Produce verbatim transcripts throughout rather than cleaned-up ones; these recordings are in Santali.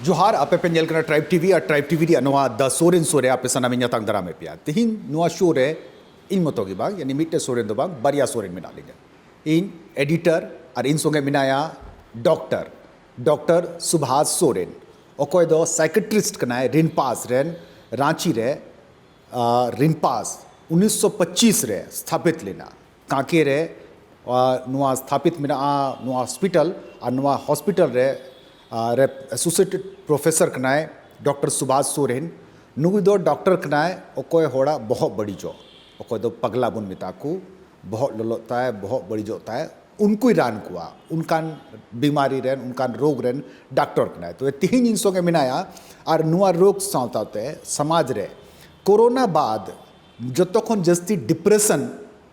ᱡᱚᱦᱟᱨ, ᱟᱯᱮ ᱯᱮ ᱧᱮᱞ ᱠᱟᱱᱟ ᱴᱨᱟᱭᱤᱵᱽ ᱴᱤᱵᱷᱤ ᱟᱨ ᱴᱨᱟᱭᱤᱵᱽ ᱴᱤᱵᱷᱤ ᱨᱮᱭᱟᱜ ᱱᱚᱣᱟ ᱫᱟ ᱥᱳᱨᱮᱱ ᱥᱳ ᱨᱮ ᱟᱯᱮ ᱥᱟᱱᱟᱢ ᱤᱧ ᱟᱛᱟᱝ ᱫᱟᱨᱟᱢᱮᱫ ᱯᱮᱭᱟ᱾ ᱛᱤᱦᱤᱧ ᱱᱚᱣᱟ ᱥᱳ ᱨᱮ ᱤᱧ ᱢᱚᱛᱚ ᱜᱮ ᱵᱟᱝ, ᱭᱟᱱᱤ ᱢᱤᱫᱴᱮᱡ ᱥᱳᱨᱮᱱ ᱫᱚ ᱵᱟᱝ, ᱵᱟᱨᱭᱟ ᱥᱳᱨᱮᱱ ᱢᱮᱱᱟᱜ ᱞᱤᱧᱟ᱾ ᱤᱧ ᱮᱰᱤᱴᱚᱨ ᱟᱨ ᱤᱧ ᱥᱚᱸᱜᱮ ᱢᱮᱱᱟᱭᱟ ᱰᱚᱠᱴᱚᱨ, ᱰᱚᱠᱴᱚᱨ ᱥᱩᱵᱷᱟᱥ ᱥᱳᱨᱮᱱ, ᱚᱠᱚᱭ ᱫᱚ ᱥᱟᱭᱠᱮᱴᱨᱤᱥᱴ ᱠᱟᱱᱟᱭ ᱨᱤᱱᱯᱟᱥ ᱨᱮᱱ, ᱨᱟᱸᱪᱤ ᱨᱮ, ᱟᱨ ᱨᱤᱱᱯᱟᱥ ᱩᱱᱤᱥᱥᱚ ᱯᱚᱸᱪᱤᱥ ᱨᱮ ᱥᱛᱷᱟᱯᱤᱛ ᱞᱮᱱᱟ᱾ ᱠᱟᱸᱠᱮ ᱨᱮ, ᱟᱨ ᱱᱚᱣᱟ ᱥᱛᱷᱟᱯᱤᱛ ᱢᱮᱱᱟᱜᱼᱟ ᱱᱚᱣᱟ ᱦᱚᱥᱯᱤᱴᱟᱞ, ᱟᱨ ᱱᱚᱣᱟ ᱦᱚᱥᱯᱤᱴᱟᱞ ᱨᱮ, ᱟᱨ ᱨᱮ ᱮᱥᱳᱥᱤᱭᱮᱴᱮᱰ ᱯᱨᱚᱯᱷᱮᱥᱚᱨ ᱠᱟᱱᱟᱭ ᱰᱚᱠᱴᱚᱨ ᱥᱩᱵᱷᱟᱥ ᱥᱚᱨᱮᱱ᱾ ᱱᱩᱭ ᱫᱚ ᱰᱚᱠᱴᱚᱨ ᱠᱟᱱᱟᱭ ᱚᱠᱚᱭ ᱦᱚᱲᱟᱜ ᱵᱚᱦᱚᱜ ᱵᱟᱹᱲᱤᱡᱚᱜ, ᱚᱠᱚᱭ ᱫᱚ ᱯᱟᱜᱽᱞᱟ ᱵᱚᱱ ᱢᱮᱛᱟ ᱠᱚ, ᱵᱚᱦᱚᱜ ᱞᱚᱞᱚᱜ ᱛᱟᱭ, ᱵᱚᱦᱚᱜ ᱵᱟᱹᱲᱤᱡᱚᱜ ᱛᱟᱭ, ᱩᱱᱠᱩᱭ ᱨᱟᱱ ᱠᱚᱣᱟ᱾ ᱚᱱᱠᱟᱱ ᱵᱤᱢᱟᱨᱤ ᱨᱮᱱ, ᱚᱱᱠᱟᱱ ᱨᱳᱜᱽ ᱨᱮᱱ ᱰᱟᱠᱛᱚᱨ ᱠᱟᱱᱟᱭ᱾ ᱛᱚᱵᱮ ᱛᱤᱦᱤᱧ ᱤᱧ ᱥᱚᱸᱜᱮ ᱢᱮᱱᱟᱭᱟ, ᱟᱨ ᱱᱚᱣᱟ ᱨᱳᱜᱽ ᱥᱟᱶᱛᱟᱛᱮ ᱥᱚᱢᱟᱡᱽ ᱨᱮ ᱠᱳᱨᱳᱱᱟ ᱵᱟᱫ ᱡᱚᱛᱚ ᱠᱷᱚᱱ ᱡᱟᱹᱥᱛᱤ ᱰᱤᱯᱨᱮᱥᱚᱱ,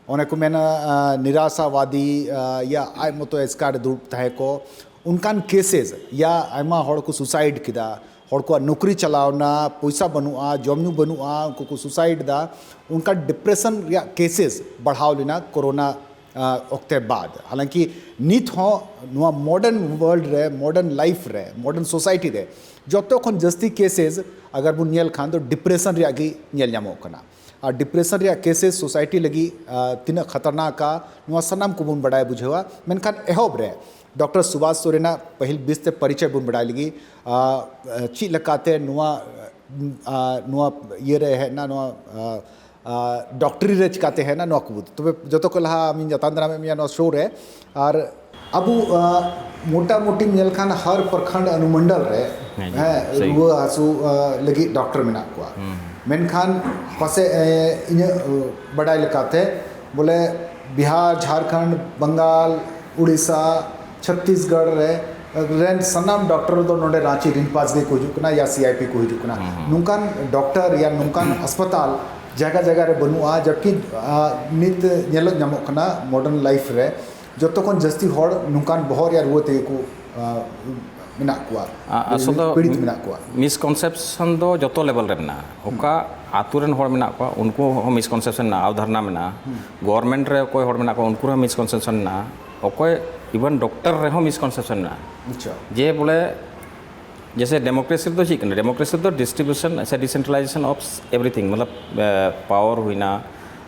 ᱚᱱᱮ ᱠᱚ ᱢᱮᱱᱟ, ᱟᱸ, ᱱᱤᱨᱟᱥᱟᱣᱟᱫᱤ, ᱟᱸ, ᱭᱟ ᱟᱡ ᱢᱚᱛᱚ ᱮᱥᱠᱟᱨ ᱫᱩᱲᱩᱵ ᱛᱟᱦᱮᱸ ᱠᱚ, ᱚᱱᱠᱟᱱ ᱠᱮᱥᱮᱥ ᱭᱟ ᱟᱭᱢᱟ ᱦᱚᱲ ᱠᱚ ᱥᱩᱥᱟᱭᱤᱰ ᱠᱮᱫᱟ, ᱦᱚᱲ ᱠᱚᱣᱟᱜ ᱱᱚᱠᱨᱤ ᱪᱟᱞᱟᱣᱱᱟ, ᱯᱚᱭᱥᱟ ᱵᱟᱹᱱᱩᱜᱼᱟ, ᱡᱚᱢ ᱧᱩ ᱵᱟᱹᱱᱩᱜᱼᱟ, ᱩᱱᱠᱩ ᱠᱚ ᱥᱩᱥᱟᱭᱤᱰ ᱫᱟ, ᱚᱱᱠᱟᱱ ᱰᱤᱯᱨᱮᱥᱚᱱ ᱨᱮᱭᱟᱜ ᱠᱮᱥᱮᱥ ᱵᱟᱲᱦᱟᱣ ᱞᱮᱱᱟ ᱠᱳᱨᱳᱱᱟ, ᱟᱸ, ᱚᱠᱛᱮ ᱵᱟᱫ᱾ ᱦᱟᱞᱟᱝᱠᱤ ᱱᱤᱛ ᱦᱚᱸ ᱱᱚᱣᱟ ᱢᱚᱰᱟᱨᱱ ᱣᱟᱨᱞᱰ ᱨᱮ, ᱢᱚᱰᱟᱨᱱ ᱞᱟᱭᱤᱯᱷ ᱨᱮ, ᱢᱚᱰᱟᱨᱱ ᱥᱳᱥᱟᱭᱴᱤ ᱨᱮ ᱡᱚᱛᱚ ᱠᱷᱚᱱ ᱡᱟᱹᱥᱛᱤ ᱠᱮᱥᱮᱥ ᱟᱜᱟᱨ ᱵᱚᱱ ᱧᱮᱞ ᱠᱷᱟᱱ ᱫᱚ ᱰᱤᱯᱨᱮᱥᱚᱱ ᱨᱮᱭᱟᱜ ᱜᱮ ᱧᱮᱞ ᱧᱟᱢᱚᱜ ᱠᱟᱱᱟ᱾ ᱟᱨ ᱰᱤᱯᱨᱮᱥᱚᱱ ᱨᱮᱭᱟᱜ ᱠᱮᱥᱮᱥ ᱥᱳᱥᱟᱭᱴᱤ ᱞᱟᱹᱜᱤᱫ, ᱟᱸ, ᱛᱤᱱᱟᱹᱜ ᱠᱷᱟᱛᱟᱨᱱᱟᱠᱟ, ᱱᱚᱣᱟ ᱥᱟᱱᱟᱢ ᱠᱚᱵᱚᱱ ᱵᱟᱰᱟᱭ ᱵᱩᱡᱷᱟᱹᱣᱟ᱾ ᱢᱮᱱᱠᱷᱟᱱ ᱮᱦᱚᱵ ᱨᱮ ᱰᱚᱠᱴᱚᱨ ᱥᱩᱵᱷᱟᱥ ᱥᱚᱨᱮᱱᱟᱜ ᱯᱟᱹᱦᱤᱞ ᱵᱤᱥ ᱛᱮ ᱯᱚᱨᱤᱪᱚᱭ ᱵᱚᱱ ᱵᱟᱰᱟᱭ ᱞᱟᱹᱜᱤᱫ, ᱟᱸ, ᱪᱮᱫ ᱞᱮᱠᱟᱛᱮ ᱱᱚᱣᱟ, ᱟᱸ, ᱱᱚᱣᱟ ᱤᱭᱟᱹ ᱨᱮ ᱦᱮᱡ ᱮᱱᱟ, ᱱᱚᱣᱟ, ᱟᱸ, ᱟᱸ, ᱰᱚᱠᱴᱚᱨᱤ ᱨᱮ ᱪᱤᱠᱟᱛᱮ ᱦᱮᱡ ᱮᱱᱟ, ᱱᱚᱣᱟ ᱠᱚ᱾ ᱛᱚᱵᱮ ᱡᱚᱛᱚ ᱠᱷᱚᱱ ᱞᱟᱦᱟ ᱟᱢᱤᱧ ᱟᱛᱟᱝ ᱫᱟᱨᱟᱢᱮᱫ ᱢᱮᱭᱟ ᱱᱚᱣᱟ ᱥᱳ ᱨᱮ᱾ ᱟᱨ ᱟᱵᱚ, ᱟᱸ, ᱢᱚᱴᱟᱢᱩᱴᱤ ᱧᱮᱞ ᱠᱷᱟᱱ ᱦᱟᱨ ᱯᱨᱚᱠᱷᱚᱸᱰ ᱚᱱᱩᱢᱚᱱᱰᱚᱞ ᱨᱮ, ᱦᱮᱸ ᱡᱤ, ᱦᱮᱸ, ᱥᱟᱹᱦᱤ᱾ ᱨᱩᱣᱟᱹ ᱦᱟᱹᱥᱩ, ᱟᱸ, ᱞᱟᱹᱜᱤᱫ ᱰᱚᱠᱴᱚᱨ ᱢᱮᱱᱟᱜ ᱠᱚᱣᱟ᱾ ᱦᱩᱸ᱾ ᱢᱮᱱᱠᱷᱟᱱ ᱯᱟᱥᱮᱡ, ᱮ, ᱤᱧᱟᱹᱜ, ᱟᱸ, ᱵᱟᱰᱟᱭ ᱞᱮᱠᱟᱛᱮ ᱵᱚᱞᱮ ᱵᱤᱦᱟᱨ, ᱡᱷᱟᱲᱠᱷᱚᱸᱰ, ᱵᱟᱝᱜᱟᱞ, ᱩᱲᱤᱥᱥᱟ, ᱪᱷᱚᱛᱤᱥᱜᱚᱲ ᱨᱮ, ᱨᱮᱱ ᱥᱟᱱᱟᱢ ᱰᱚᱠᱴᱚᱨ ᱫᱚ ᱱᱚᱰᱮ ᱨᱟᱸᱪᱤ ᱨᱤᱱᱯᱟᱥ ᱜᱮᱠᱚ ᱦᱤᱡᱩᱜ ᱠᱟᱱᱟ ᱭᱟ ᱥᱤ ᱟᱭ ᱯᱤ ᱠᱚ ᱦᱤᱡᱩᱜ ᱠᱟᱱᱟ᱾ ᱦᱩᱸ, ᱦᱩᱸ᱾ ᱱᱚᱝᱠᱟᱱ ᱰᱚᱠᱴᱚᱨ ᱭᱟ ᱱᱚᱝᱠᱟᱱ ᱦᱟᱥᱯᱟᱛᱟᱞ ᱡᱟᱭᱜᱟ ᱡᱟᱭᱜᱟ ᱨᱮ ᱵᱟᱹᱱᱩᱜᱼᱟ, ᱡᱟᱵᱠᱤ, ᱟᱸ, ᱱᱤᱛ ᱧᱮᱞᱚᱜ ᱧᱟᱢᱚᱜ ᱠᱟᱱᱟ ᱢᱚᱰᱟᱨᱱ ᱞᱟᱭᱤᱯᱷ ᱨᱮ ᱡᱚᱛᱚ ᱠᱷᱚᱱ ᱡᱟᱹᱥᱛᱤ ᱦᱚᱲ ᱱᱚᱝᱠᱟᱱ ᱵᱚᱦᱚᱜ ᱨᱮᱭᱟᱜ ᱨᱩᱣᱟᱹ ᱛᱮᱜᱮ ᱠᱚ, ᱟᱸ, ᱢᱮᱱᱟᱜ ᱠᱚᱣᱟ, ᱟ-, ᱟᱥᱚᱞ ᱫᱚ ᱯᱤᱲᱤᱛ ᱢᱮᱱᱟᱜ ᱠᱚᱣᱟ᱾ ᱢᱤᱥᱠᱚᱱᱥᱮᱯᱥᱚᱱ ᱫᱚ ᱡᱚᱛᱚ ᱞᱮᱵᱮᱞ ᱨᱮ ᱢᱮᱱᱟᱜᱼᱟ᱾ ᱦᱩᱸ᱾ ᱚᱠᱟ ᱟᱛᱳ ᱨᱮᱱ ᱦᱚᱲ ᱢᱮᱱᱟᱜ ᱠᱚᱣᱟ, ᱩᱱᱠᱩ ᱦᱚᱸ ᱢᱤᱥᱠᱚᱱᱥᱮᱯᱥᱚᱱ ᱢᱮᱱᱟᱜᱼᱟ, ᱟᱵᱫᱷᱟᱨᱱᱟ ᱢᱮᱱᱟᱜᱼᱟ᱾ ᱦᱩᱸ᱾ ᱜᱚᱵᱷᱚᱨᱱᱢᱮᱱᱴ ᱨᱮ ᱚᱠᱚᱭ ᱦᱚᱲ ᱢᱮᱱᱟᱜ ᱠᱚᱣᱟ, ᱩᱱᱠᱩ ᱨᱮᱦᱚᱸ ᱢᱤᱥᱠᱚᱱᱥᱮᱯᱥᱚᱱ ᱢᱮᱱᱟᱜᱼᱟ᱾ ᱚᱠᱚᱭ even ᱰᱚᱠᱴᱚᱨ ᱨᱮᱦᱚᱸ ᱢᱤᱥᱠᱚᱱᱥᱮᱯᱥᱚᱱ ᱢᱮᱱᱟᱜᱼᱟ᱾ ᱟᱪᱪᱷᱟ᱾ ᱡᱮ ᱵᱚᱞᱮ ᱡᱮᱥᱮ ᱰᱮᱢᱳᱠᱨᱮᱥᱤ ᱨᱮᱫᱚ ᱪᱮᱫ ᱠᱟᱱᱟ? ᱰᱮᱢᱳᱠᱨᱮᱥᱤ ᱨᱮᱫᱚ ᱰᱤᱥᱴᱨᱤᱵᱤᱭᱩᱥᱚᱱ ᱥᱮ ᱰᱤᱥᱮᱱᱴᱨᱟᱞᱟᱭᱡᱮᱥᱚᱱ ᱚᱯᱷ ᱮᱵᱨᱤᱛᱷᱤᱝ, ᱢᱚᱛᱞᱚᱵ ᱯᱟᱣᱟᱨ ᱦᱩᱭᱱᱟ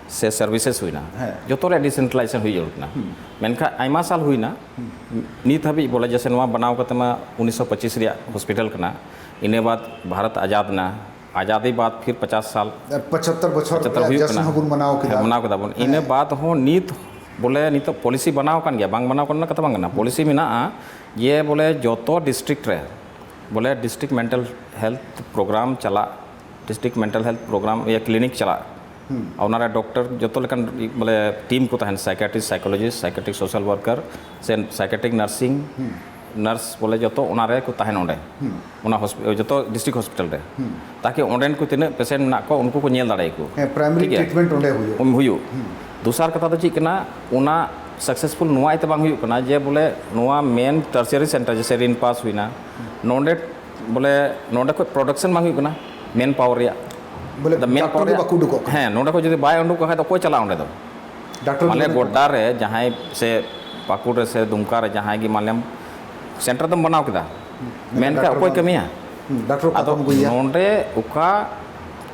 ᱥᱮ ᱥᱟᱨᱵᱷᱤᱥᱮᱥ ᱦᱩᱭᱱᱟ, ᱦᱮᱸ᱾ ᱡᱚᱛᱚ ᱨᱮᱭᱟᱜ ᱰᱤᱥᱮᱱᱴᱨᱟᱞᱟᱭᱡᱮᱥᱚᱱ ᱦᱩᱭ ᱡᱟᱹᱨᱩᱲ ᱠᱟᱱᱟ᱾ ᱢᱮᱱᱠᱷᱟᱱ ᱟᱭᱢᱟ ᱥᱟᱞ ᱦᱩᱭᱱᱟ, ᱱᱤᱛ ᱦᱟᱹᱵᱤᱡ ᱵᱚᱞᱮ ᱡᱮᱥᱮ ᱱᱚᱣᱟ ᱵᱮᱱᱟᱣ ᱠᱟᱛᱮ ᱢᱟ ᱩᱱᱤᱥᱥᱚ ᱯᱚᱸᱪᱤᱥ ᱨᱮᱭᱟᱜ ᱦᱚᱥᱯᱤᱴᱟᱞ ᱠᱟᱱᱟ, ᱤᱱᱟᱹ ᱵᱟᱫ ᱵᱷᱟᱨᱚᱛ ᱟᱡᱟᱫ ᱮᱱᱟ, ᱟᱡᱟᱫᱤ ᱵᱟᱫ ᱯᱷᱤᱨ ᱯᱚᱪᱟᱥ ᱥᱟᱞ, ᱟᱨ ᱯᱚᱸᱪᱟᱛᱛᱚᱨ ᱵᱚᱪᱷᱚᱨ ᱯᱚᱸᱪᱟᱛᱛᱚᱨ ᱨᱮᱭᱟᱜ ᱦᱩᱭᱩᱜ ᱡᱚᱥᱱ ᱠᱟᱱᱟ᱾ ᱦᱚᱸᱵᱚᱱ ᱢᱟᱱᱟᱣ ᱠᱮᱫᱟ᱾ ᱦᱮᱸ, ᱢᱟᱱᱟᱣ ᱠᱮᱫᱟ ᱵᱚᱱ᱾ ᱤᱱᱟᱹ ᱵᱟᱫ ᱦᱚᱸ ᱱᱤᱛ ᱵᱚᱞᱮ ᱱᱤᱛᱚᱜ ᱯᱚᱞᱤᱥᱤ ᱵᱮᱱᱟᱣ ᱟᱠᱟᱱ ᱜᱮᱭᱟ, ᱵᱟᱝ ᱵᱮᱱᱟᱣ ᱠᱟᱱᱟ ᱠᱟᱛᱷᱟ ᱵᱟᱝ ᱠᱟᱱᱟ᱾ ᱯᱚᱞᱤᱥᱤ ᱢᱮᱱᱟᱜᱼᱟ ᱡᱮ ᱵᱚᱞᱮ ᱡᱚᱛᱚ ᱰᱤᱥᱴᱨᱤᱠᱴ ᱨᱮ ᱵᱚᱞᱮ ᱰᱤᱥᱴᱨᱤᱠᱴ ᱢᱮᱱᱴᱟᱞ ᱦᱮᱞᱛᱷ ᱯᱨᱳᱜᱨᱟᱢ ᱪᱟᱞᱟᱜ, ᱰᱤᱥᱴᱨᱤᱠᱴ ᱢᱮᱱᱴᱟᱞ ᱦᱮᱞᱛᱷ ᱯᱨᱳᱜᱨᱟᱢ ᱤᱭᱟᱹ ᱠᱞᱤᱱᱤᱠ ᱪᱟᱞᱟᱜ᱾ ᱟᱨ ᱚᱱᱟᱨᱮ ᱰᱚᱠᱴᱚᱨ ᱡᱚᱛᱚ ᱞᱮᱠᱟᱱ ᱵᱚᱞᱮ ᱴᱤᱢ ᱠᱚ ᱛᱟᱦᱮᱱ, ᱥᱟᱭᱠᱟᱴᱨᱤᱥᱴ, ᱥᱟᱭᱠᱳᱞᱚᱡᱤᱥᱴ, ᱥᱟᱭᱠᱟᱴᱨᱤᱠ ᱥᱳᱥᱟᱞ ᱣᱟᱨᱠᱟᱨ ᱥᱮ ᱥᱟᱭᱠᱟᱴᱨᱤᱠ ᱱᱟᱨᱥᱤᱝ ᱱᱟᱨᱥ ᱵᱚᱞᱮ ᱡᱚᱛᱚ ᱚᱱᱟᱨᱮ ᱠᱚ ᱛᱟᱦᱮᱱ ᱚᱸᱰᱮ, ᱚᱱᱟ ᱦᱚᱥᱯᱤ-, ᱡᱚᱛᱚ ᱰᱤᱥᱴᱨᱤᱠᱴ ᱦᱚᱥᱯᱤᱴᱟᱞ ᱨᱮ, ᱛᱟᱠᱤ ᱚᱸᱰᱮᱱ ᱠᱚ ᱛᱤᱱᱟᱹᱜ ᱯᱮᱥᱮᱱᱴ ᱢᱮᱱᱟᱜ ᱠᱚᱣᱟ ᱩᱱᱠᱩ ᱠᱚ ᱧᱮᱞ ᱫᱟᱲᱮᱭᱟᱠᱚ᱾ ᱦᱮᱸ, ᱯᱨᱟᱭᱢᱟᱨᱤ ᱴᱷᱤᱠ ᱜᱮᱭᱟ? ᱴᱨᱤᱴᱢᱮᱱᱴ ᱚᱸᱰᱮ ᱦᱩᱭᱩᱜ᱾ ᱩᱢ ᱦᱩᱭᱩᱜ᱾ ᱫᱚᱥᱟᱨ ᱠᱟᱛᱷᱟ ᱫᱚ ᱪᱮᱫ ᱠᱟᱱᱟ, ᱚᱱᱟ ᱥᱟᱠᱥᱮᱥᱯᱷᱩᱞ ᱱᱚᱣᱟ ᱤᱭᱟᱹᱛᱮ ᱵᱟᱝ ᱦᱩᱭᱩᱜ ᱠᱟᱱᱟ ᱡᱮ ᱵᱚᱞᱮ ᱱᱚᱣᱟ ᱢᱮᱱ ᱴᱟᱨᱥᱤᱭᱟᱨᱤ ᱥᱮᱱᱴᱟᱨ ᱡᱮᱥᱮ ᱨᱤᱱᱯᱟᱥ ᱦᱩᱭᱱᱟ, ᱱᱚᱰᱮ ᱵᱚᱞᱮ ᱱᱚᱰᱮ ᱠᱷᱚᱡ ᱯᱨᱚᱰᱟᱠᱥᱚᱱ ᱵᱟᱝ ᱦᱩᱭᱩᱜ ᱠᱟᱱᱟ ᱢᱮᱱ ᱯᱟᱣᱟᱨ ᱨᱮᱭᱟᱜ᱾ ᱵᱚᱞᱮ ᱫᱟ ᱢᱮᱱ ᱰᱟᱠᱛᱚᱨ ᱯᱟᱣᱟᱨ ᱜᱮ ᱨᱮᱭᱟᱜ ᱵᱟᱠᱚ ᱩᱰᱩᱠᱚᱜ ᱠᱟᱱᱟ᱾ ᱦᱮᱸ, ᱱᱚᱰᱮ ᱠᱷᱚᱡ ᱡᱩᱫᱤ ᱵᱟᱭ ᱩᱰᱩᱠ ᱠᱷᱟᱡ ᱫᱚ ᱚᱠᱚᱭ ᱪᱟᱞᱟᱜᱼᱟ ᱚᱸᱰᱮ ᱫᱚ? ᱰᱟᱠᱛᱚᱨ ᱢᱟᱱᱮ ᱜᱮ ᱵᱟᱹᱱᱩᱜ ᱜᱚᱰᱰᱟ ᱨᱮ ᱡᱟᱦᱟᱸᱭ ᱥᱮ ᱯᱟᱹᱠᱩᱲ ᱨᱮ ᱥᱮ ᱫᱩᱢᱠᱟ ᱨᱮ ᱡᱟᱦᱟᱸᱭ ᱜᱮ ᱢᱟᱱᱮᱢ ᱥᱮᱱᱴᱟᱨ ᱫᱚᱢ ᱵᱮᱱᱟᱣ ᱠᱮᱫᱟ, ᱢᱮᱱᱠᱷᱟᱱ ᱰᱟᱠᱛᱚᱨ ᱚᱠᱚᱭ ᱵᱟᱝ- ᱠᱟᱹᱢᱤᱭᱟ? ᱦᱩᱸ, ᱰᱟᱠᱛᱚᱨ ᱚᱠᱟ ᱟᱫᱚ ᱠᱷᱚᱱ ᱟᱹᱜᱩᱭᱮᱭᱟ? ᱱᱚᱰᱮ ᱚᱠᱟ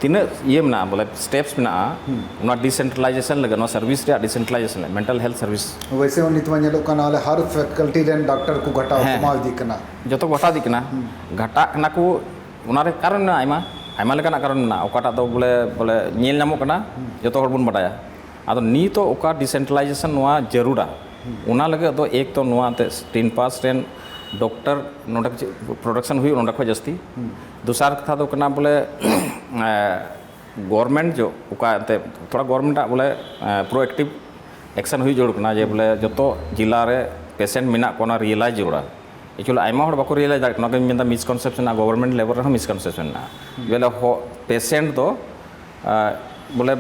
ᱛᱤᱱᱟᱹᱜ ᱤᱭᱟᱹ ᱢᱮᱱᱟᱜᱼᱟ, ᱵᱚᱞᱮ ᱥᱴᱮᱯᱥ ᱢᱮᱱᱟᱜᱼᱟ, ᱚᱱᱟ ᱰᱤᱥᱮᱱᱴᱨᱟᱞᱟᱭᱡᱮᱥᱚᱱ ᱞᱟᱹᱜᱤᱫ, ᱱᱚᱣᱟ ᱥᱟᱨᱵᱷᱤᱥ ᱨᱮᱭᱟᱜ ᱰᱤᱥᱮᱱᱴᱨᱟᱞᱟᱭᱡᱮᱥᱚᱱ ᱞᱟᱹᱜᱤᱫ, ᱢᱮᱱᱴᱟᱞ ᱦᱮᱞᱛᱷ ᱥᱟᱨᱵᱷᱤᱥ᱾ ᱚᱵᱚᱥᱥᱳᱭ ᱱᱤᱛ ᱢᱟ ᱧᱮᱞᱚᱜ ᱠᱟᱱᱟ, ᱟᱞᱮ ᱦᱟᱨ ᱯᱷᱮᱠᱟᱞᱴᱤ ᱨᱮᱱ ᱰᱟᱠᱛᱟᱨ ᱠᱚ ᱜᱷᱟᱴᱟᱣ ᱦᱮᱸ, ᱠᱚᱢᱟᱣ ᱦᱮᱸ᱾ ᱤᱫᱤᱜ ᱠᱟᱱᱟ᱾ ᱡᱚᱛᱚ ᱜᱷᱟᱴᱟᱣ ᱤᱫᱤᱜ ᱠᱟᱱᱟ, ᱜᱷᱟᱴᱟᱜ ᱠᱟᱱᱟ ᱠᱚ᱾ ᱚᱱᱟ ᱨᱮ ᱠᱟᱨᱚᱱ ᱢᱮᱱᱟᱜᱼᱟ, ᱟᱭᱢᱟ, ᱟᱭᱢᱟ ᱞᱮᱠᱟᱱᱟᱜ ᱠᱟᱨᱚᱱ ᱢᱮᱱᱟᱜᱼᱟ, ᱚᱠᱟᱴᱟᱜ ᱫᱚ ᱵᱚᱞᱮ, ᱵᱚᱞᱮ ᱧᱮᱞ ᱧᱟᱢᱚᱜ ᱠᱟᱱᱟ, ᱡᱚᱛᱚ ᱦᱚᱲ ᱵᱚᱱ ᱵᱟᱰᱟᱭᱟ᱾ ᱟᱫᱚ ᱱᱤᱛᱚᱜ ᱚᱠᱟ ᱰᱤᱥᱮᱱᱴᱨᱟᱞᱟᱭᱡᱮᱥᱚᱱ ᱱᱚᱣᱟ ᱡᱟᱹᱨᱩᱲᱟ, ᱚᱱᱟ ᱞᱟᱹᱜᱤᱫ ᱫᱚ ᱮᱠ ᱛᱚ ᱱᱚᱣᱟ ᱮᱱᱛᱮᱫ ᱨᱤᱱᱯᱟᱥ ᱨᱮᱱ ᱰᱚᱠᱴᱚᱨ ᱱᱚᱰᱮ ᱯᱨᱚᱰᱟᱠᱥᱚᱱ ᱦᱩᱭᱩᱜ, ᱱᱚᱰᱮ ᱠᱷᱚᱡ ᱡᱟᱹᱥᱛᱤ᱾ ᱫᱚᱥᱟᱨ ᱠᱟᱛᱷᱟ ᱫᱚ ᱠᱟᱱᱟ ᱵᱚᱞᱮ, ᱜᱚᱵᱷᱚᱨᱢᱮᱱᱴ ᱡᱚ ᱚᱠᱟ ᱮᱱᱛᱮᱫ ᱛᱷᱚᱲᱟ ᱜᱚᱵᱷᱚᱨᱢᱮᱱᱴᱟᱜ ᱵᱚᱞᱮ ᱯᱨᱳ ᱮᱠᱴᱤᱵᱷ ᱮᱠᱥᱮᱱ ᱦᱩᱭ ᱡᱟᱹᱨᱩᱲ ᱠᱟᱱᱟ, ᱡᱮ ᱵᱚᱞᱮ ᱡᱚᱛᱚ ᱡᱮᱞᱟ ᱨᱮ ᱯᱮᱥᱮᱱᱴ ᱢᱮᱱᱟᱜ ᱠᱚᱣᱟ, ᱚᱱᱟ ᱨᱤᱭᱮᱞᱟᱭᱤᱡᱽ ᱡᱟᱹᱨᱩᱲᱟ᱾ ᱮᱠᱪᱩᱭᱮᱞᱤ ᱟᱭᱢᱟ ᱦᱚᱲ ᱵᱟᱠᱚ ᱨᱤᱭᱮᱞᱟᱭᱤᱡᱽ ᱫᱟᱲᱮᱭᱟᱜ ᱠᱟᱱᱟ, ᱚᱱᱟᱜᱤᱧ ᱢᱮᱱᱫᱟ ᱢᱤᱥᱠᱚᱱᱥᱮᱯᱥᱚᱱ ᱢᱮᱱᱟᱜᱼᱟ, ᱜᱚᱵᱷᱚᱨᱢᱮᱱᱴ ᱞᱮᱵᱮᱞ ᱨᱮᱦᱚᱸ ᱢᱤᱥᱠᱚᱱᱥᱮᱯᱥᱚᱱ ᱢᱮᱱᱟᱜᱼᱟ᱾ ᱡᱮ ᱵᱚᱞᱮ ᱦᱚ-, ᱯᱮᱥᱮᱱᱴ ᱫᱚ ᱟᱨ, ᱵᱚᱞᱮ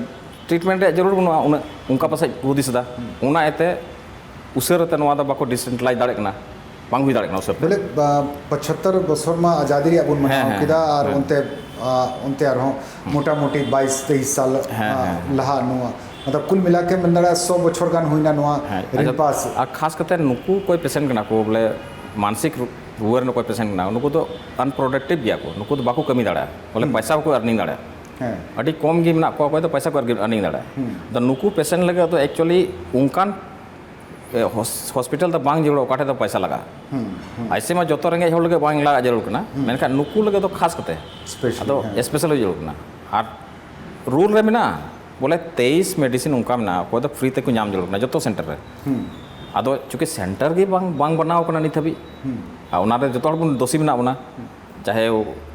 ᱴᱨᱤᱴᱢᱮᱱᱴ ᱨᱮᱭᱟᱜ ᱡᱟᱹᱨᱩᱲ ᱵᱟᱹᱱᱩᱜᱼᱟ, ᱩᱱᱟᱹᱜ ᱚᱱᱠᱟ ᱯᱟᱥᱮᱡ ᱠᱚ ᱦᱩᱫᱤᱥ ᱮᱫᱟ᱾ ᱚᱱᱟ ᱤᱭᱟᱹᱛᱮ ᱩᱥᱟᱹᱨᱟ ᱛᱮ ᱱᱚᱣᱟ ᱫᱚ ᱵᱟᱠᱚ ᱰᱤᱥᱮᱱᱴᱨᱟᱞᱟᱭᱤᱡᱽ ᱫᱟᱲᱮᱭᱟᱜ ᱠᱟᱱᱟ, ᱵᱟᱝ ᱦᱩᱭ ᱫᱟᱲᱮᱭᱟᱜ ᱠᱟᱱᱟ ᱩᱥᱟᱹᱨᱟ ᱛᱮ᱾ ᱵᱚᱞᱮ, ᱵᱟ-, ᱯᱚᱸᱪᱟᱛᱛᱚᱨ ᱵᱚᱪᱷᱚᱨ ᱢᱟ ᱟᱡᱟᱫᱤ ᱨᱮᱭᱟᱜ ᱵᱚᱱ ᱢᱟᱱᱟᱣ ᱦᱮᱸ, ᱦᱮᱸ, ᱠᱮᱫᱟ, ᱟᱨ ᱦᱮᱸ᱾ ᱚᱱᱛᱮ, ᱟ, ᱚᱱᱛᱮ ᱟᱨᱦᱚᱸ ᱢᱚᱴᱟᱢᱩᱴᱤ ᱵᱟᱭᱤᱥ ᱛᱮᱭᱤᱥ ᱥᱟᱞ, ᱦᱮᱸ, ᱟ, ᱦᱮᱸ, ᱦᱮᱸ᱾ ᱞᱟᱦᱟ ᱱᱚᱣᱟ, ᱢᱚᱛᱞᱚᱵ ᱠᱩᱞ ᱢᱤᱞᱟ ᱠᱮ ᱢᱮᱱ ᱫᱟᱲᱮᱭᱟᱜᱼᱟ ᱥᱚ ᱵᱚᱪᱷᱚᱨ ᱜᱟᱱ ᱦᱩᱭᱱᱟ ᱱᱚᱣᱟ ᱦᱮᱸ, ᱨᱤᱱᱯᱟᱥ᱾ ᱟᱨ ᱠᱷᱟᱥ ᱠᱟᱛᱮ ᱱᱩᱠᱩ ᱚᱠᱚᱭ ᱯᱮᱥᱮᱱᱴ ᱠᱟᱱᱟ ᱠᱚ, ᱵᱚᱞᱮ ᱢᱟᱱᱥᱤᱠ ᱨᱩ- ᱨᱩᱣᱟᱹ ᱨᱮᱱ ᱚᱠᱚᱭ ᱯᱮᱥᱮᱱᱴ ᱠᱟᱱᱟ, ᱱᱩᱠᱩ ᱫᱚ ᱟᱱᱯᱨᱚᱰᱟᱠᱴᱤᱵᱷ ᱜᱮᱭᱟ ᱠᱚ, ᱱᱩᱠᱩ ᱫᱚ ᱵᱟᱠᱚ ᱠᱟᱹᱢᱤ ᱫᱟᱲᱮᱭᱟᱜᱼᱟ, ᱵᱚᱞᱮ ᱯᱚᱭᱥᱟ ᱵᱟᱠᱚ ᱟᱨᱱᱤᱝ ᱫᱟᱲᱮᱭᱟᱜᱼᱟ᱾ ᱦᱮᱸ ᱟᱹᱰᱤ ᱠᱚᱢ ᱜᱮ ᱢᱮᱱᱟᱜ ᱠᱚᱣᱟ ᱚᱠᱚᱭ ᱫᱚ ᱯᱚᱭᱥᱟ ᱠᱚ ᱟᱨᱱᱤᱝ ᱫᱟᱲᱮᱭᱟᱜᱼᱟ᱾ ᱟᱫᱚ ᱱᱩᱠᱩ ᱯᱮᱥᱮᱱᱴ ᱞᱟᱹᱜᱤᱫ ᱫᱚ ᱮᱠᱪᱩᱭᱮᱞᱤ ᱚᱱᱠᱟᱱ ᱮ, ᱦᱚᱥ- ᱦᱚᱥᱯᱤᱴᱟᱞ ᱫᱚ ᱵᱟᱝ ᱡᱟᱹᱨᱩᱲᱟ ᱚᱠᱟ ᱴᱷᱮᱱ ᱫᱚ ᱯᱚᱭᱥᱟ ᱞᱟᱜᱟᱜᱼᱟ᱾ ᱟᱭᱥᱮ ᱢᱟ ᱡᱚᱛᱚ ᱨᱮᱸᱜᱮᱡ ᱦᱚᱲ ᱞᱟᱹᱜᱤᱫ ᱵᱟᱝ ᱞᱟᱜᱟᱜ ᱡᱟᱹᱨᱩᱲ ᱠᱟᱱᱟ, ᱢᱮᱱᱠᱷᱟᱱ ᱱᱩᱠᱩ ᱞᱟᱹᱜᱤᱫ ᱫᱚ ᱠᱷᱟᱥ ᱠᱟᱛᱮ Specially, ᱟᱫᱚ ᱦᱮᱸ᱾ ᱥᱯᱮᱥᱟᱞ ᱦᱩᱭ ᱡᱟᱹᱨᱩᱲ ᱠᱟᱱᱟ᱾ ᱟᱨ ᱨᱩᱞ ᱨᱮ ᱢᱮᱱᱟᱜᱼᱟ ᱵᱚᱞᱮ ᱛᱮᱭᱤᱥ ᱢᱮᱰᱤᱥᱤᱱ ᱚᱱᱠᱟ ᱢᱮᱱᱟᱜᱼᱟ ᱚᱠᱚᱭ ᱫᱚ ᱯᱷᱨᱤ ᱛᱮᱠᱚ ᱧᱟᱢ ᱡᱟᱹᱨᱩᱲ ᱠᱟᱱᱟ ᱡᱚᱛᱚ ᱥᱮᱱᱴᱟᱨ ᱨᱮ᱾ ᱟᱫᱚ ᱪᱩᱸᱠᱤ ᱥᱮᱱᱴᱟᱨ ᱜᱮ ᱵᱟᱝ ᱵᱟᱝ ᱵᱮᱱᱟᱣ ᱠᱟᱱᱟ ᱱᱤᱛ ᱦᱟᱹᱵᱤᱡ, ᱟᱨ ᱚᱱᱟᱨᱮ ᱡᱚᱛᱚ ᱦᱚᱲ ᱵᱚᱱ ᱫᱳᱥᱤ ᱢᱮᱱᱟᱜ ᱵᱚᱱᱟ, ᱪᱟᱦᱮ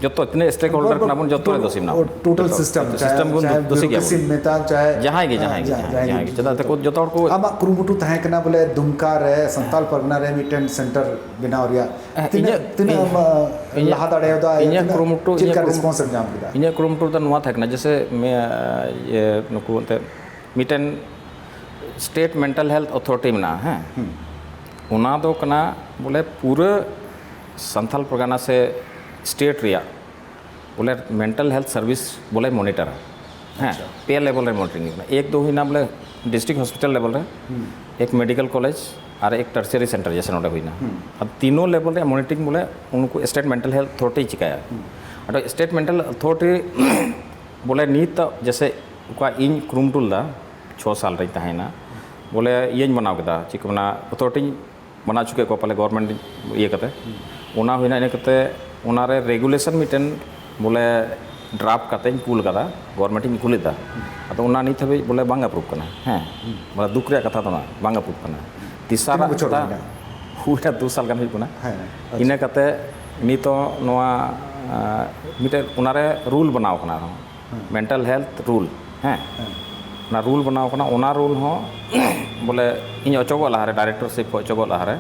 ᱡᱚᱛᱚ ᱛᱤᱱᱟᱹᱜ ᱥᱴᱮᱠ ᱦᱳᱞᱰᱟᱨ ᱠᱟᱱᱟ ᱵᱚᱱ ᱡᱚᱛᱚ ᱨᱮ ᱫᱳᱥᱤ ᱢᱮᱱᱟᱜ ᱵᱚᱱᱟ᱾ ᱴᱳᱴᱟᱞ ᱥᱤᱥᱴᱮᱢ, ᱥᱤᱥᱴᱮᱢ ᱵᱚᱱ ᱫᱳᱥᱤ ᱜᱮᱭᱟ ᱵᱚᱱ᱾ ᱢᱮᱛᱟ ᱪᱟᱦᱮ ᱡᱟᱦᱟᱸᱭ ᱜᱮ ᱡᱟᱦᱟᱸᱭ ᱜᱮ ᱡᱟᱦᱟᱸ- ᱡᱟᱦᱟᱸᱭ ᱡᱟᱦᱟᱸᱭ ᱜᱮ ᱪᱮᱫᱟᱜ ᱛᱮ ᱡᱚᱛᱚ ᱦᱚᱲ ᱠᱚ ᱟᱢᱟᱜ ᱠᱩᱨᱩᱢᱩᱴᱩ ᱛᱟᱦᱮᱸ ᱠᱟᱱᱟ ᱵᱚᱞᱮ ᱫᱩᱢᱠᱟ ᱨᱮ ᱥᱟᱱᱛᱟᱞ ᱯᱟᱨᱜᱟᱱᱟ ᱨᱮ ᱢᱤᱫᱴᱮᱱ ᱥᱮᱱᱴᱟᱨ ᱵᱮᱱᱟᱣ ᱨᱮᱭᱟᱜ? ᱦᱮᱸ, ᱛᱤᱱᱟᱹᱜ ᱤᱧᱟᱹᱜ- ᱛᱤᱱᱟᱹᱜ ᱤᱧ- ᱮᱢ, ᱟᱸ, ᱤᱧᱟᱹᱜ- ᱞᱟᱦᱟ ᱫᱟᱲᱮᱭᱟᱫᱟ? ᱤᱧᱟᱹᱜ ᱛᱤᱱᱟᱹᱜ- ᱠᱩᱨᱩᱢᱩᱴᱩ- ᱪᱮᱫ ᱞᱮᱠᱟ ᱤᱧᱟᱹᱜ ᱠᱩᱨᱩᱢᱩᱴᱩ- ᱨᱮᱥᱯᱚᱱᱥ ᱮᱢ ᱧᱟᱢ ᱠᱮᱫᱟ? ᱤᱧᱟᱹᱜ ᱠᱩᱨᱩᱢᱩᱴᱩ ᱫᱚ ᱱᱚᱣᱟ ᱛᱟᱦᱮᱸ ᱠᱟᱱᱟ, ᱡᱮᱭᱥᱮ ᱢᱮ- ᱤᱭᱟᱹ ᱱᱩᱠᱩ ᱮᱱᱛᱮᱫ ᱢᱤᱫᱴᱮᱱ ᱥᱴᱮᱴ ᱢᱮᱱᱴᱟᱞ ᱦᱮᱞᱛᱷ ᱚᱛᱷᱚᱨᱤᱴᱤ ᱢᱮᱱᱟᱜᱼᱟ, ᱦᱮᱸ, ᱚᱱᱟ ᱫᱚ ᱠᱟᱱᱟ ᱵᱚᱞᱮ ᱯᱩᱨᱟᱹ ᱥᱟᱱᱛᱟᱞ ᱯᱟᱨᱜᱟᱱᱟ ᱥᱮ ᱥᱴᱮᱴ ᱨᱮᱭᱟᱜ ᱵᱚᱞᱮ ᱢᱮᱱᱴᱟᱞ ᱦᱮᱞᱛᱷ ᱥᱟᱨᱵᱷᱤᱥ ᱵᱚᱞᱮ ᱢᱚᱱᱤᱴᱟᱨᱟ᱾ ᱦᱮᱸ, ᱯᱮ ᱞᱮᱵᱮᱞ ᱨᱮ ᱢᱚᱱᱤᱴᱟᱨᱤᱝ ᱦᱩᱭᱩᱜ ᱠᱟᱱᱟ᱾ ᱮᱠ ᱫᱚ ᱦᱩᱭᱱᱟ ᱵᱚᱞᱮ ᱰᱤᱥᱴᱨᱤᱠᱴ ᱦᱚᱥᱯᱤᱴᱟᱞ ᱞᱮᱵᱮᱞ ᱨᱮ, ᱮᱠ ᱢᱮᱰᱤᱠᱮᱞ ᱠᱚᱞᱮᱡᱽ ᱟᱨ ᱮᱠ ᱴᱟᱨᱥᱤᱭᱟᱨᱤ ᱥᱮᱱᱴᱟᱨ ᱡᱮᱭᱥᱮ ᱱᱚᱰᱮ ᱦᱩᱭᱱᱟ᱾ ᱟᱨ ᱛᱤᱱᱚ ᱞᱮᱵᱮᱞ ᱨᱮᱭᱟᱜ ᱢᱚᱱᱤᱴᱟᱨᱤᱝ ᱵᱚᱞᱮ ᱩᱱᱠᱩ ᱥᱴᱮᱴ ᱢᱮᱱᱴᱟᱞ ᱦᱮᱞᱛᱷ ᱚᱛᱷᱚᱨᱤᱴᱤᱭ ᱪᱤᱠᱟᱹᱭᱟ᱾ ᱟᱫᱚ ᱥᱴᱮᱴ ᱢᱮᱱᱴᱟᱞ ᱚᱛᱷᱚᱨᱤᱴᱤ ᱵᱚᱞᱮ ᱱᱤᱛ ᱡᱮᱭᱥᱮ ᱚᱠᱟ ᱤᱧ ᱠᱩᱨᱩᱢᱩᱴᱩ ᱞᱮᱫᱟ, ᱪᱷᱚ ᱥᱟᱞ ᱨᱮᱧ ᱛᱟᱦᱮᱸᱭᱮᱱᱟ, ᱵᱚᱞᱮ ᱤᱭᱟᱹᱧ ᱵᱮᱱᱟᱣ ᱠᱮᱫᱟ, ᱪᱮᱫ ᱠᱚ ᱢᱮᱱᱟ, ᱚᱛᱷᱚᱨᱤᱴᱤᱧ ᱵᱮᱱᱟᱣ ᱦᱚᱪᱚ ᱠᱮᱫ ᱠᱚᱣᱟ, ᱯᱟᱞᱮ ᱜᱚᱵᱷᱚᱨᱱᱢᱮᱱᱴ ᱤᱭᱟᱹ ᱠᱟᱛᱮ᱾ ᱚᱱᱟ ᱦᱩᱭᱱᱟ, ᱤᱱᱟᱹ ᱠᱟᱛᱮ ᱚᱱᱟᱨᱮ ᱨᱮᱜᱩᱞᱮᱥᱚᱱ ᱢᱤᱫᱴᱮᱱ ᱵᱚᱞᱮ ᱰᱨᱟᱯᱴ ᱠᱟᱛᱮᱧ ᱠᱩᱞ ᱠᱟᱫᱟ, ᱜᱚᱵᱷᱚᱨᱱᱢᱮᱱᱴ ᱤᱧ ᱠᱩᱞ ᱞᱮᱫᱟ᱾ ᱟᱫᱚ ᱚᱱᱟ ᱱᱤᱛ ᱦᱟᱹᱵᱤᱡ ᱵᱚᱞᱮ ᱵᱟᱝ ᱟᱯᱨᱩᱵᱷ ᱠᱟᱱᱟ᱾ ᱦᱮᱸ, ᱵᱚᱞᱮ ᱫᱩᱠ ᱨᱮᱭᱟᱜ ᱠᱟᱛᱷᱟ ᱫᱚ ᱚᱱᱟ ᱵᱟᱝ ᱟᱯᱨᱩᱵᱷ ᱠᱟᱱᱟ᱾ ᱛᱤᱥᱟᱨᱟᱜ ᱛᱤᱱᱟᱹᱜ ᱵᱚᱪᱷᱚᱨ ᱠᱟᱛᱷᱟ ᱦᱩᱭᱱᱟ? ᱦᱩᱭᱱᱟ ᱫᱩ ᱥᱟᱞ ᱜᱟᱱ ᱦᱩᱭᱩᱜ ᱠᱟᱱᱟ᱾ ᱦᱮᱸ, ᱟᱪᱪᱷᱟ᱾ ᱤᱱᱟᱹ ᱠᱟᱛᱮ ᱱᱤᱛᱚᱜ ᱱᱚᱣᱟ ᱟᱸ, ᱢᱤᱫᱴᱮᱱ ᱚᱱᱟᱨᱮ ᱨᱩᱞ ᱵᱮᱱᱟᱣ ᱠᱟᱱᱟ ᱟᱨᱦᱚᱸ, ᱢᱮᱱᱴᱟᱞ ᱦᱮᱞᱛᱷ ᱨᱩᱞ᱾ ᱦᱮᱸ, ᱚᱱᱟ ᱨᱩᱞ ᱵᱮᱱᱟᱣ ᱠᱟᱱᱟ, ᱚᱱᱟ ᱨᱩᱞ ᱦᱚᱸ ᱵᱚᱞᱮ ᱤᱧ ᱚᱪᱚᱜᱚᱜ ᱞᱟᱦᱟᱨᱮ, ᱰᱟᱭᱨᱮᱠᱴᱚᱨᱥᱤᱯ ᱠᱷᱚᱱ ᱚᱪᱚᱜᱚᱜ ᱞᱟᱦᱟᱨᱮ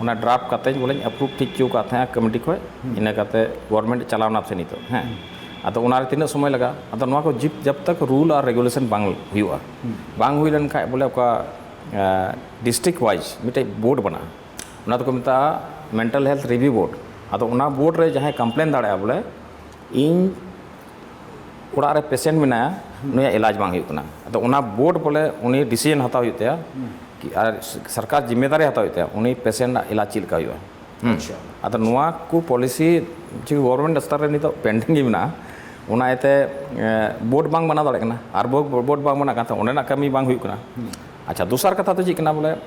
ᱚᱱᱟ ᱰᱨᱟᱯᱴ ᱠᱟᱛᱮᱧ ᱵᱚᱞᱮᱧ ᱟᱯᱨᱩᱵᱷ ᱴᱷᱤᱠ ᱦᱚᱪᱚ ᱟᱠᱟᱫ ᱛᱟᱦᱮᱸᱫ ᱠᱚᱢᱤᱴᱤ ᱠᱷᱚᱱ᱾ ᱤᱱᱟᱹ ᱠᱟᱛᱮ ᱜᱚᱵᱷᱚᱨᱱᱢᱮᱱᱴ ᱪᱟᱞᱟᱣ ᱮᱱᱟ ᱥᱮ ᱱᱤᱛᱚᱜ᱾ ᱦᱮᱸ, ᱟᱫᱚ ᱚᱱᱟᱨᱮ ᱛᱤᱱᱟᱹᱜ ᱥᱚᱢᱚᱭ ᱞᱟᱜᱟᱜᱼᱟ? ᱟᱫᱚ ᱱᱚᱣᱟ ᱠᱚ ᱡᱤᱵ ᱡᱟᱵ ᱛᱟᱠ ᱨᱩᱞ ᱟᱨ ᱨᱮᱜᱩᱞᱮᱥᱚᱱ ᱵᱟᱝ ᱦᱩᱭᱩᱜᱼᱟ, ᱵᱟᱝ ᱦᱩᱭ ᱞᱮᱱᱠᱷᱟᱡ ᱵᱚᱞᱮ ᱚᱠᱟ ᱰᱤᱥᱴᱨᱤᱠᱴ ᱣᱟᱭᱤᱡᱽ ᱢᱤᱫᱴᱮᱡ ᱵᱳᱨᱰ ᱵᱮᱱᱟᱜᱼᱟ, ᱚᱱᱟ ᱫᱚᱠᱚ ᱢᱮᱛᱟᱜᱼᱟ ᱢᱮᱱᱴᱟᱞ ᱦᱮᱞᱛᱷ ᱨᱤᱵᱷᱤᱭᱩ ᱵᱳᱨᱰ᱾ ᱟᱫᱚ ᱚᱱᱟ ᱵᱳᱨᱰ ᱨᱮ ᱡᱟᱦᱟᱸᱭ ᱠᱚᱢᱯᱞᱮᱱ ᱫᱟᱲᱮᱭᱟᱜᱼᱟ ᱵᱚᱞᱮ ᱤᱧ ᱚᱲᱟᱜ ᱨᱮ ᱯᱮᱥᱮᱱᱴ ᱢᱮᱱᱟᱭᱟ, ᱱᱩᱭᱟᱜ ᱮᱞᱟᱡᱽ ᱵᱟᱝ ᱦᱩᱭᱩᱜ ᱠᱟᱱᱟ, ᱟᱫᱚ ᱚᱱᱟ ᱵᱳᱨᱰ ᱵᱚᱞᱮ ᱩᱱᱤ ᱰᱤᱥᱤᱡᱚᱱ ᱦᱟᱛᱟᱣ ᱦᱩᱭᱩᱜ ᱛᱟᱭᱟ᱾ ᱠᱤ ᱟᱨ ᱥᱚᱨᱠᱟᱨ ᱡᱤᱢᱢᱮᱫᱟᱨᱤ ᱦᱟᱛᱟᱣ ᱦᱩᱭᱩᱜ ᱛᱟᱭᱟ ᱩᱱᱤ ᱯᱮᱥᱮᱱᱴ ᱟᱜ ᱮᱞᱟᱡᱽ ᱪᱮᱫ ᱞᱮᱠᱟ ᱦᱩᱭᱩᱜᱼᱟ᱾ ᱦᱩᱸ᱾ ᱟᱪᱪᱷᱟ᱾ ᱟᱫᱚ ᱱᱚᱣᱟ ᱠᱚ ᱯᱚᱞᱤᱥᱤ ᱡᱮ ᱜᱚᱵᱷᱚᱨᱱᱢᱮᱱᱴ ᱥᱛᱚᱨ ᱨᱮ ᱱᱤᱛᱚᱜ ᱯᱮᱱᱰᱤᱝ ᱜᱮ ᱢᱮᱱᱟᱜᱼᱟ, ᱚᱱᱟ ᱤᱭᱟᱹᱛᱮ ᱵᱳᱨᱰ ᱵᱟᱝ ᱵᱮᱱᱟᱣ ᱫᱟᱲᱮᱭᱟᱜ ᱠᱟᱱᱟ᱾ ᱟᱨ ᱵᱳᱨᱰ ᱵᱟᱝ ᱵᱮᱱᱟᱜ ᱠᱟᱱ ᱛᱟᱦᱮᱸ ᱚᱸᱰᱮᱱᱟᱜ ᱠᱟᱹᱢᱤ ᱵᱟᱝ ᱦᱩᱭᱩᱜ ᱠᱟᱱᱟ᱾ ᱟᱪᱪᱷᱟ, ᱫᱚᱥᱟᱨ ᱠᱟᱛᱷᱟ ᱫᱚ ᱪᱮᱫ ᱠᱟᱱᱟ ᱵᱚᱞᱮ,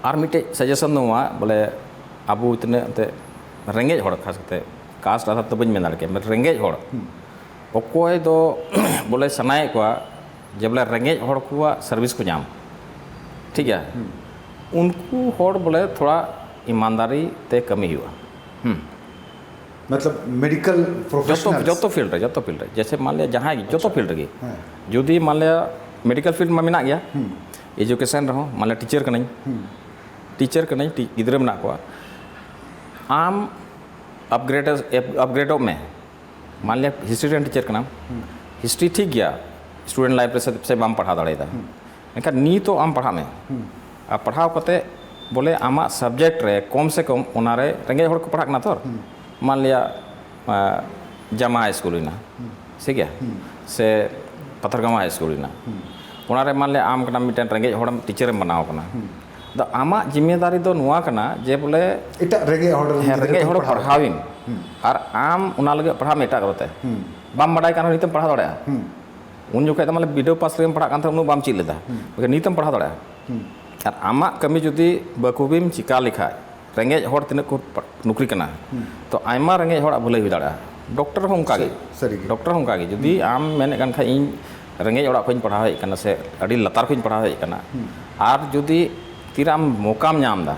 ᱟᱨ ᱢᱤᱫᱴᱮᱡ ᱥᱟᱡᱮᱥᱚᱱ ᱫᱚ ᱱᱚᱣᱟ ᱵᱚᱞᱮ, ᱟᱵᱚ ᱛᱤᱱᱟᱹᱜ ᱮᱱᱛᱮᱫ ᱨᱮᱸᱜᱮᱡ ᱦᱚᱲ, ᱠᱷᱟᱥ ᱠᱟᱛᱮ ᱠᱟᱥᱴ ᱟᱫᱷᱟᱨ ᱛᱮ ᱵᱟᱹᱧ ᱢᱮᱱ ᱫᱟᱲᱮ ᱠᱮᱭᱟ, but ᱨᱮᱸᱜᱮᱡ ᱦᱚᱲ ᱚᱠᱚᱭ ᱫᱚ ᱵᱚᱞᱮ ᱥᱟᱱᱟᱭᱮᱫ ᱠᱚᱣᱟ ᱡᱮ ᱵᱚᱞᱮ ᱨᱮᱸᱜᱮᱡ ᱦᱚᱲ ᱠᱚᱣᱟᱜ ᱥᱟᱨᱵᱷᱤᱥ ᱠᱚ ᱧᱟᱢ, ᱴᱷᱤᱠ ᱜᱮᱭᱟ? ᱩᱱᱠᱩ ᱦᱚᱲ ᱵᱚᱞᱮ ᱛᱷᱚᱲᱟ ᱤᱢᱟᱱᱫᱟᱨᱤ ᱛᱮ ᱠᱟᱹᱢᱤ ᱦᱩᱭᱩᱜᱼᱟ᱾ ᱦᱩᱸ᱾ ᱢᱚᱛᱞᱚᱵ ᱢᱮᱰᱤᱠᱟᱞ ᱡᱚᱛᱚ ᱯᱨᱚᱯᱷᱮᱥᱚᱱᱟᱞ ᱡᱚᱛᱚ ᱯᱷᱤᱞᱰ ᱨᱮ, ᱡᱚᱛᱚ ᱯᱷᱤᱞᱰ ᱨᱮ, ᱡᱮᱭᱥᱮ ᱢᱟᱱ ᱞᱤᱭᱟ ᱡᱟᱦᱟᱸᱭ ᱜᱮ, ᱡᱚᱛᱚ ᱯᱷᱤᱞᱰ ᱨᱮᱜᱮ᱾ ᱦᱮᱸ᱾ ᱡᱩᱫᱤ ᱢᱟᱱ ᱞᱤᱭᱟ ᱢᱮᱰᱤᱠᱟᱞ ᱯᱷᱤᱞᱰ ᱢᱟ ᱢᱮᱱᱟᱜ ᱜᱮᱭᱟ, ᱮᱡᱩᱠᱮᱥᱚᱱ ᱨᱮᱦᱚᱸ ᱢᱟᱱ ᱞᱤᱭᱟ ᱴᱤᱪᱟᱨ ᱠᱟᱹᱱᱟᱹᱧ, ᱴᱤᱪᱟᱨ ᱠᱟᱹᱱᱟᱹᱧ, ᱴᱤ- ᱜᱤᱫᱽᱨᱟᱹ ᱢᱮᱱᱟᱜ ᱠᱚᱣᱟ, ᱟᱢ ᱟᱯᱜᱨᱮᱰ ᱟᱯᱜᱨᱮᱰᱚᱜ ᱢᱮ᱾ ᱢᱟᱱ ᱞᱤᱭᱟ ᱦᱤᱥᱴᱨᱤ ᱨᱮᱱ ᱴᱤᱪᱟᱨ ᱠᱟᱱᱟᱢ, ᱦᱤᱥᱴᱨᱤ ᱴᱷᱤᱠ ᱜᱮᱭᱟ, ᱥᱴᱩᱰᱮᱱᱴ ᱞᱟᱭᱤᱯᱷ ᱨᱮ ᱥᱮ ᱥᱮ ᱵᱟᱢ ᱯᱟᱲᱦᱟᱣ ᱫᱟᱲᱮᱭᱟᱫᱟ, ᱢᱮᱱᱠᱷᱟᱱ ᱱᱤᱛᱚᱜ ᱟᱢ ᱯᱟᱲᱦᱟᱜ ᱢᱮ᱾ ᱟᱨ ᱯᱟᱲᱦᱟᱣ ᱠᱟᱛᱮ ᱵᱚᱞᱮ ᱟᱢᱟᱜ ᱥᱟᱵᱡᱮᱠᱴ ᱨᱮ ᱠᱚᱢ ᱥᱮ ᱠᱚᱢ ᱚᱱᱟᱨᱮ ᱨᱮᱸᱜᱮᱡ ᱦᱚᱲ ᱠᱚ ᱯᱟᱲᱦᱟᱜ ᱠᱟᱱᱟ ᱛᱚ, ᱢᱟᱱ ᱞᱤᱭᱟ ᱡᱟᱢᱟ ᱦᱟᱭ ᱥᱠᱩᱞ ᱦᱩᱭᱱᱟ, ᱴᱷᱤᱠ ᱜᱮᱭᱟ, ᱥᱮ ᱯᱟᱛᱷᱟᱨᱜᱟᱢᱟ ᱦᱟᱭ ᱥᱠᱩᱞ ᱦᱩᱭᱱᱟ, ᱚᱱᱟᱨᱮ ᱢᱟᱱ ᱞᱤᱭᱟ ᱟᱢ ᱠᱟᱱᱟᱢ ᱢᱤᱫᱴᱮᱱ ᱨᱮᱸᱜᱮᱡ ᱦᱚᱲᱮᱢ ᱴᱤᱪᱟᱨᱮᱢ ᱵᱮᱱᱟᱣ ᱠᱟᱱᱟ᱾ ᱟᱫᱚ ᱟᱢᱟᱜ ᱡᱤᱢᱢᱮᱫᱟᱨᱤ ᱫᱚ ᱱᱚᱣᱟ ᱠᱟᱱᱟ ᱡᱮ ᱵᱚᱞᱮ ᱮᱴᱟᱜ ᱨᱮᱸᱜᱮᱡ ᱦᱚᱲ ᱨᱮᱱ ᱦᱮᱸ, ᱜᱤᱫᱽᱨᱟᱹ ᱨᱮᱸᱜᱮᱡ ᱠᱚ ᱦᱚᱲ ᱯᱟᱲᱦᱟᱣ ᱯᱟᱲᱦᱟᱣᱮᱢ, ᱟᱨ ᱟᱢ ᱚᱱᱟ ᱞᱟᱹᱜᱤᱫ ᱯᱟᱲᱦᱟᱜ ᱢᱮ ᱮᱴᱟᱜ ᱠᱚᱛᱮ᱾ ᱵᱟᱢ ᱵᱟᱰᱟᱭ ᱠᱟᱱ ᱨᱮᱦᱚᱸ ᱱᱤᱛᱮᱢ ᱯᱟᱲᱦᱟᱣ ᱫᱟᱲᱮᱭᱟᱜᱼᱟ᱾ ᱩᱱ ᱡᱚᱠᱷᱚᱡ ᱫᱚ ᱢᱟᱱᱮ ᱵᱤᱰᱟᱹᱣ ᱯᱟᱥ ᱞᱟᱹᱜᱤᱫ ᱮᱢ ᱯᱟᱲᱦᱟᱜ ᱠᱟᱱ ᱛᱟᱦᱮᱸᱫ, ᱩᱱᱟᱹᱜ ᱵᱟᱢ ᱪᱮᱫ ᱞᱮᱫᱟ, ᱢᱮᱱᱠᱷᱟᱱ ᱱᱤᱛᱮᱢ ᱯᱟᱲᱦᱟᱣ ᱫᱟᱲᱮᱭᱟᱜᱼᱟ᱾ ᱟᱨ ᱟᱢᱟᱜ ᱠᱟᱹᱢᱤ ᱡᱩᱫᱤ ᱵᱟᱠᱷᱩᱵᱤᱢ ᱪᱤᱠᱟ ᱞᱮᱠᱷᱟᱡ, ᱨᱮᱸᱜᱮᱡ ᱦᱚᱲ ᱛᱤᱱᱟᱹᱜ ᱠᱚ ᱯᱟ- ᱱᱩᱠᱨᱤ ᱠᱟᱱᱟ, ᱛᱚ ᱟᱭᱢᱟ ᱨᱮᱸᱜᱮᱡ ᱦᱚᱲᱟᱜ ᱵᱷᱟᱹᱞᱟᱹᱭ ᱦᱩᱭ ᱫᱟᱲᱮᱭᱟᱜᱼᱟ᱾ ᱰᱚᱠᱴᱚᱨ ᱦᱚᱸ ᱚᱱᱠᱟ ᱜᱮ᱾ ᱥᱟᱹᱨᱤ ᱜᱮ᱾ ᱰᱚᱠᱴᱚᱨ ᱦᱚᱸ ᱚᱱᱠᱟ ᱜᱮ, ᱡᱩᱫᱤ ᱟᱢ ᱢᱮᱱᱮᱫ ᱠᱟᱱ ᱠᱷᱟᱡ ᱤᱧ ᱨᱮᱸᱜᱮᱡ ᱚᱲᱟᱜ ᱠᱷᱚᱱ ᱤᱧ ᱯᱟᱲᱦᱟᱣ ᱦᱮᱡ ᱟᱠᱟᱱᱟ ᱥᱮ ᱟᱹᱰᱤ ᱞᱟᱛᱟᱨ ᱠᱷᱚᱱ ᱤᱧ ᱯᱟᱲᱦᱟᱣ ᱦᱮᱡ ᱟᱠᱟᱱᱟ, ᱟᱨ ᱡᱩᱫᱤ ᱛᱤᱨᱮ ᱟᱢ ᱢᱚᱠᱟᱢ ᱧᱟᱢ ᱮᱫᱟ,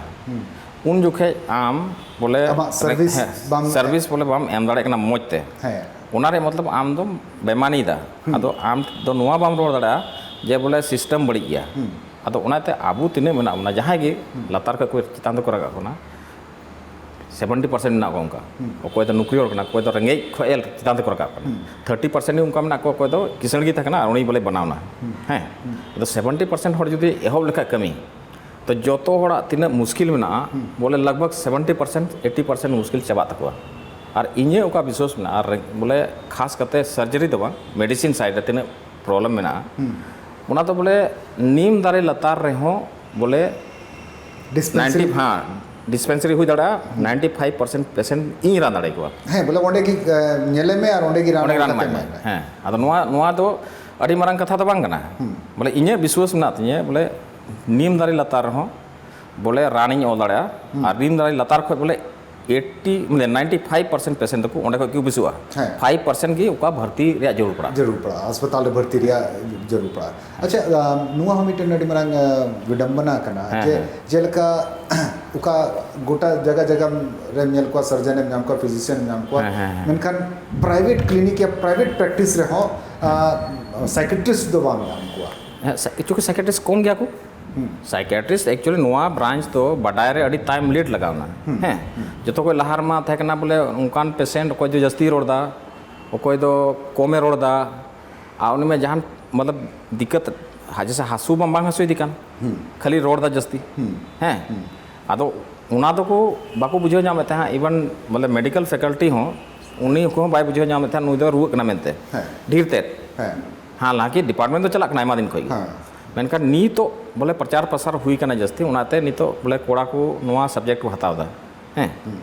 ᱩᱱ ᱡᱚᱠᱷᱮᱡ ᱟᱢ ᱵᱚᱞᱮ ᱟᱢᱟᱜ service ᱦᱮᱸ, ᱵᱟᱢ- service ᱵᱚᱞᱮ ᱵᱟᱢ ᱮᱢ ᱫᱟᱲᱮᱭᱟᱜ ᱠᱟᱱᱟ ᱢᱚᱡᱽ ᱛᱮ᱾ ᱦᱮᱸ᱾ ᱚᱱᱟ ᱨᱮᱭᱟᱜ ᱢᱚᱛᱞᱚᱵ ᱟᱢ ᱫᱚᱢ ᱵᱮᱢᱟᱱᱤᱭᱮᱫᱟ᱾ ᱟᱫᱚ ᱟᱢ ᱫᱚ ᱱᱚᱣᱟ ᱵᱟᱢ ᱨᱚᱲ ᱫᱟᱲᱮᱭᱟᱜᱼᱟ ᱡᱮ ᱵᱚᱞᱮ ᱥᱤᱥᱴᱮᱢ ᱵᱟᱹᱲᱤᱡ ᱜᱮᱭᱟ᱾ ᱟᱫᱚ ᱚᱱᱟᱛᱮ ᱟᱵᱚ ᱛᱤᱱᱟᱹᱜ ᱢᱮᱱᱟᱜ ᱵᱚᱱᱟ, ᱡᱟᱦᱟᱸᱭ ᱜᱮ ᱞᱟᱛᱟᱨ ᱠᱷᱚᱱ ᱠᱚ ᱪᱮᱛᱟᱱ ᱛᱮᱠᱚ ᱨᱟᱠᱟᱵ ᱠᱟᱱᱟ, ᱥᱮᱵᱷᱮᱱᱴᱤ ᱯᱟᱨᱥᱮᱱᱴ ᱢᱮᱱᱟᱜ ᱠᱚᱣᱟ ᱚᱱᱠᱟ᱾ ᱚᱠᱚᱭ ᱫᱚ ᱱᱩᱠᱨᱤ ᱦᱚᱲ ᱠᱟᱱᱟ, ᱚᱠᱚᱭ ᱫᱚ ᱨᱮᱸᱜᱮᱡ ᱠᱷᱚᱱ ᱮ ᱪᱮᱛᱟᱱ ᱛᱮᱠᱚ ᱨᱟᱠᱟᱵ ᱠᱟᱱᱟ᱾ ᱛᱷᱟᱨᱴᱤ ᱯᱟᱨᱥᱮᱱᱴ ᱜᱮ ᱚᱱᱠᱟ ᱢᱮᱱᱟᱜ ᱠᱚᱣᱟ, ᱚᱠᱚᱭ ᱫᱚ ᱠᱤᱥᱟᱹᱬ ᱜᱮ ᱛᱟᱦᱮᱸ ᱠᱟᱱᱟ ᱟᱨ ᱩᱱᱤ ᱵᱚᱞᱮ ᱵᱮᱱᱟᱣ ᱮᱱᱟ᱾ ᱦᱮᱸ᱾ ᱟᱫᱚ ᱥᱮᱵᱷᱮᱱᱴᱤ ᱯᱟᱨᱥᱮᱱᱴ ᱦᱚᱲ ᱡᱩᱫᱤ ᱮᱦᱚᱵ ᱞᱮᱠᱷᱟᱡ ᱠᱟᱹᱢᱤ, ᱛᱚ ᱡᱚᱛᱚ ᱦᱚᱲᱟᱜ ᱛᱤᱱᱟᱹᱜ ᱢᱩᱥᱠᱤᱞ ᱢᱮᱱᱟᱜᱼᱟ, ᱵᱚᱞᱮ ᱞᱟᱜᱽ ᱵᱷᱟᱜᱽ ᱥᱮᱵᱷᱮᱱᱴᱤ ᱯᱟᱨᱥᱮᱱᱴ, ᱮᱭᱤᱴᱤ ᱯᱟᱨᱥᱮᱱᱴ ᱢᱩᱥᱠᱤᱞ ᱪᱟᱵᱟᱜ ᱛᱟᱠᱚᱣᱟ᱾ ᱟᱨ ᱤᱧᱟᱹᱜ ᱚᱱᱠᱟ ᱵᱤᱥᱣᱟᱥ ᱢᱮᱱᱟᱜᱼᱟ, ᱟᱨ ᱵᱚᱞᱮ ᱠᱷᱟᱥ ᱠᱟᱛᱮ ᱥᱟᱨᱡᱟᱨᱤ ᱫᱚ ᱵᱟᱝ, ᱢᱮᱰᱤᱥᱤᱱ ᱥᱟᱭᱤᱰ ᱨᱮ ᱛᱤᱱᱟᱹᱜ ᱯᱨᱚᱵᱞᱮᱢ ᱢᱮᱱᱟᱜᱼᱟ, ᱚᱱᱟ ᱫᱚ ᱵᱚᱞᱮ ᱱᱤᱢ ᱫᱟᱨᱮ ᱞᱟᱛᱟᱨ ᱨᱮᱦᱚᱸ ᱵᱚᱞᱮ ᱰᱤᱥᱯᱮᱱᱥᱟᱨᱤ᱾ ᱱᱟᱭᱤᱱᱴᱤ, ᱦᱮᱸ, ᱰᱤᱥᱯᱮᱱᱥᱟᱨᱤ ᱦᱩᱭ ᱫᱟᱲᱮᱭᱟᱜᱼᱟ, ᱱᱟᱭᱤᱱᱴᱤ ᱯᱷᱟᱭᱤᱵᱷ ᱯᱟᱨᱥᱮᱱᱴ ᱯᱮᱥᱮᱱᱴ ᱤᱧ ᱨᱟᱱ ᱫᱟᱲᱮ ᱠᱚᱣᱟ᱾ ᱦᱮᱸ, ᱵᱚᱞᱮ ᱚᱸᱰᱮ ᱜᱮ ᱧᱮᱞᱮ ᱢᱮ ᱟᱨ ᱚᱸᱰᱮ ᱜᱮ ᱨᱟᱱ ᱚᱸᱰᱮ ᱨᱟᱱ ᱠᱟᱛᱮ ᱮᱢᱟᱭ ᱢᱮ᱾ ᱦᱮᱸ, ᱟᱫᱚ ᱱᱚᱣᱟ ᱱᱚᱣᱟ ᱫᱚ ᱟᱹᱰᱤ ᱢᱟᱨᱟᱝ ᱠᱟᱛᱷᱟ ᱫᱚ ᱵᱟᱝ ᱠᱟᱱᱟ᱾ ᱵᱚᱞᱮ ᱤᱧᱟᱹᱜ ᱵᱤᱥᱣᱟᱥ ᱢᱮᱱᱟᱜ ᱛᱤᱧᱟᱹ, ᱵᱚᱞᱮ ᱱᱤᱢ ᱫᱟᱨᱮ ᱞᱟᱛᱟᱨ ᱨᱮᱦᱚᱸ ᱵᱚᱞᱮ ᱨᱟᱱᱤᱧ ᱚᱞ ᱫᱟᱲᱮᱭᱟᱜᱼᱟ᱾ ᱟᱨ ᱱᱤᱢ ᱫᱟᱨᱮ ᱞᱟᱛᱟᱨ ᱠᱷᱚᱱ ᱵᱚᱞᱮ ᱮᱭᱤᱴᱴᱤ ᱢᱟᱱᱮ ᱱᱟᱭᱤᱱᱴᱤ ᱯᱷᱟᱭᱤᱵᱷ ᱯᱟᱨᱥᱮᱱᱴ ᱯᱮᱥᱮᱱᱴ ᱫᱚᱠᱚ ᱚᱸᱰᱮ ᱠᱷᱚᱱ ᱠᱚ ᱵᱮᱥᱚᱜᱼᱟ᱾ ᱦᱮᱸ᱾ ᱯᱷᱟᱭᱤᱵᱷ ᱯᱟᱨᱥᱮᱱᱴ ᱜᱮ ᱚᱠᱟ ᱵᱷᱚᱨᱛᱤ ᱨᱮᱭᱟᱜ ᱡᱟᱹᱨᱩᱲ ᱯᱟᱲᱟᱜᱼᱟ᱾ ᱡᱟᱹᱨᱩᱲ ᱯᱟᱲᱟᱜᱼᱟ, ᱦᱟᱥᱯᱟᱛᱟᱞ ᱨᱮ ᱵᱷᱚᱨᱛᱤ ᱨᱮᱭᱟᱜ ᱡᱟᱹᱨᱩᱲ ᱯᱟᱲᱟᱜᱼᱟ᱾ ᱟᱪᱪᱷᱟ, ᱟᱢ, ᱱᱚᱣᱟ ᱦᱚᱸ ᱢᱤᱫᱴᱮᱱ ᱟᱹᱰᱤ ᱢᱟᱨᱟᱝ ᱟᱸ, ᱵᱤᱰᱚᱢᱵᱚᱱᱟ ᱠᱟᱱᱟ᱾ ᱦᱮᱸ, ᱡᱮ ᱦᱮᱸ᱾ ᱡᱮᱞᱮᱠᱟ ᱚᱠᱟ ᱜᱚᱴᱟ ᱡᱟᱭᱜᱟ ᱡᱟᱭᱜᱟ ᱨᱮᱢ ᱧᱮᱞ ᱠᱚᱣᱟ, ᱥᱟᱨᱡᱚᱱ ᱮᱢ ᱧᱟᱢ ᱠᱚᱣᱟ, ᱯᱷᱤᱡᱤᱥᱤᱭᱟᱱ ᱮᱢ ᱧᱟᱢ ᱠᱚᱣᱟ, ᱦᱮᱸ, ᱦᱮᱸ, ᱦᱮᱸ᱾ ᱢᱮᱱᱠᱷᱟᱱ ᱯᱨᱟᱭᱵᱷᱮᱴ ᱠᱞᱤᱱᱤᱠ ᱭᱟ ᱯᱨᱟᱭᱵᱷᱮᱴ ᱯᱨᱮᱠᱴᱤᱥ ᱨᱮᱦᱚᱸ ᱥᱟᱭᱠᱮᱴᱨᱤᱥᱴ ᱫᱚ ᱵᱟᱢ ᱧᱟᱢ ᱠᱚᱣᱟ᱾ ᱦᱮᱸ, ᱥᱟ- ᱪᱩᱸᱠᱤ ᱥᱟᱭᱠᱮᱴᱨᱤᱥᱴ ᱠᱚᱢ ᱜᱮᱭᱟ ᱠᱚ᱾ ᱥᱟᱭᱠᱮᱴᱨᱤᱥᱴ ᱮᱠᱪᱩᱭᱮᱞᱤ ᱱᱚᱣᱟ ᱵᱨᱟᱧᱪ ᱫᱚ ᱵᱟᱰᱟᱭ ᱨᱮ ᱟᱹᱰᱤ ᱴᱟᱭᱤᱢ ᱞᱮᱴ ᱞᱟᱜᱟᱣ ᱮᱱᱟ᱾ ᱦᱮᱸ, ᱡᱚᱛᱚ ᱠᱷᱚᱱ ᱞᱟᱦᱟ ᱨᱮᱢᱟ ᱛᱟᱦᱮᱸ ᱠᱟᱱᱟ ᱵᱚᱞᱮ ᱚᱱᱠᱟᱱ ᱯᱮᱥᱮᱱᱴ ᱚᱠᱚᱭ ᱫᱚ ᱡᱟᱹᱥᱛᱤ ᱨᱚᱲ ᱮᱫᱟ, ᱚᱠᱚᱭ ᱫᱚ ᱠᱚᱢᱮ ᱨᱚᱲ ᱮᱫᱟ, ᱟᱨ ᱩᱱᱤ ᱢᱟ ᱡᱟᱦᱟᱱ ᱢᱚᱛᱞᱚᱵ ᱫᱤᱠᱠᱟᱛ ᱦᱟ- ᱡᱮᱥᱮ ᱦᱟᱹᱥᱩ ᱢᱟ ᱵᱟᱝ ᱦᱟᱹᱥᱩᱭᱮᱫᱮ ᱠᱟᱱ, ᱠᱷᱟᱹᱞᱤ ᱨᱚᱲ ᱮᱫᱟ ᱡᱟᱹᱥᱛᱤ᱾ ᱦᱮᱸ, ᱟᱫᱚ ᱚᱱᱟ ᱫᱚᱠᱚ ᱵᱟᱠᱚ ᱵᱩᱡᱷᱟᱹᱣ ᱧᱟᱢᱮᱫ ᱛᱟᱦᱮᱸᱫ, ᱤᱵᱷᱮᱱ ᱵᱚᱞᱮ ᱢᱮᱰᱤᱠᱮᱞ ᱯᱷᱮᱠᱟᱞᱴᱤ ᱦᱚᱸ ᱩᱱᱤ ᱠᱚᱦᱚᱸ ᱵᱟᱭ ᱵᱩᱡᱷᱟᱹᱣ ᱧᱟᱢᱮᱫ ᱛᱟᱦᱮᱸᱫ ᱱᱩᱭ ᱫᱚ ᱨᱩᱣᱟᱹᱜ ᱠᱟᱱᱟ ᱢᱮᱱᱛᱮ᱾ ᱦᱮᱸ᱾ ᱰᱷᱮᱨ ᱛᱮᱫ ᱦᱮᱸ᱾ ᱦᱟᱞᱟᱝᱠᱤ ᱰᱤᱯᱟᱨᱴᱢᱮᱱᱴ ᱫᱚ ᱪᱟᱞᱟᱜ ᱠᱟᱱᱟ ᱟᱭᱢᱟ ᱫᱤᱱ ᱠᱷᱚᱱ ᱜᱮ᱾ ᱦᱮᱸ᱾ ᱢᱮᱱᱠᱷᱟᱱ ᱱᱤᱛᱚᱜ ᱵᱚᱞᱮ ᱯᱨᱚᱪᱟᱨ ᱯᱨᱚᱥᱟᱨ ᱦᱩᱭ ᱠᱟᱱᱟ ᱡᱟᱹᱥᱛᱤ, ᱚᱱᱟᱛᱮ ᱱᱤᱛᱚᱜ ᱵᱚᱞᱮ ᱠᱚᱲᱟ ᱠᱚ ᱱᱚᱣᱟ ᱥᱟᱵᱡᱮᱠᱴ ᱠᱚ ᱦᱟᱛᱟᱣ ᱮᱫᱟ᱾ ᱦᱮᱸ,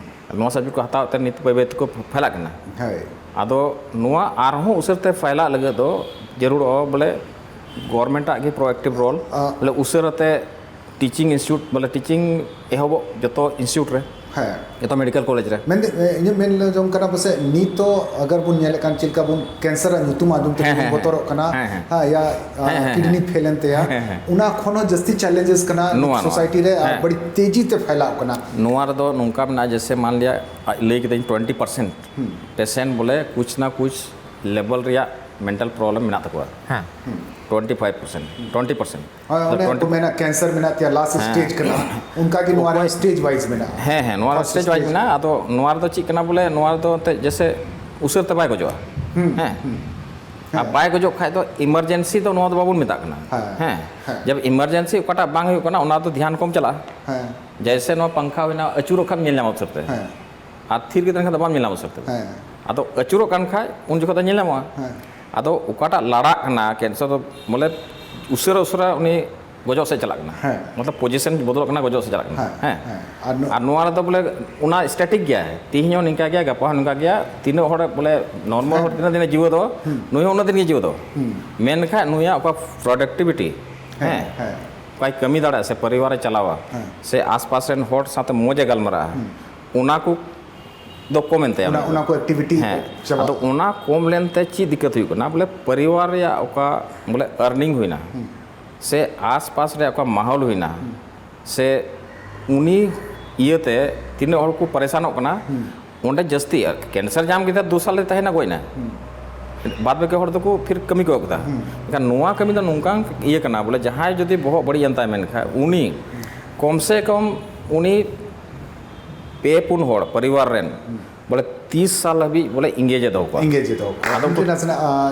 ᱱᱚᱣᱟ ᱥᱟᱵᱡᱮᱠᱴ ᱠᱚ ᱦᱟᱛᱟᱣ ᱛᱮ ᱱᱤᱛ ᱵᱟᱹᱭ ᱵᱟᱹᱭ ᱛᱮᱠᱚ ᱯᱷᱮᱞᱟᱜ ᱠᱟᱱᱟ᱾ ᱦᱳᱭ᱾ ᱟᱫᱚ ᱱᱚᱣᱟ ᱟᱨᱦᱚᱸ ᱩᱥᱟᱹᱨ ᱛᱮ ᱯᱷᱮᱞᱟᱜ ᱞᱟᱹᱜᱤᱫ ᱫᱚ ᱡᱟᱹᱨᱩᱲᱚᱜᱼᱟ ᱵᱚᱞᱮ ᱜᱚᱨᱢᱮᱱᱴᱟᱜ ᱜᱮ ᱯᱨᱳ ᱮᱠᱴᱤᱵᱷ ᱨᱳᱞ, ᱟ- ᱵᱚᱞᱮ ᱩᱥᱟᱹᱨᱟ ᱛᱮ ᱴᱤᱪᱤᱝ ᱤᱱᱥᱴᱤᱴᱤᱭᱩᱴ ᱵᱚᱞᱮ ᱴᱤᱪᱤᱝ ᱮᱦᱚᱵᱚᱜ ᱡᱚᱛᱚ ᱤᱱᱥᱴᱤᱴᱤᱭᱩᱴ ᱨᱮ, ᱦᱮᱸ᱾ ᱡᱚᱛᱚ ᱢᱮᱰᱤᱠᱮᱞ ᱠᱚᱞᱮᱡᱽ ᱨᱮ᱾ ᱢᱮᱱᱫᱟᱹᱧ, ᱤᱧᱟᱹᱜ ᱢᱮᱱ ᱡᱚᱝ ᱠᱟᱱᱟ, ᱯᱟᱥᱮᱡ ᱱᱤᱛᱚᱜ ᱟᱜᱟᱨ ᱵᱚᱱ ᱧᱮᱞᱮᱫ ᱠᱟᱱ ᱪᱮᱫ ᱞᱮᱠᱟ ᱵᱚᱱ ᱠᱮᱱᱥᱟᱨ ᱟᱜ ᱧᱩᱛᱩᱢ ᱟᱸᱡᱚᱢ ᱛᱮ ᱦᱮᱸ, ᱵᱚᱱ ᱦᱮᱸ, ᱵᱚᱛᱚᱨᱚᱜ ᱠᱟᱱᱟ, ᱦᱮᱸ, ᱦᱮᱸ᱾ ᱦᱮᱸ, ᱭᱟ ᱟ, ᱦᱮᱸ, ᱦᱮᱸ, ᱠᱤᱰᱱᱤ ᱦᱮᱸ᱾ ᱯᱷᱮᱞ ᱮᱱ ᱛᱟᱭᱟ, ᱦᱮᱸ, ᱦᱮᱸ᱾ ᱚᱱᱟ ᱠᱷᱚᱱ ᱦᱚᱸ ᱡᱟᱹᱥᱛᱤ ᱪᱮᱞᱮᱧᱡᱮᱥ ᱠᱟᱱᱟ ᱱᱚᱣᱟ, ᱱᱚᱣᱟ᱾ ᱥᱳᱥᱟᱭᱴᱤ ᱨᱮ, ᱟᱨ ᱦᱮᱸ᱾ ᱵᱟᱹᱲᱤ ᱛᱮᱡᱤ ᱛᱮ ᱯᱷᱮᱞᱟᱣ ᱠᱟᱱᱟ᱾ ᱱᱚᱣᱟ ᱨᱮᱫᱚ ᱱᱚᱝᱠᱟ ᱢᱮᱱᱟᱜᱼᱟ, ᱡᱮᱥᱮ ᱢᱟᱱ ᱞᱤᱭᱟ ᱞᱟᱹᱭ ᱠᱮᱫᱟᱹᱧ ᱴᱩᱭᱮᱱᱴᱤ ᱯᱟᱨᱥᱮᱱᱴ ᱯᱮᱥᱮᱱᱴ ᱵᱚᱞᱮ ᱠᱩᱪ ᱱᱟ ᱠᱩᱪ ᱞᱮᱵᱮᱞ ᱨᱮᱭᱟᱜ ᱢᱮᱱᱴᱟᱞ ᱯᱨᱚᱵᱞᱮᱢ ᱢᱮᱱᱟᱜ ᱛᱟᱠᱚᱣᱟ᱾ ᱦᱮᱸ᱾ Twenty five percent, twenty percent. ᱦᱳᱭ, ᱚᱱᱮ ᱠᱚ ᱢᱮᱱᱟ ᱠᱮᱱᱥᱟᱨ ᱢᱮᱱᱟᱜ ᱛᱟᱭᱟ, ᱞᱟᱥᱴ ᱦᱮᱸ᱾ ᱥᱴᱮᱡᱽ ᱠᱟᱱᱟ, ᱚᱱᱠᱟ ᱜᱮ ᱱᱚᱣᱟ ᱨᱮ ᱚᱠᱚᱭ- ᱥᱴᱮᱡᱽ ᱣᱟᱭᱤᱡ ᱢᱮᱱᱟᱜᱼᱟ᱾ ᱦᱮᱸ, ᱦᱮᱸ, ᱱᱚᱣᱟ ᱨᱮ ᱯᱷᱟᱨᱥᱴ ᱥᱴᱮᱡᱽ ᱣᱟᱭᱤᱡ ᱥᱴᱮᱡᱽ᱾ ᱢᱮᱱᱟᱜᱼᱟ᱾ ᱟᱫᱚ ᱱᱚᱣᱟ ᱨᱮᱫᱚ ᱪᱮᱫ ᱠᱟᱱᱟ ᱵᱚᱞᱮ, ᱱᱚᱣᱟ ᱨᱮᱫᱚ ᱮᱱᱛᱮᱫ ᱡᱮᱥᱮ ᱩᱥᱟᱹᱨ ᱛᱮ ᱵᱟᱭ ᱜᱚᱡᱚᱜᱼᱟ᱾ ᱦᱮᱸ᱾ ᱟᱨ ᱵᱟᱭ ᱜᱚᱡᱚᱜ ᱠᱷᱟᱡ ᱫᱚ ᱤᱢᱟᱨᱡᱮᱱᱥᱤ ᱫᱚ ᱱᱚᱣᱟ ᱫᱚ ᱵᱟᱵᱚᱱ ᱢᱮᱛᱟᱜ ᱠᱟᱱᱟ᱾ ᱦᱮᱸ, ᱦᱮᱸ᱾ ᱦᱮᱸ᱾ ᱡᱟᱵ ᱤᱢᱟᱨᱡᱮᱱᱥᱤ ᱚᱠᱟᱴᱟᱜ ᱵᱟᱝ ᱦᱩᱭᱩᱜ ᱠᱟᱱᱟ, ᱚᱱᱟ ᱫᱚ ᱫᱷᱮᱭᱟᱱ ᱠᱚᱢ ᱪᱟᱞᱟᱜᱼᱟ᱾ ᱦᱮᱸ᱾ ᱡᱮᱭᱥᱮ ᱱᱚᱣᱟ ᱯᱟᱝᱠᱷᱟ ᱦᱩᱭᱱᱟ, ᱟᱹᱪᱩᱨᱚᱜ ᱠᱷᱟᱱ ᱧᱮᱞ ᱧᱟᱢᱟ ᱩᱥᱟᱹᱨ ᱛᱮ᱾ ᱦᱮᱸ᱾ ᱟᱨ ᱛᱷᱤᱨ ᱜᱮ ᱛᱟᱦᱮᱱ ᱠᱷᱟᱱ ᱫᱚ ᱵᱟᱢ ᱧᱮᱞ ᱧᱟᱢᱟ ᱩᱥᱟᱹᱨ ᱛᱮ᱾ ᱦᱮᱸ᱾ ᱟᱫᱚ ᱟᱹᱪᱩᱨᱚᱜ ᱠᱟᱱ ᱠᱷᱟᱡ ᱩᱱ ᱡᱚᱠᱷᱚᱱ ᱫᱚ ᱧᱮᱞ ᱧᱟᱢᱚᱜᱼᱟ᱾ ᱦᱮᱸ᱾ ᱟᱫᱚ ᱚᱠᱟᱴᱟᱜ ᱞᱟᱲᱟᱜ ᱠᱟᱱᱟ ᱠᱮᱱᱥᱟᱨ ᱫᱚ, ᱵᱚᱞᱮ ᱩᱥᱟᱹᱨᱟ ᱩᱥᱟᱹᱨᱟ ᱩᱱᱤ ᱜᱚᱡᱚᱜ ᱥᱮᱫ ᱪᱟᱞᱟᱜ ᱠᱟᱱᱟ᱾ ᱦᱮᱸ᱾ ᱢᱚᱛᱞᱚᱵ ᱯᱚᱡᱤᱥᱚᱱ ᱵᱚᱫᱚᱞᱚᱜ ᱠᱟᱱᱟ, ᱜᱚᱡᱚᱜ ᱥᱮᱫ ᱪᱟᱞᱟᱜ ᱠᱟᱱᱟ᱾ ᱦᱮᱸ, ᱦᱮᱸ᱾ ᱦᱮᱸ᱾ ᱟᱨ ᱱᱚ- ᱟᱨ ᱱᱚᱣᱟ ᱨᱮᱫᱚ ᱵᱚᱞᱮ ᱚᱱᱟ ᱥᱴᱮᱴᱤᱠ ᱜᱮᱭᱟ, ᱛᱤᱦᱤᱧ ᱦᱚᱸ ᱱᱤᱝᱠᱟ ᱜᱮᱭᱟ, ᱜᱟᱯᱟ ᱦᱚᱸ ᱱᱚᱝᱠᱟ ᱜᱮᱭᱟ᱾ ᱛᱤᱱᱟᱹᱜ ᱦᱚᱲ ᱵᱚᱞᱮ ᱱᱚᱨᱢᱟᱞ ᱦᱚᱲ ᱛᱤᱱᱟᱹᱜ ᱫᱤᱱᱮ ᱡᱤᱣᱮᱫᱚᱜᱼᱟ, ᱱᱩᱭ ᱦᱚᱸ ᱩᱱᱟᱹᱜ ᱫᱤᱱ ᱜᱮ ᱡᱤᱣᱮᱫᱚᱜᱼᱟ᱾ ᱢᱮᱱᱠᱷᱟᱱ ᱱᱩᱭᱟᱜ ᱚᱠᱟ ᱯᱨᱚᱰᱟᱠᱴᱤᱵᱷᱤᱴᱤ, ᱦᱮᱸ, ᱦᱮᱸ, ᱦᱮᱸ᱾ ᱚᱠᱟᱭ ᱠᱟᱹᱢᱤ ᱫᱟᱲᱮᱭᱟᱜᱼᱟ ᱥᱮ ᱯᱚᱨᱤᱵᱟᱨᱮ ᱪᱟᱞᱟᱣᱟ, ᱦᱮᱸ᱾ ᱥᱮ ᱟᱥᱯᱟᱥ ᱨᱮᱱ ᱦᱚᱲ ᱥᱟᱶᱛᱮ ᱢᱚᱡᱽ ᱮ ᱜᱟᱞᱢᱟᱨᱟᱜᱼᱟ, ᱚᱱᱟ ᱠᱚ ᱫᱚ ᱠᱚᱢ ᱮᱱ ᱛᱟᱭᱟ᱾ ᱚᱱᱟ, ᱚᱱᱟ ᱠᱚ ᱮᱠᱴᱤᱵᱷᱤᱴᱤ ᱦᱮᱸ᱾ ᱪᱟᱵᱟᱜ᱾ ᱟᱫᱚ ᱚᱱᱟ ᱠᱚᱢ ᱞᱮᱱᱛᱮ ᱪᱮᱫ ᱫᱤᱠᱠᱟᱛ ᱦᱩᱭᱩᱜ ᱠᱟᱱᱟ? ᱵᱚᱞᱮ ᱯᱚᱨᱤᱵᱟᱨ ᱨᱮᱭᱟᱜ ᱚᱠᱟ ᱵᱚᱞᱮ ᱟᱨᱱᱤᱝ ᱦᱩᱭᱱᱟ, ᱥᱮ ᱟᱥᱯᱟᱥ ᱨᱮ ᱚᱠᱟ ᱢᱟᱦᱚᱞ ᱦᱩᱭᱱᱟ, ᱥᱮ ᱩᱱᱤ ᱤᱭᱟᱹᱛᱮ ᱛᱤᱱᱟᱹᱜ ᱦᱚᱲ ᱠᱚ ᱯᱟᱨᱮᱥᱟᱱᱚᱜ ᱠᱟᱱᱟ, ᱚᱸᱰᱮ ᱡᱟᱹᱥᱛᱤ᱾ ᱟᱨ ᱠᱮᱱᱥᱟᱨ ᱧᱟᱢ ᱠᱮᱫᱟ, ᱫᱩ ᱥᱟᱞ ᱨᱮ ᱛᱟᱦᱮᱸᱱᱟ, ᱜᱚᱡ ᱮᱱᱟ᱾ ᱵᱟᱫ ᱵᱟᱹᱠᱤ ᱦᱚᱲ ᱫᱚᱠᱚ ᱯᱷᱤᱨ ᱠᱟᱹᱢᱤ ᱠᱚ ᱮᱦᱚᱵ ᱠᱮᱫᱟ᱾ ᱮᱱᱠᱷᱟᱱ ᱱᱚᱣᱟ ᱠᱟᱹᱢᱤ ᱫᱚ ᱱᱚᱝᱠᱟᱱ ᱤᱭᱟᱹ ᱠᱟᱱᱟ, ᱵᱚᱞᱮ ᱡᱟᱦᱟᱸᱭ ᱡᱩᱫᱤ ᱵᱚᱦᱚᱜ ᱵᱟᱹᱲᱤᱡ ᱮᱱ ᱛᱟᱭ ᱢᱮᱱᱠᱷᱟᱱ, ᱩᱱᱤ ᱠᱚᱢ ᱥᱮ ᱠᱚᱢ ᱩᱱᱤ ᱯᱮ ᱯᱩᱱ ᱦᱚᱲ ᱯᱚᱨᱤᱵᱟᱨ ᱨᱮᱱ ᱵᱚᱞᱮ ᱛᱤᱥ ᱥᱟᱞ ᱦᱟᱹᱵᱤᱡ ᱵᱚᱞᱮ engage ᱮ ᱫᱚᱦᱚ ᱠᱚᱣᱟ᱾ Engage ᱮ ᱫᱚᱦᱚ ᱠᱚᱣᱟ᱾ ᱟᱫᱚ ᱢᱤᱫᱴᱮᱱ ᱱᱟᱥᱮᱱᱟᱜ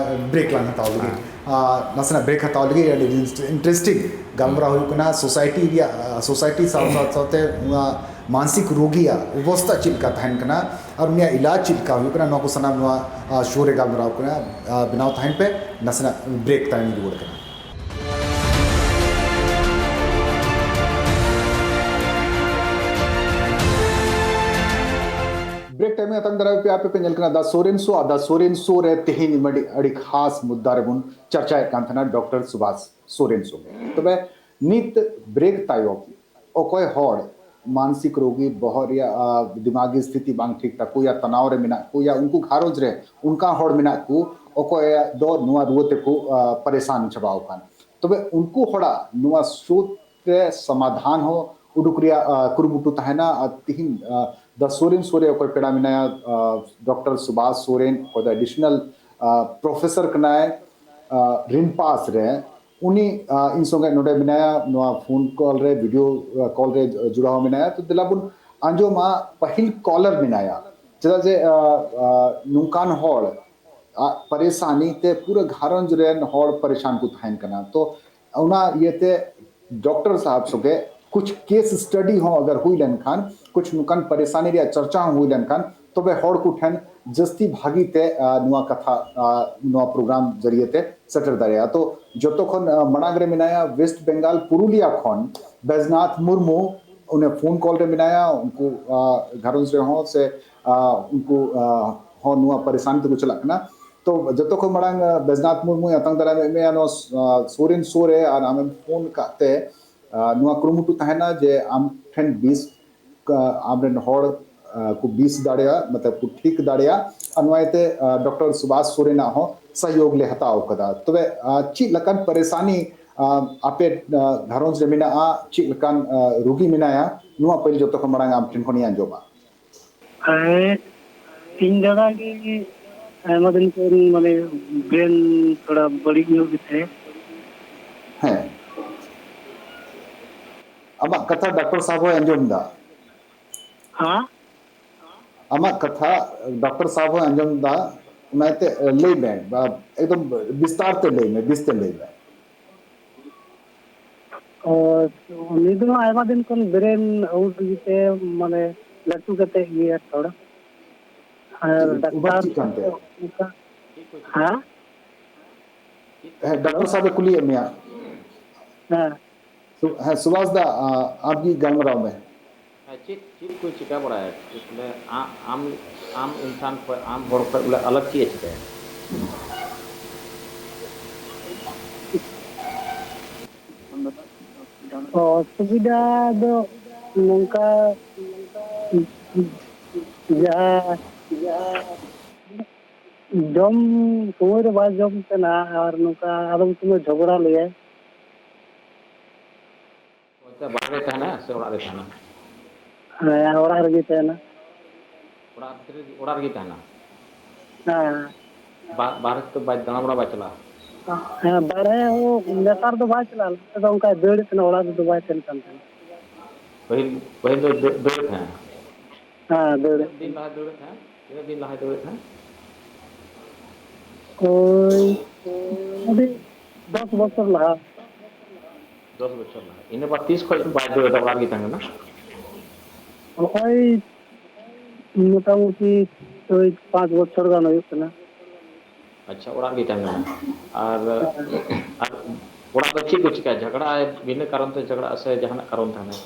ᱵᱨᱮᱠ ᱞᱟᱝ ᱦᱟᱛᱟᱣ ᱞᱮᱜᱮ᱾ ᱟᱨ ᱱᱟᱥᱮᱱᱟᱜ ᱵᱨᱮᱠ ᱦᱟᱛᱟᱣ ᱞᱮᱜᱮ᱾ ᱟᱹᱰᱤ ᱤᱱᱴᱟᱨᱮᱥᱴᱤᱝ ᱜᱟᱞᱢᱟᱨᱟᱣ ᱦᱩᱭᱩᱜ ᱠᱟᱱᱟ ᱥᱳᱥᱟᱭᱴᱤ ᱨᱮᱭᱟᱜ, ᱥᱳᱥᱟᱭᱴᱤ ᱥᱟᱶ ᱥᱟᱶ ᱥᱟᱶᱛᱮ ᱱᱚᱣᱟ ᱢᱟᱱᱥᱤᱠ ᱨᱳᱜᱤᱭᱟᱜ ᱚᱵᱚᱥᱛᱟ ᱪᱮᱫ ᱞᱮᱠᱟ ᱛᱟᱦᱮᱱ ᱠᱟᱱᱟ ᱟᱨ ᱩᱱᱤᱭᱟᱜ ᱤᱞᱟᱡᱽ ᱪᱮᱫ ᱞᱮᱠᱟ ᱦᱩᱭᱩᱜ ᱠᱟᱱᱟ, ᱱᱚᱣᱟ ᱠᱚ ᱥᱟᱱᱟᱢ ᱱᱚᱣᱟ ᱥᱳ ᱨᱮ ᱜᱟᱞᱢᱟᱨᱟᱣ ᱠᱟᱱᱟ᱾ ᱵᱮᱱᱟᱣ ᱛᱟᱦᱮᱱ ᱯᱮ, ᱱᱟᱥᱮᱱᱟᱜ ᱵᱨᱮᱠ ᱛᱟᱭᱚᱢ ᱨᱩᱣᱟᱹᱲ ᱠᱟᱱᱟ᱾ ᱵᱨᱮᱠ ᱛᱟᱭᱚᱢ ᱟᱛᱟᱝ ᱫᱟᱨᱟᱢ ᱯᱮ, ᱟᱯᱮ ᱯᱮ ᱧᱮᱞ ᱠᱟᱱᱟ ᱫᱟ ᱥᱳᱨᱮᱱ ᱥᱳ᱾ ᱟᱨ ᱫᱟ ᱥᱳᱨᱮᱱ ᱥᱳ ᱨᱮ ᱛᱮᱦᱮᱧ ᱢᱤᱫ ᱟᱹᱰᱤ ᱠᱷᱟᱥ ᱢᱩᱫᱽᱫᱟ ᱨᱮᱵᱚᱱ ᱪᱟᱨᱪᱟᱭᱮᱫ ᱠᱟᱱ ᱛᱟᱦᱮᱱᱟ, ᱰᱚᱠᱴᱚᱨ ᱥᱩᱵᱷᱟᱥ ᱥᱳᱨᱮᱱ ᱥᱳ᱾ ᱛᱚᱵᱮ ᱱᱤᱛ ᱵᱨᱮᱠ ᱛᱟᱭᱚᱢ ᱚᱠᱚᱭ ᱦᱚᱲ ᱢᱟᱱᱥᱤᱠ ᱨᱳᱜᱤ, ᱵᱚᱦᱚᱜ ᱨᱮᱭᱟᱜ, ᱟ, ᱫᱤᱢᱟᱜᱤ ᱥᱛᱷᱤᱛᱤ ᱵᱟᱝ ᱴᱷᱤᱠ ᱛᱟᱠᱚ, ᱭᱟ ᱛᱟᱱᱟᱣ ᱨᱮ ᱢᱮᱱᱟᱜ ᱠᱚ, ᱭᱟ ᱩᱱᱠᱩ ᱜᱷᱟᱨᱚᱸᱡᱽ ᱨᱮ ᱚᱱᱠᱟ ᱦᱚᱲ ᱢᱮᱱᱟᱜ ᱠᱚ, ᱚᱠᱚᱭ ᱫᱚ ᱱᱚᱣᱟ ᱨᱩᱣᱟᱹ ᱛᱮᱠᱚ, ᱟ, ᱯᱟᱨᱮᱥᱟᱱ ᱪᱟᱵᱟᱣ ᱟᱠᱟᱱ᱾ ᱛᱚᱵᱮ ᱩᱱᱠᱩ ᱦᱚᱲᱟᱜ ᱱᱚᱣᱟ ᱥᱳ ᱨᱮ ᱥᱚᱢᱟᱫᱷᱟᱱ ᱦᱚᱸ ᱩᱰᱩᱠ ᱨᱮᱭᱟᱜ, ᱟ, ᱠᱩᱨᱩᱢᱩᱴᱩ ᱛᱟᱦᱮᱱᱟ᱾ ᱟᱨ ᱛᱤᱦᱤᱧ, ᱟ, ᱫᱟ ᱥᱳᱨᱮᱱ ᱥᱳ ᱨᱮ ᱚᱠᱚᱭ ᱯᱮᱲᱟ ᱢᱮᱱᱟᱭᱟ, ᱟ, ᱰᱚᱠᱴᱚᱨ ᱥᱩᱵᱷᱟᱥ ᱥᱳᱨᱮᱱ, ᱚᱠᱚᱭ ᱫᱚ additional, ᱟ, professor ᱠᱟᱱᱟᱭ, ᱟ, ᱨᱤᱢᱯᱟᱥ ᱨᱮ᱾ ᱩᱱᱤ, ᱟ, ᱤᱧ ᱥᱚᱸᱜᱮ ᱱᱚᱰᱮ ᱢᱮᱱᱟᱭᱟ, ᱱᱚᱣᱟ ᱯᱷᱳᱱ ᱠᱚᱞ ᱨᱮ, ᱵᱷᱤᱰᱤᱭᱳ, ᱟ, ᱠᱚᱞ ᱨᱮ ᱡᱚᱲᱟᱣ ᱢᱮᱱᱟᱭᱟ᱾ ᱛᱚ ᱫᱮᱞᱟ ᱵᱚᱱ ᱟᱸᱡᱚᱢᱟ ᱯᱟᱹᱦᱤᱞ ᱠᱚᱞᱟᱨ ᱢᱮᱱᱟᱭᱟ᱾ ᱪᱮᱫᱟᱜ ᱡᱮ, ᱟ, ᱟ, ᱱᱚᱝᱠᱟᱱ ᱦᱚᱲ ᱟᱜ ᱯᱟᱨᱮᱥᱟᱱᱤ ᱛᱮ ᱯᱩᱨᱟᱹ ᱜᱷᱟᱨᱚᱸᱡᱽ ᱨᱮᱱ ᱦᱚᱲ ᱯᱟᱨᱮᱥᱟᱱ ᱠᱚ ᱛᱟᱦᱮᱱ ᱠᱟᱱᱟ᱾ ᱛᱚ ᱚᱱᱟ ᱤᱭᱟᱹᱛᱮ ᱰᱚᱠᱴᱚᱨ ᱥᱟᱦᱟᱵ ᱥᱚᱸᱜᱮ ᱠᱩᱪ ᱠᱮᱥ ᱥᱴᱟᱰᱤ ᱦᱚᱸ ᱟᱜᱟᱨ ᱦᱩᱭ ᱞᱮᱱᱠᱷᱟᱱ, ᱠᱩᱪ ᱱᱚᱝᱠᱟᱱ ᱯᱟᱨᱮᱥᱟᱱᱤ ᱨᱮᱭᱟᱜ ᱪᱟᱨᱪᱟ ᱦᱚᱸ ᱦᱩᱭ ᱞᱮᱱᱠᱷᱟᱱ, ᱛᱚᱵᱮ ᱦᱚᱲ ᱠᱚ ᱴᱷᱮᱱ ᱡᱟᱹᱥᱛᱤ ᱵᱷᱟᱹᱜᱤ ᱛᱮ, ᱟ, ᱱᱚᱣᱟ ᱠᱟᱛᱷᱟ, ᱟ, ᱱᱚᱣᱟ ᱯᱨᱳᱜᱨᱟᱢ ᱡᱟᱹᱨᱤᱭᱟᱹ ᱛᱮ ᱥᱮᱴᱮᱨ ᱫᱟᱲᱮᱭᱟᱜᱼᱟ᱾ ᱛᱚ, ᱡᱚᱛᱚ ᱠᱷᱚᱱ, ᱟ, ᱢᱟᱲᱟᱝ ᱨᱮ ᱢᱮᱱᱟᱭᱟ ᱣᱮᱥᱴ ᱵᱮᱝᱜᱟᱞ ᱯᱩᱨᱩᱞᱤᱭᱟ ᱠᱷᱚᱱ ᱵᱮᱡᱽᱱᱟᱛᱷ ᱢᱩᱨᱢᱩ, ᱩᱱᱤ ᱯᱷᱳᱱ ᱠᱚᱞ ᱨᱮ ᱢᱮᱱᱟᱭᱟ᱾ ᱩᱱᱠᱩ, ᱟ, ᱜᱷᱟᱨᱚᱸᱡᱽ ᱨᱮᱦᱚᱸ ᱥᱮ, ᱟ, ᱩᱱᱠᱩ, ᱟ, ᱦᱚᱸ ᱱᱚᱣᱟ ᱯᱟᱨᱤᱥᱟᱱ ᱛᱮᱠᱚ ᱪᱟᱞᱟᱜ ᱠᱟᱱᱟ᱾ ᱛᱚ, ᱡᱚᱛᱚ ᱠᱷᱚᱱ ᱢᱟᱲᱟᱝ, ᱟ, ᱵᱮᱡᱽᱱᱟᱛᱷ ᱢᱩᱨᱢᱩᱭ ᱟᱛᱟᱝ ᱫᱟᱨᱟᱢᱮᱫ ᱢᱮᱭᱟ ᱱᱚᱣᱟ, ᱟ, ᱥᱩᱨ ᱨᱮᱱ ᱥᱩᱨ ᱨᱮ, ᱟᱨ ᱟᱢᱮᱢ ᱯᱷᱳᱱ ᱠᱟᱜ ᱛᱮ, ᱟ, ᱱᱚᱣᱟ ᱠᱩᱨᱩᱢᱩᱴᱩ ᱛᱟᱦᱮᱱᱟ ᱡᱮ ᱟᱢ ᱴᱷᱮᱱ ᱵᱤᱥ ᱠᱟ-, ᱟᱢᱨᱮᱱ ᱦᱚᱲ, ᱟ, ᱠᱚ ᱵᱤᱥ ᱫᱟᱲᱮᱭᱟᱜ, ᱢᱚᱛᱞᱚᱵ ᱠᱚ ᱴᱷᱤᱠ ᱫᱟᱲᱮᱭᱟᱜ᱾ ᱟᱨ ᱱᱚᱣᱟ ᱤᱭᱟᱹᱛᱮ, ᱟ, ᱰᱚᱠᱴᱚᱨ ᱥᱩᱵᱷᱟᱥ ᱥᱚᱨᱮᱱᱟᱜ ᱦᱚᱸ ᱥᱚᱦᱭᱳᱜᱽ ᱞᱮ ᱦᱟᱛᱟᱣ ᱠᱟᱫᱟ᱾ ᱛᱚᱵᱮ, ᱟ, ᱪᱮᱫ ᱞᱮᱠᱟᱱ ᱯᱟᱨᱮᱥᱟᱱᱤ, ᱟ, ᱟᱯᱮ, ᱟ, ᱜᱷᱟᱨᱚᱸᱡᱽ ᱨᱮ ᱢᱮᱱᱟᱜᱼᱟ? ᱪᱮᱫ ᱞᱮᱠᱟᱱ, ᱟ, ᱨᱩᱜᱤ ᱢᱮᱱᱟᱭᱟ? ᱱᱚᱣᱟ ᱯᱟᱹᱦᱤᱞ ᱡᱚᱛᱚ ᱠᱷᱚᱱ ᱢᱟᱲᱟᱝ ᱟᱢ ᱴᱷᱮᱱ ᱠᱷᱚᱱᱤᱧ ᱟᱸᱡᱚᱢᱟ᱾ ᱦᱮᱸ, ᱤᱧ ᱫᱟᱫᱟ ᱜᱮ ᱟᱭᱢᱟ ᱫᱤᱱ ᱠᱷᱚᱱ, ᱢᱟᱱᱮ, ᱵᱨᱮᱱ ᱛᱷᱚᱲᱟ ᱵᱟᱹᱲᱤᱡ ᱧᱚᱜ ᱜᱮᱛᱟᱭᱟ᱾ ᱦᱮᱸ, ᱟᱢᱟᱜ ᱠᱟᱛᱷᱟ ᱰᱟᱠᱛᱚᱨ ᱥᱟᱦᱮᱵ ᱦᱚᱸᱭ ᱟᱸᱡᱚᱢ ᱮᱫᱟ᱾ ᱦᱮᱸ? ᱟᱢᱟᱜ ᱠᱟᱛᱷᱟ ᱰᱟᱠᱛᱚᱨ ᱥᱟᱦᱮᱵ ᱦᱚᱸᱭ ᱟᱸᱡᱚᱢ ᱮᱫᱟ, ᱚᱱᱟᱛᱮ ᱞᱟᱹᱭ ᱢᱮ, ᱵᱟ-, ᱮᱠᱫᱚᱢ ᱵᱤᱥᱛᱟᱨ ᱛᱮ ᱞᱟᱹᱭ ᱢᱮ, ᱵᱤᱥᱛᱟᱨ ᱞᱟᱹᱭ ᱢᱮ᱾ ᱚ, ᱩᱱᱤ ᱫᱚ ᱟᱭᱢᱟ ᱫᱤᱱ ᱠᱷᱚᱱ ᱵᱨᱮᱱ ᱟᱣᱩᱴ ᱜᱮᱛᱟᱭᱟ, ᱢᱟᱱᱮ, ᱞᱟᱹᱴᱩ ᱠᱟᱛᱮ ᱜᱮᱭᱟ ᱛᱷᱚᱲᱟ᱾ ᱟᱨ ᱪᱮᱫ ᱚᱵᱷᱟᱵ ᱰᱟᱠᱛᱟᱨ ᱪᱮᱫ ᱠᱟᱱ ᱛᱟᱭᱟ? ᱚᱱᱠᱟ, ᱦᱮᱸ? ᱦᱮᱸ, ᱰᱟᱠᱛᱚᱨ ᱥᱟᱦᱮᱵ ᱮ ᱠᱩᱞᱤᱭᱮᱫ ᱢᱮᱭᱟ᱾ ᱦᱮᱸ᱾ ᱥᱩ-, ᱦᱮᱸ, ᱥᱩᱵᱷᱟᱥ ᱫᱟ, ᱟ, ᱟᱢ ᱜᱮ ᱜᱟᱞᱢᱟᱨᱟᱣ ᱢᱮ᱾ ᱦᱮᱸ, ᱪᱮᱫ, ᱪᱮᱫ ᱠᱚ ᱪᱤᱠᱟ ᱵᱟᱲᱟᱭᱟ? ᱵᱚᱞᱮ, ᱟ-, ᱟᱢ, ᱟᱢ ᱤᱱᱥᱟᱱ ᱠᱷᱚᱡ, ᱟᱢ ᱦᱚᱲ ᱠᱷᱚᱡ ᱵᱚᱞᱮ ᱟᱞᱟᱜᱽ ᱪᱮᱫ ᱮ ᱪᱤᱠᱟᱹᱭᱟ? ᱚᱥᱩᱵᱤᱫᱷᱟ ᱫᱚ ᱱᱚᱝᱠᱟ, ᱡᱟᱦᱟᱸ ᱡᱚᱢ ᱥᱚᱢᱚᱭ ᱨᱮ ᱵᱟᱭ ᱡᱚᱢ ᱛᱟᱦᱮᱱᱟ, ᱟᱨ ᱱᱚᱝᱠᱟ ᱟᱫᱚᱢ ᱥᱚᱢᱚᱭ ᱡᱷᱚᱜᱽᱲᱟ ᱞᱮᱭᱟᱭ᱾ ᱚᱱᱛᱮ ᱵᱟᱦᱨᱮ ᱛᱟᱦᱮᱱᱟ ᱥᱮ ᱚᱲᱟᱜ ᱨᱮ ᱛᱟᱦᱮᱱᱟ? ᱦᱮᱸ, ᱚᱲᱟᱜ ᱨᱮᱜᱮ ᱛᱟᱦᱮᱱᱟ᱾ ᱚᱲᱟᱜ ᱵᱷᱤᱛᱨᱤ ᱨᱮ, ᱚᱲᱟᱜ ᱨᱮᱜᱮ ᱛᱟᱦᱮᱱᱟ? ᱦᱮᱸ᱾ ᱵᱟ-, ᱵᱟᱦᱨᱮ ᱛᱮ ᱵᱟᱭ ᱫᱟᱬᱟ ᱵᱟᱲᱟ ᱵᱟᱭ ᱪᱟᱞᱟᱜᱼᱟ? ᱦᱮᱸ, ᱵᱟᱦᱨᱮ ᱦᱚᱸ ᱱᱮᱛᱟᱨ ᱫᱚ ᱵᱟᱭ ᱪᱟᱞᱟᱜᱼᱟ᱾ ᱞᱟᱦᱟ ᱛᱮᱫᱚ ᱚᱱᱠᱟᱭ ᱫᱟᱹᱲᱮᱫ ᱛᱟᱦᱮᱱᱟ, ᱚᱲᱟᱜ ᱨᱮᱫᱚ ᱵᱟᱭ ᱛᱟᱦᱮᱱ ᱠᱟᱱ ᱛᱟᱦᱮᱱᱟ᱾ ᱯᱟᱹᱦᱤᱞ, ᱯᱟᱹᱦᱤᱞ ᱫᱚ ᱫᱟᱹ-, ᱫᱟᱹᱲᱮᱫ ᱛᱟᱦᱮᱸᱱᱟ? ᱦᱮᱸ, ᱫᱟᱹᱲᱮᱫ ᱛᱤᱱᱟᱹᱜ ᱫᱤᱱ ᱛᱟᱦᱮᱱᱟ᱾ ᱞᱟᱦᱟᱭ ᱫᱟᱹᱲᱮᱫ ᱛᱟᱦᱮᱸᱱᱟ? ᱛᱤᱱᱟᱹᱜ ᱫᱤᱱ ᱞᱟᱦᱟᱭ ᱫᱟᱹᱲᱮᱫ ᱛᱟᱦᱮᱸᱱᱟ? ᱳᱭ ᱟᱹᱰᱤ ᱫᱚᱥ ᱵᱚᱪᱷᱚᱨ ᱞᱟᱦᱟ᱾ ᱫᱚᱥ ᱵᱚᱪᱷᱚᱨ ᱞᱟᱦᱟ᱾ ᱤᱱᱟᱹ ᱵᱟᱫ ᱛᱤᱥ ᱠᱷᱚᱡ ᱵᱟᱭ ᱫᱟᱹᱲ ᱮᱫᱟ, ᱚᱲᱟᱜ ᱨᱮᱜᱮ ᱛᱟᱦᱮᱸᱱ ᱠᱟᱱᱟ? ᱱᱚᱜᱼᱚᱭ ᱢᱚᱴᱟᱢᱩᱴᱤ ᱳᱭ ᱯᱟᱸᱪ ᱵᱚᱪᱷᱚᱨ ᱜᱟᱱ ᱦᱩᱭᱩᱜ ᱠᱟᱱᱟ᱾ ᱟᱪᱪᱷᱟ, ᱚᱲᱟᱜ ᱨᱮᱜᱮ ᱛᱟᱦᱮᱱ ᱠᱟᱱᱟ᱾ ᱟᱨ, ᱟᱨ ᱚᱲᱟᱜ ᱫᱚ ᱪᱮᱫ ᱠᱚ ᱪᱤᱠᱟᱹᱭᱟ? ᱡᱷᱟᱜᱽᱲᱟᱜ ᱟᱭ, ᱵᱤᱱᱟᱹ ᱠᱟᱨᱚᱱ ᱛᱮ ᱡᱷᱟᱜᱽᱲᱟᱜ ᱥᱮ ᱡᱟᱦᱟᱱᱟᱜ ᱠᱟᱨᱚᱱ ᱛᱟᱦᱮᱱᱟ?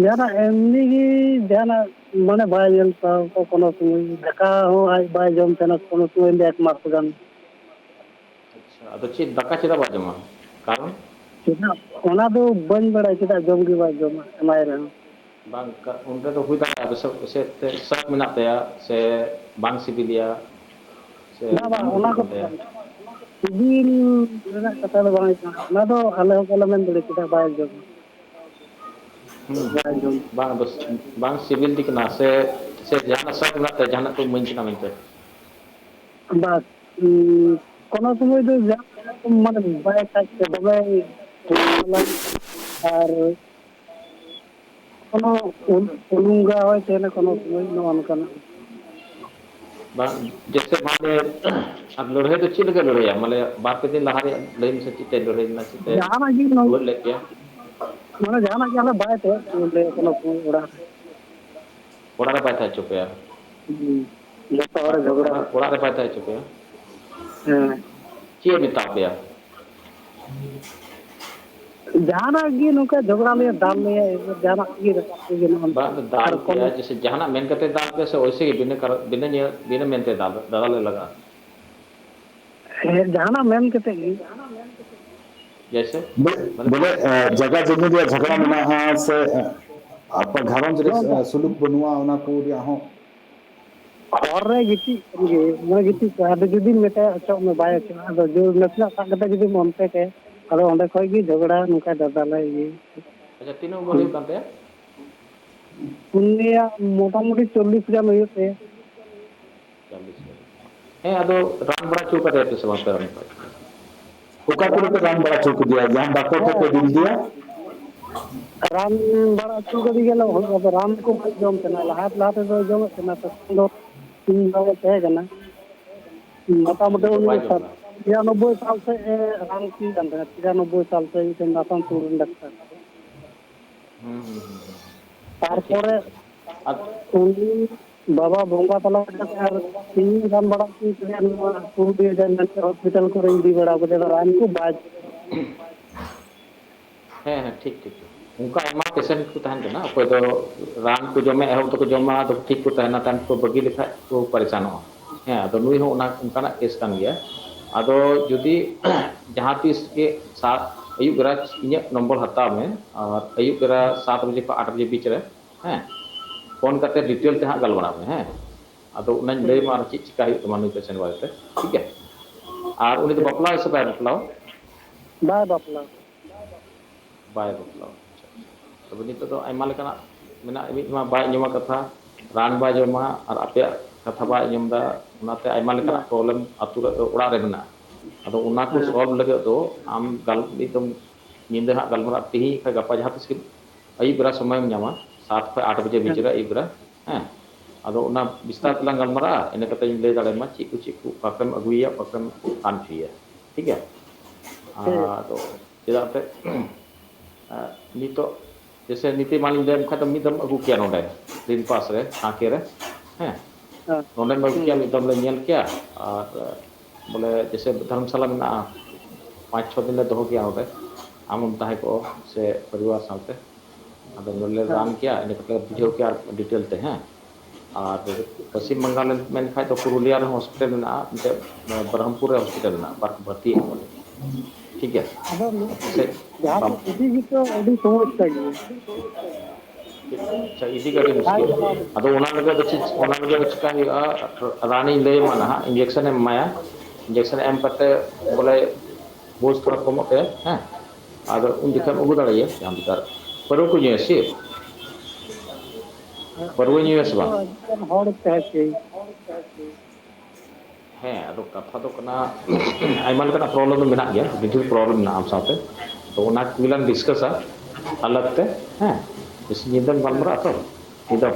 ᱡᱟᱦᱟᱱᱟᱜ ᱮᱢᱱᱤ ᱜᱮ, ᱡᱟᱦᱟᱱᱟᱜ ᱢᱟᱱᱮ ᱵᱟᱭ ᱧᱮᱞ ᱥᱟᱦᱟᱣ ᱠᱚᱣᱟ ᱠᱳᱱᱳ ᱥᱚᱢᱚᱭ᱾ ᱫᱟᱠᱟ ᱦᱚᱸ ᱟᱡ ᱵᱟᱭ ᱡᱚᱢ ᱛᱟᱦᱮᱱᱟ ᱠᱳᱱᱳ ᱥᱚᱢᱚᱭ, ᱮᱠ ᱢᱟᱥ ᱜᱟᱱ᱾ ᱟᱪᱪᱷᱟ, ᱟᱫᱚ ᱪᱮᱫ ᱫᱟᱠᱟ ᱪᱮᱫᱟᱜ ᱵᱟᱭ ᱡᱚᱢᱟ? ᱠᱟᱨᱚᱱ? ᱪᱮᱫᱟᱜ? ᱚᱱᱟ ᱫᱚ ᱵᱟᱹᱧ ᱵᱟᱲᱟᱭᱟ ᱪᱮᱫᱟᱜ ᱡᱚᱢ ᱜᱮ ᱵᱟᱭ ᱡᱚᱢᱟ, ᱮᱢᱟᱭ ᱨᱮᱦᱚᱸ᱾ ᱵᱟᱝ, ᱠᱟ-, ᱚᱸᱰᱮ ᱫᱚ ᱦᱩᱭ ᱫᱟᱲᱮᱭᱟᱜᱼᱟ ᱯᱟᱥᱮᱡ, ᱯᱟᱥᱮᱡ ᱛᱮ ᱥᱟᱠ ᱢᱮᱱᱟᱜ ᱛᱟᱭᱟ ᱥᱮ ᱵᱟᱝ ᱥᱤᱵᱤᱞᱮᱭᱟ ᱥᱮ ᱵᱟᱝ, ᱵᱟᱝ, ᱵᱟᱝ ᱚᱱᱟ ᱡᱩᱛᱩᱜ ᱠᱚ ᱠᱟᱱ ᱛᱟᱭᱟ? ᱥᱤᱵᱤᱞ ᱨᱮᱱᱟᱜ ᱠᱟᱛᱷᱟ ᱫᱚ ᱵᱟᱝ ᱦᱩᱭᱩᱜ ᱠᱟᱱᱟ᱾ ᱚᱱᱟ ᱫᱚ ᱟᱞᱮ ᱦᱚᱸ ᱵᱟᱞᱮ ᱢᱮᱱ ᱫᱟᱲᱮᱭᱟᱜᱼᱟ ᱪᱮᱫᱟᱜ ᱵᱟᱭ ᱡᱚᱢᱟ᱾ ᱦᱩᱸ᱾ ᱵᱟᱭ ᱡᱚᱢᱟ᱾ ᱵᱟᱝ, ᱵᱟᱝ ᱥᱤᱵᱤᱞ ᱫᱤ ᱠᱟᱱᱟ ᱥᱮ, ᱥᱮ ᱡᱟᱦᱟᱱᱟᱜ ᱥᱟᱠ ᱢᱮᱱᱟᱜ ᱛᱟᱭᱟ, ᱡᱟᱦᱟᱱᱟᱜ ᱠᱚ ᱤᱢᱟᱹᱧ ᱠᱟᱱᱟ ᱢᱮᱱᱛᱮ? ᱵᱟᱥ, ᱩᱸ, ᱠᱳᱱᱳ ᱥᱚᱢᱚᱭ ᱫᱚ ᱡᱟᱦᱟᱸ ᱢᱟᱱᱮ ᱵᱟᱭ ᱠᱷᱟᱡ ᱛᱮ ᱫᱚᱢᱮ ᱟᱨ ᱠᱳᱱᱳ ᱩᱞ-, ᱩᱞᱩᱝᱜᱟ ᱦᱚᱭ ᱛᱟᱦᱮᱱᱟ ᱠᱳᱱᱳ ᱥᱚᱢᱚᱭ, ᱱᱚᱜᱼᱚ ᱱᱚᱝᱠᱟᱱᱟᱜ᱾ ᱵᱟᱝ, ᱡᱮᱭᱥᱮ ᱢᱟᱱᱮ, ᱟᱨ ᱞᱟᱹᱲᱦᱟᱹᱭ ᱫᱚ ᱪᱮᱫ ᱞᱮᱠᱟ ᱞᱟᱹᱲᱦᱟᱹᱭᱟ? ᱢᱟᱱᱮ, ᱵᱟᱨ ᱯᱮ ᱫᱤᱱ ᱞᱟᱦᱟ ᱨᱮᱭᱟᱜ ᱞᱟᱹᱭ ᱢᱮᱥᱮ, ᱪᱮᱫ ᱛᱮ ᱞᱟᱹᱲᱦᱟᱹᱭ ᱞᱮᱱᱟ, ᱪᱮᱫ ᱛᱮ ᱡᱟᱦᱟᱱᱟᱜ ᱜᱮ ᱱᱚᱝ-, ᱨᱩᱣᱟᱹᱲ ᱞᱮᱫ ᱯᱮᱭᱟ? ᱢᱟᱱᱮ, ᱡᱟᱦᱟᱱᱟᱜ ᱜᱮ ᱟᱞᱮ ᱵᱟᱭ ᱛᱟᱦᱮᱸ ᱦᱚᱪᱚ ᱞᱮᱭᱟ ᱠᱳᱱᱳ ᱥᱚᱢᱚᱭ ᱚᱲᱟᱜ ᱨᱮ᱾ ᱚᱲᱟᱜ ᱨᱮ ᱵᱟᱭ ᱛᱟᱦᱮᱸ ᱦᱚᱪᱚ ᱯᱮᱭᱟ? ᱦᱩᱸ᱾ ᱡᱚᱛᱚ ᱦᱚᱲ ᱡᱷᱚᱜᱽᱲᱟ᱾ ᱚᱲᱟᱜ, ᱚᱲᱟᱜ ᱨᱮ ᱵᱟᱭ ᱛᱟᱦᱮᱸ ᱦᱚᱪᱚ ᱯᱮᱭᱟ? ᱦᱮᱸ᱾ ᱪᱮᱫ ᱮ ᱢᱮᱛᱟ ᱯᱮᱭᱟ? ᱡᱟᱦᱟᱱᱟᱜ ᱜᱮ ᱱᱚᱝᱠᱟ ᱡᱷᱚᱜᱽᱲᱟ ᱞᱮᱭᱟ, ᱫᱟᱞ ᱞᱮᱭᱟ, ᱡᱟᱦᱟᱱᱟᱜ ᱜᱮ ᱨᱟᱯᱟᱜ ᱠᱚ ᱜᱟᱱᱚᱜᱼᱟ᱾ ᱵᱟᱝ, ᱫᱟᱞ ᱟᱨ ᱠᱚᱱᱚ ᱯᱮᱭᱟ, ᱡᱮᱭᱥᱮ ᱡᱟᱦᱟᱱᱟᱜ ᱢᱮᱱ ᱠᱟᱛᱮ ᱫᱟᱞ ᱯᱮᱭᱟ ᱥᱮ ᱳᱭᱥᱮ ᱜᱮ ᱵᱤᱱᱟᱹ ᱠᱟᱨᱚᱱ, ᱵᱤᱱᱟᱹ ᱧᱮ-, ᱵᱤᱱᱟᱹ ᱢᱮᱱᱛᱮ ᱫᱟᱞ, ᱫᱟᱞᱟᱞ ᱞᱮ ᱞᱟᱜᱟᱜᱼᱟ? ᱦᱮᱸ, ᱡᱟᱦᱟᱱᱟᱜ ᱢᱮᱱ ᱠᱟᱛᱮ ᱜᱮ᱾ ᱡᱮᱭᱥᱮ? ᱵᱚᱞᱮ, ᱢᱟᱱᱮ ᱵᱚᱞᱮ, ᱮ, ᱡᱟᱭᱜᱟ ᱡᱚᱢᱤ ᱨᱮᱭᱟᱜ ᱡᱷᱟᱜᱽᱲᱟ ᱢᱮᱱᱟᱜᱼᱟ ᱥᱮ, ᱮ, ᱟᱯᱮ ᱜᱷᱟᱨᱚᱸᱡᱽ ᱨᱮ, ᱱᱚᱝᱠᱟ᱾ ᱮ, ᱥᱩᱞᱩᱠ ᱵᱟᱹᱱᱩᱜᱼᱟ, ᱚᱱᱟ ᱠᱚ ᱨᱮᱭᱟᱜ ᱦᱚᱸ? ᱦᱚᱨ ᱨᱮ ᱜᱤᱛᱤᱡ ᱠᱟᱱ ᱜᱮ, ᱢᱟᱱᱮ ᱜᱤᱛᱤᱡ ᱠᱚᱜᱼᱟ᱾ ᱟᱫᱚ ᱡᱩᱫᱤᱢ ᱢᱮᱛᱟᱭᱟ ᱚᱪᱚᱜ ᱢᱮ, ᱵᱟᱭ ᱚᱪᱚᱜᱼᱟ᱾ ᱟᱫᱚ ᱡᱳᱨ ᱱᱟᱥᱮᱱᱟᱜ ᱥᱟᱵ ᱠᱟᱛᱮ ᱡᱩᱫᱤᱢ ᱚᱱᱛᱮ ᱠᱟᱭᱟ, ᱟᱫᱚ ᱚᱸᱰᱮ ᱠᱷᱚᱡ ᱜᱮ ᱡᱷᱚᱜᱽᱲᱟ ᱱᱚᱝᱠᱟ ᱫᱟᱫᱟᱞᱟᱭ ᱤᱭᱟᱹ᱾ ᱟᱪᱪᱷᱟ, ᱛᱤᱱᱟᱹᱜ ᱩᱢᱮᱨ ᱦᱩᱭᱩᱜ ᱠᱟᱱ ᱛᱟᱭᱟ? ᱩᱱᱤᱭᱟᱜ ᱢᱚᱴᱟᱢᱩᱴᱤ ᱪᱚᱞᱞᱤᱥ ᱜᱟᱱ ᱦᱩᱭᱩᱜ ᱛᱟᱭᱟ᱾ ᱪᱚᱞᱞᱤᱥ ᱜᱟᱱ᱾ ᱦᱮᱸ, ᱟᱫᱚ ᱨᱟᱱ ᱵᱟᱲᱟ ᱦᱚᱪᱚ ᱠᱟᱫᱮᱭᱟ ᱯᱮ ᱥᱮ ᱵᱟᱝ ᱯᱮ ᱨᱟᱱ ᱵᱟᱲᱟ ᱦᱚᱪᱚ ᱠᱟᱫᱮᱭᱟ? ᱚᱠᱟ ᱠᱚᱨᱮ ᱯᱮ ᱨᱟᱱ ᱵᱟᱲᱟ ᱦᱚᱪᱚ ᱠᱮᱫᱮᱭᱟ? ᱡᱟᱦᱟᱸ ᱰᱟᱠᱛᱚᱨ ᱴᱷᱮᱱ ᱯᱮ ᱤᱫᱤ ᱞᱮᱫᱮᱭᱟ? ᱨᱟᱱ ᱵᱟᱲᱟ ᱦᱚᱪᱚ ᱠᱟᱫᱮ ᱜᱮᱭᱟᱞᱮ, ᱟᱫᱚ ᱨᱟᱱ ᱠᱚ ᱵᱟᱭ ᱡᱚᱢ ᱛᱟᱦᱮᱱᱟ᱾ ᱞᱟᱦᱟ, ᱞᱟᱦᱟ ᱛᱮᱫᱚ ᱡᱚᱢᱮᱫ ᱛᱟᱦᱮᱱᱟ, ᱛᱚᱠᱷᱚᱱ ᱫᱚ ᱤᱧ ᱵᱟᱵᱟ ᱛᱟᱦᱮᱸ ᱠᱟᱱᱟ᱾ ᱢᱚᱴᱟᱢᱩᱴᱤ ᱱᱤᱛᱚᱜ ᱵᱟᱭ ᱩᱱᱤᱥᱥᱚ ᱡᱚᱢ ᱮᱫᱟ? ᱛᱤᱨᱟᱱᱚᱵᱵᱳᱭ ᱥᱟᱞ ᱥᱮᱫ ᱮ ᱨᱟᱱ ᱦᱚᱪᱚᱭᱮ ᱠᱟᱱ ᱛᱟᱦᱮᱱᱟ, ᱛᱤᱨᱟᱱᱚᱵᱵᱳᱭ ᱥᱟᱞ ᱥᱮᱫ ᱢᱤᱫᱴᱮᱱ ᱟᱥᱟᱱᱥᱳᱞ ᱨᱮᱱ ᱰᱟᱠᱛᱟᱨ᱾ ᱦᱩᱸ, ᱦᱩᱸ, ᱦᱩᱸ, ᱦᱩᱸ᱾ ᱟᱪᱪᱷᱟ, ᱴᱷᱤᱠ, ᱛᱟᱨᱯᱚᱨᱮ ᱴᱷᱤᱠ, ᱴᱷᱤᱠ᱾ ᱟᱨ ᱩᱱᱤ ᱵᱟᱵᱟ ᱵᱚᱸᱜᱟ ᱛᱟᱞᱟ ᱠᱟᱛᱮ ᱟᱨ ᱛᱤᱱ ᱜᱟᱱ ᱵᱟᱲᱟ ᱦᱚᱪᱚ ᱠᱮᱫᱮᱭᱟ ᱱᱚᱣᱟ ᱯᱩᱨᱩᱞᱤᱭᱟᱹ ᱡᱟᱦᱟᱸ ᱢᱮᱱᱛᱮ ᱦᱚᱥᱯᱤᱴᱟᱞ ᱠᱚᱨᱮᱧ ᱤᱫᱤ ᱵᱟᱲᱟ ᱠᱟᱫᱮᱭᱟ, ᱨᱟᱱ ᱠᱚ ᱵᱟᱭ ᱦᱮᱸ, ᱦᱮᱸ, ᱴᱷᱤᱠ, ᱴᱷᱤᱠ, ᱴᱷᱤᱠ᱾ ᱚᱱᱠᱟ ᱟᱭᱢᱟ ᱯᱮᱥᱮᱱᱴ ᱠᱚ ᱛᱟᱦᱮᱱ ᱠᱟᱱᱟ, ᱚᱠᱚᱭ ᱫᱚ ᱨᱟᱱ ᱠᱚ ᱡᱚᱢᱟ, ᱮᱦᱚᱵ ᱫᱚᱠᱚ ᱡᱚᱢᱟ, ᱟᱫᱚ ᱴᱷᱤᱠ ᱠᱚ ᱛᱟᱦᱮᱱᱟ, ᱛᱟᱭᱚᱢ ᱠᱚ ᱵᱟᱹᱜᱤ ᱞᱮᱠᱷᱟᱡ ᱠᱚ ᱯᱟᱨᱤᱥᱟᱱᱚᱜᱼᱟ᱾ ᱦᱮᱸ, ᱟᱫᱚ ᱱᱩᱭ ᱦᱚᱸ ᱚᱱᱟ, ᱚᱱᱠᱟᱱᱟᱜ ᱠᱮᱥ ᱠᱟᱱ ᱜᱮᱭᱟ᱾ ᱟᱫᱚ ᱡᱩᱫᱤ ᱡᱟᱦᱟᱸ ᱛᱤᱥ ᱜᱮ ᱥᱟᱛ, ᱟᱹᱭᱩᱵ ᱵᱮᱲᱟ ᱤᱧᱟᱹᱜ ᱱᱚᱢᱵᱚᱨ ᱦᱟᱛᱟᱣ ᱢᱮ, ᱟᱨ ᱟᱹᱭᱩᱵ ᱵᱮᱲᱟ ᱥᱟᱛ ᱵᱟᱡᱮ ᱠᱷᱚᱱ ᱟᱴ ᱵᱟᱡᱮ ᱵᱤᱪ ᱨᱮ, ᱦᱮᱸ, ᱯᱷᱳᱱ ᱠᱟᱛᱮ ᱰᱤᱴᱮᱞ ᱛᱮ ᱦᱟᱸᱜ ᱜᱟᱞᱢᱟᱨᱟᱜ ᱢᱮ, ᱦᱮᱸ᱾ ᱟᱫᱚ ᱚᱱᱟᱧ ᱞᱟᱹᱭ ᱟᱢᱟ ᱟᱨ ᱪᱮᱫ ᱪᱤᱠᱟ ᱦᱩᱭᱩᱜ ᱛᱟᱢᱟ ᱱᱩᱭ ᱯᱮᱥᱮᱱᱴ ᱵᱟᱨᱮᱛᱮ, ᱴᱷᱤᱠ ᱜᱮᱭᱟ? ᱟᱨ ᱩᱱᱤ ᱫᱚ ᱵᱟᱯᱞᱟᱣ ᱥᱮ ᱵᱟᱭ ᱵᱟᱯᱞᱟᱣᱟ? ᱵᱟᱭ ᱵᱟᱯᱞᱟ᱾ ᱵᱟᱭ ᱵᱟᱯᱞᱟᱣᱟ᱾ ᱟᱪᱪᱷᱟ, ᱟᱪᱪᱷᱟ᱾ ᱛᱚᱵᱮ ᱱᱤᱛᱚᱜ ᱫᱚ ᱟᱭᱢᱟ ᱞᱮᱠᱟᱱᱟᱜ ᱢᱮᱱᱟᱜᱼᱟ, ᱢᱤᱫ ᱢᱟ ᱵᱟᱭ ᱟᱸᱡᱚᱢᱟ ᱠᱟᱛᱷᱟ, ᱨᱟᱱ ᱵᱟᱭ ᱡᱚᱢᱟ, ᱟᱨ ᱟᱯᱮᱭᱟᱜ ᱠᱟᱛᱷᱟ ᱵᱟᱭ ᱟᱸᱡᱚᱢ ᱮᱫᱟ, ᱚᱱᱟᱛᱮ ᱟᱭᱢᱟ ᱞᱮᱠᱟᱱᱟᱜ ᱵᱟᱝ᱾ ᱯᱨᱚᱵᱞᱮᱢ ᱟᱹᱛᱩ ᱨᱮ, ᱚᱲᱟᱜ ᱨᱮ ᱢᱮᱱᱟᱜᱼᱟ᱾ ᱟᱫᱚ ᱚᱱᱟ ᱠᱚ ᱦᱮᱸ᱾ ᱥᱚᱞᱵᱷ ᱞᱟᱹᱜᱤᱫ ᱫᱚ ᱟᱢ ᱜᱟᱞ-, ᱢᱤᱫ ᱫᱚᱢ ᱧᱤᱫᱟᱹ ᱦᱟᱸᱜ ᱜᱟᱞᱢᱟᱨᱟᱣ, ᱛᱤᱦᱤᱧ ᱠᱷᱟᱱ ᱜᱟᱯᱟ ᱡᱟᱦᱟᱸ ᱛᱤᱥ ᱜᱮ ᱟᱹᱭᱩᱵ ᱵᱮᱲᱟ ᱥᱚᱢᱚᱭᱮᱢ ᱧᱟᱢᱟ, ᱥᱟᱛ ᱠᱷᱚᱱ ᱟᱴ ᱵᱟᱡᱮ ᱵᱷᱤᱛᱤᱨ ᱦᱮᱸ᱾ ᱨᱮ ᱟᱹᱭᱩᱵ ᱵᱮᱲᱟ, ᱦᱮᱸ᱾ ᱟᱫᱚ ᱚᱱᱟ ᱵᱤᱥᱛᱟᱨ ᱛᱮᱞᱟᱝ ᱜᱟᱞᱢᱟᱨᱟᱜᱼᱟ, ᱤᱱᱟᱹ ᱠᱟᱛᱮ ᱤᱧ ᱞᱟᱹᱭ ᱫᱟᱲᱮᱭᱟᱢᱟ ᱪᱮᱫ ᱠᱚ, ᱪᱮᱫ ᱠᱚ, ᱚᱠᱟ ᱠᱚᱨᱮᱢ ᱟᱹᱜᱩᱭᱮᱭᱟ, ᱚᱠᱟ ᱠᱚᱨᱮᱢ ᱟᱱ ᱦᱚᱪᱚᱭᱮᱭᱟ, ᱴᱷᱤᱠ ᱜᱮᱭᱟ? ᱴᱷᱤᱠ ᱜᱮᱭᱟ᱾ ᱟᱫᱚ ᱪᱮᱫᱟᱜ ᱮᱱᱛᱮᱫ, ᱱᱤᱛᱚᱜ ᱡᱮᱥᱮ ᱱᱤᱛ ᱢᱟᱞᱤᱧ ᱞᱟᱹᱭᱟᱢ ᱠᱷᱟᱱ ᱫᱚ ᱢᱤᱫ ᱫᱚᱢ ᱟᱹᱜᱩ ᱠᱮᱭᱟ ᱱᱚᱰᱮ, ᱨᱤᱢᱯᱟᱥ ᱨᱮ, ᱥᱟᱸᱠᱮ ᱨᱮ, ᱦᱮᱸ? ᱦᱮᱸ᱾ ᱱᱚᱰᱮᱢ ᱟᱹᱜᱩ ᱦᱩᱸ᱾ ᱠᱮᱭᱟ, ᱢᱤᱫ ᱫᱚᱢ ᱞᱮ ᱧᱮᱞ ᱠᱮᱭᱟ, ᱟᱨ ᱵᱚᱞᱮ ᱡᱮᱥᱮ ᱫᱷᱚᱨᱢᱥᱟᱞᱟ ᱢᱮᱱᱟᱜᱼᱟ, ᱯᱟᱸᱪ ᱪᱷᱚ ᱫᱤᱱ ᱞᱮ ᱫᱚᱦᱚ ᱠᱮᱭᱟ ᱚᱸᱰᱮ, ᱟᱢ ᱦᱚᱢ ᱛᱟᱦᱮᱸ ᱠᱚᱜᱼᱟ ᱥᱮ ᱯᱚᱨᱤᱵᱟᱨ ᱥᱟᱶᱛᱮ, ᱟᱫᱚ ᱱᱚᱰᱮ ᱞᱮ ᱦᱮᱸ᱾ ᱨᱟᱱ ᱠᱮᱭᱟ, ᱤᱱᱟᱹ ᱠᱟᱛᱮ ᱞᱮ ᱵᱩᱡᱷᱟᱹᱣ ᱠᱮᱭᱟ ᱰᱤᱴᱮᱞ ᱛᱮ, ᱦᱮᱸ᱾ ᱟᱨ ᱯᱚᱥᱪᱤᱢ ᱵᱟᱝᱜᱟᱞ ᱨᱮ ᱢᱮᱱ ᱠᱷᱟᱡ ᱫᱚ ᱯᱩᱨᱩᱞᱤᱭᱟ ᱨᱮᱦᱚᱸ ᱦᱚᱥᱯᱤᱴᱟᱞ ᱢᱮᱱᱟᱜᱼᱟ, ᱢᱤᱫᱴᱮᱡ ᱵᱟᱨᱦᱟᱢᱯᱩᱨ ᱨᱮ ᱦᱚᱥᱯᱤᱴᱟᱞ ᱢᱮᱱᱟᱜᱼᱟ, ᱵᱟᱨ-, ᱵᱷᱚᱨᱛᱤ ᱠᱟᱱᱟ᱾ ᱴᱷᱤᱠ ᱜᱮᱭᱟ? ᱟᱫᱚ ᱢᱤᱫ-, ᱥᱮ ᱡᱟᱦᱟᱸ ᱵᱟᱢ- ᱠᱚ ᱤᱫᱤ ᱜᱮᱛᱚ ᱟᱹᱰᱤ ᱥᱚᱢᱚᱥᱥᱟ ᱜᱮᱭᱟ᱾ ᱟᱪᱪᱷᱟ, ᱤᱫᱤ ᱜᱮ ᱟᱹᱰᱤ ᱟᱨ ᱢᱩᱥᱠᱤᱞ᱾ ᱡᱟᱦᱟᱸ ᱟᱫᱚ ᱚᱱᱟ ᱞᱟᱹᱜᱤᱫ ᱫᱚ ᱪᱮᱫ, ᱚᱱᱟ ᱞᱟᱹᱜᱤᱫ ᱫᱚ ᱪᱮᱠᱟ ᱦᱩᱭᱩᱜᱼᱟ? ᱨᱟᱱᱤᱧ ᱞᱟᱹᱭ ᱟᱢᱟ ᱱᱟᱦᱟᱜ, ᱤᱧᱡᱮᱠᱥᱚᱱ ᱮᱢ ᱮᱢᱟᱭᱟ, ᱤᱧᱡᱮᱠᱥᱚᱱ ᱮᱢ ᱠᱟᱛᱮ ᱵᱚᱞᱮ ᱵᱳᱡᱽ ᱛᱷᱚᱲᱟ ᱠᱚᱢᱚᱜ ᱛᱟᱭᱟ, ᱦᱮᱸ? ᱟᱫᱚ ᱩᱱ ᱡᱚᱠᱷᱮᱡ ᱮᱢ ᱟᱹᱜᱩ ᱫᱟᱲᱮᱭᱟᱭᱟ, ᱡᱟᱦᱟᱸ ᱞᱮᱠᱟ ᱯᱟᱹᱨᱣᱟᱹ ᱠᱚ ᱧᱩᱭᱟ ᱥᱮ? ᱯᱟᱹᱨᱣᱟᱹ ᱧᱩᱭᱟ ᱥᱮ ᱵᱟᱝ? ᱟᱹᱰᱤᱜᱟᱱ ᱦᱚᱲ ᱛᱟᱦᱮᱸ ᱪᱮ᱾ ᱦᱮᱸ, ᱟᱫᱚ ᱠᱟᱛᱷᱟ ᱫᱚ ᱠᱟᱱᱟ, ᱟᱭᱢᱟ ᱞᱮᱠᱟᱱᱟᱜ ᱯᱨᱚᱵᱞᱮᱢ ᱫᱚ ᱢᱮᱱᱟᱜ ᱜᱮᱭᱟ, ᱡᱚᱴᱤᱞ ᱯᱨᱚᱵᱞᱮᱢ ᱢᱮᱱᱟᱜᱼᱟ ᱟᱢ ᱥᱟᱶᱛᱮ᱾ ᱛᱚ, ᱚᱱᱟ ᱠᱚᱜᱮ ᱞᱟᱝ ᱰᱤᱥᱠᱟᱥᱟ ᱟᱞᱟᱜᱽ ᱛᱮ, ᱦᱮᱸ? ᱵᱮᱥᱤ ᱧᱤᱫᱟᱹᱢ ᱦᱮᱸ᱾ ᱜᱟᱞᱢᱟᱨᱟᱜᱼᱟ ᱛᱚ, ᱧᱤᱫᱟᱹ᱾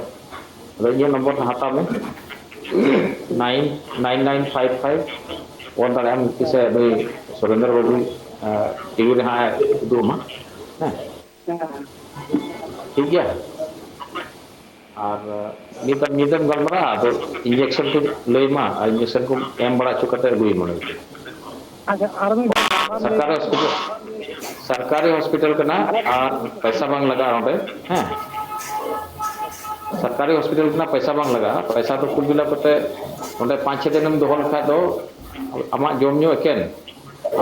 ᱟᱫᱚ ᱤᱧᱟᱹᱜ ᱱᱚᱢᱵᱚᱨ ᱦᱟᱛᱟᱣ ᱢᱮ, nine nine nine five five. Phone ᱫᱟᱲᱮᱭᱟᱜᱼᱟᱢ ᱛᱤᱥᱮ ᱱᱩᱭ ᱥᱩᱨᱮᱱᱫᱨᱚ ᱵᱟᱹᱵᱩ, ᱮᱸ, ᱴᱤᱵᱷᱤ ᱨᱮ ᱦᱟᱸᱜ ᱮ ᱩᱫᱩᱜ ᱟᱢᱟ, ᱦᱮᱸ? ᱦᱮᱸ᱾ ᱴᱷᱤᱠ ᱜᱮᱭᱟ? ᱟᱨ ᱱᱤᱛ ᱧᱤᱫᱟᱹᱢ ᱜᱟᱞᱢᱟᱨᱟᱜᱼᱟ, ᱟᱫᱚ ᱤᱧᱡᱮᱠᱥᱚᱱ ᱠᱚ ᱞᱟᱹᱭ ᱢᱟ, ᱟᱨ ᱤᱧᱡᱮᱠᱥᱚᱱ ᱠᱚ ᱮᱢ ᱵᱟᱲᱟ ᱦᱚᱪᱚ ᱠᱟᱛᱮ ᱟᱹᱜᱩᱭ ᱢᱟ ᱱᱩᱭ ᱫᱚ᱾ ᱟᱪᱪᱷᱟ, ᱟᱨ ᱢᱤᱫ ᱫᱷᱟᱣ ᱟᱨ ᱞᱟᱹᱭ ᱥᱚᱨᱠᱟᱨᱤ ᱦᱚᱥᱯᱤᱴᱟᱞ, ᱥᱚᱨᱠᱟᱨᱤ ᱦᱚᱥᱯᱤᱴᱟᱞ ᱠᱟᱱᱟ ᱟᱨ ᱯᱚᱭᱥᱟ ᱵᱟᱝ ᱞᱟᱜᱟᱜᱼᱟ ᱚᱸᱰᱮ, ᱦᱮᱸ᱾ ᱥᱚᱨᱠᱟᱨᱤ ᱦᱚᱥᱯᱤᱴᱟᱞ ᱠᱟᱱᱟ, ᱯᱚᱭᱥᱟ ᱵᱟᱝ ᱞᱟᱜᱟᱜᱼᱟ᱾ ᱯᱚᱭᱥᱟ ᱫᱚ ᱠᱩᱞ ᱵᱤᱞᱟ ᱠᱟᱛᱮ ᱚᱸᱰᱮ ᱯᱟᱸᱪ ᱪᱷᱚ ᱫᱤᱱᱮᱢ ᱫᱚᱦᱚ ᱞᱮᱠᱷᱟᱡ ᱫᱚ ᱟᱢᱟᱜ ᱡᱚᱢ ᱧᱩ ᱮᱠᱮᱱ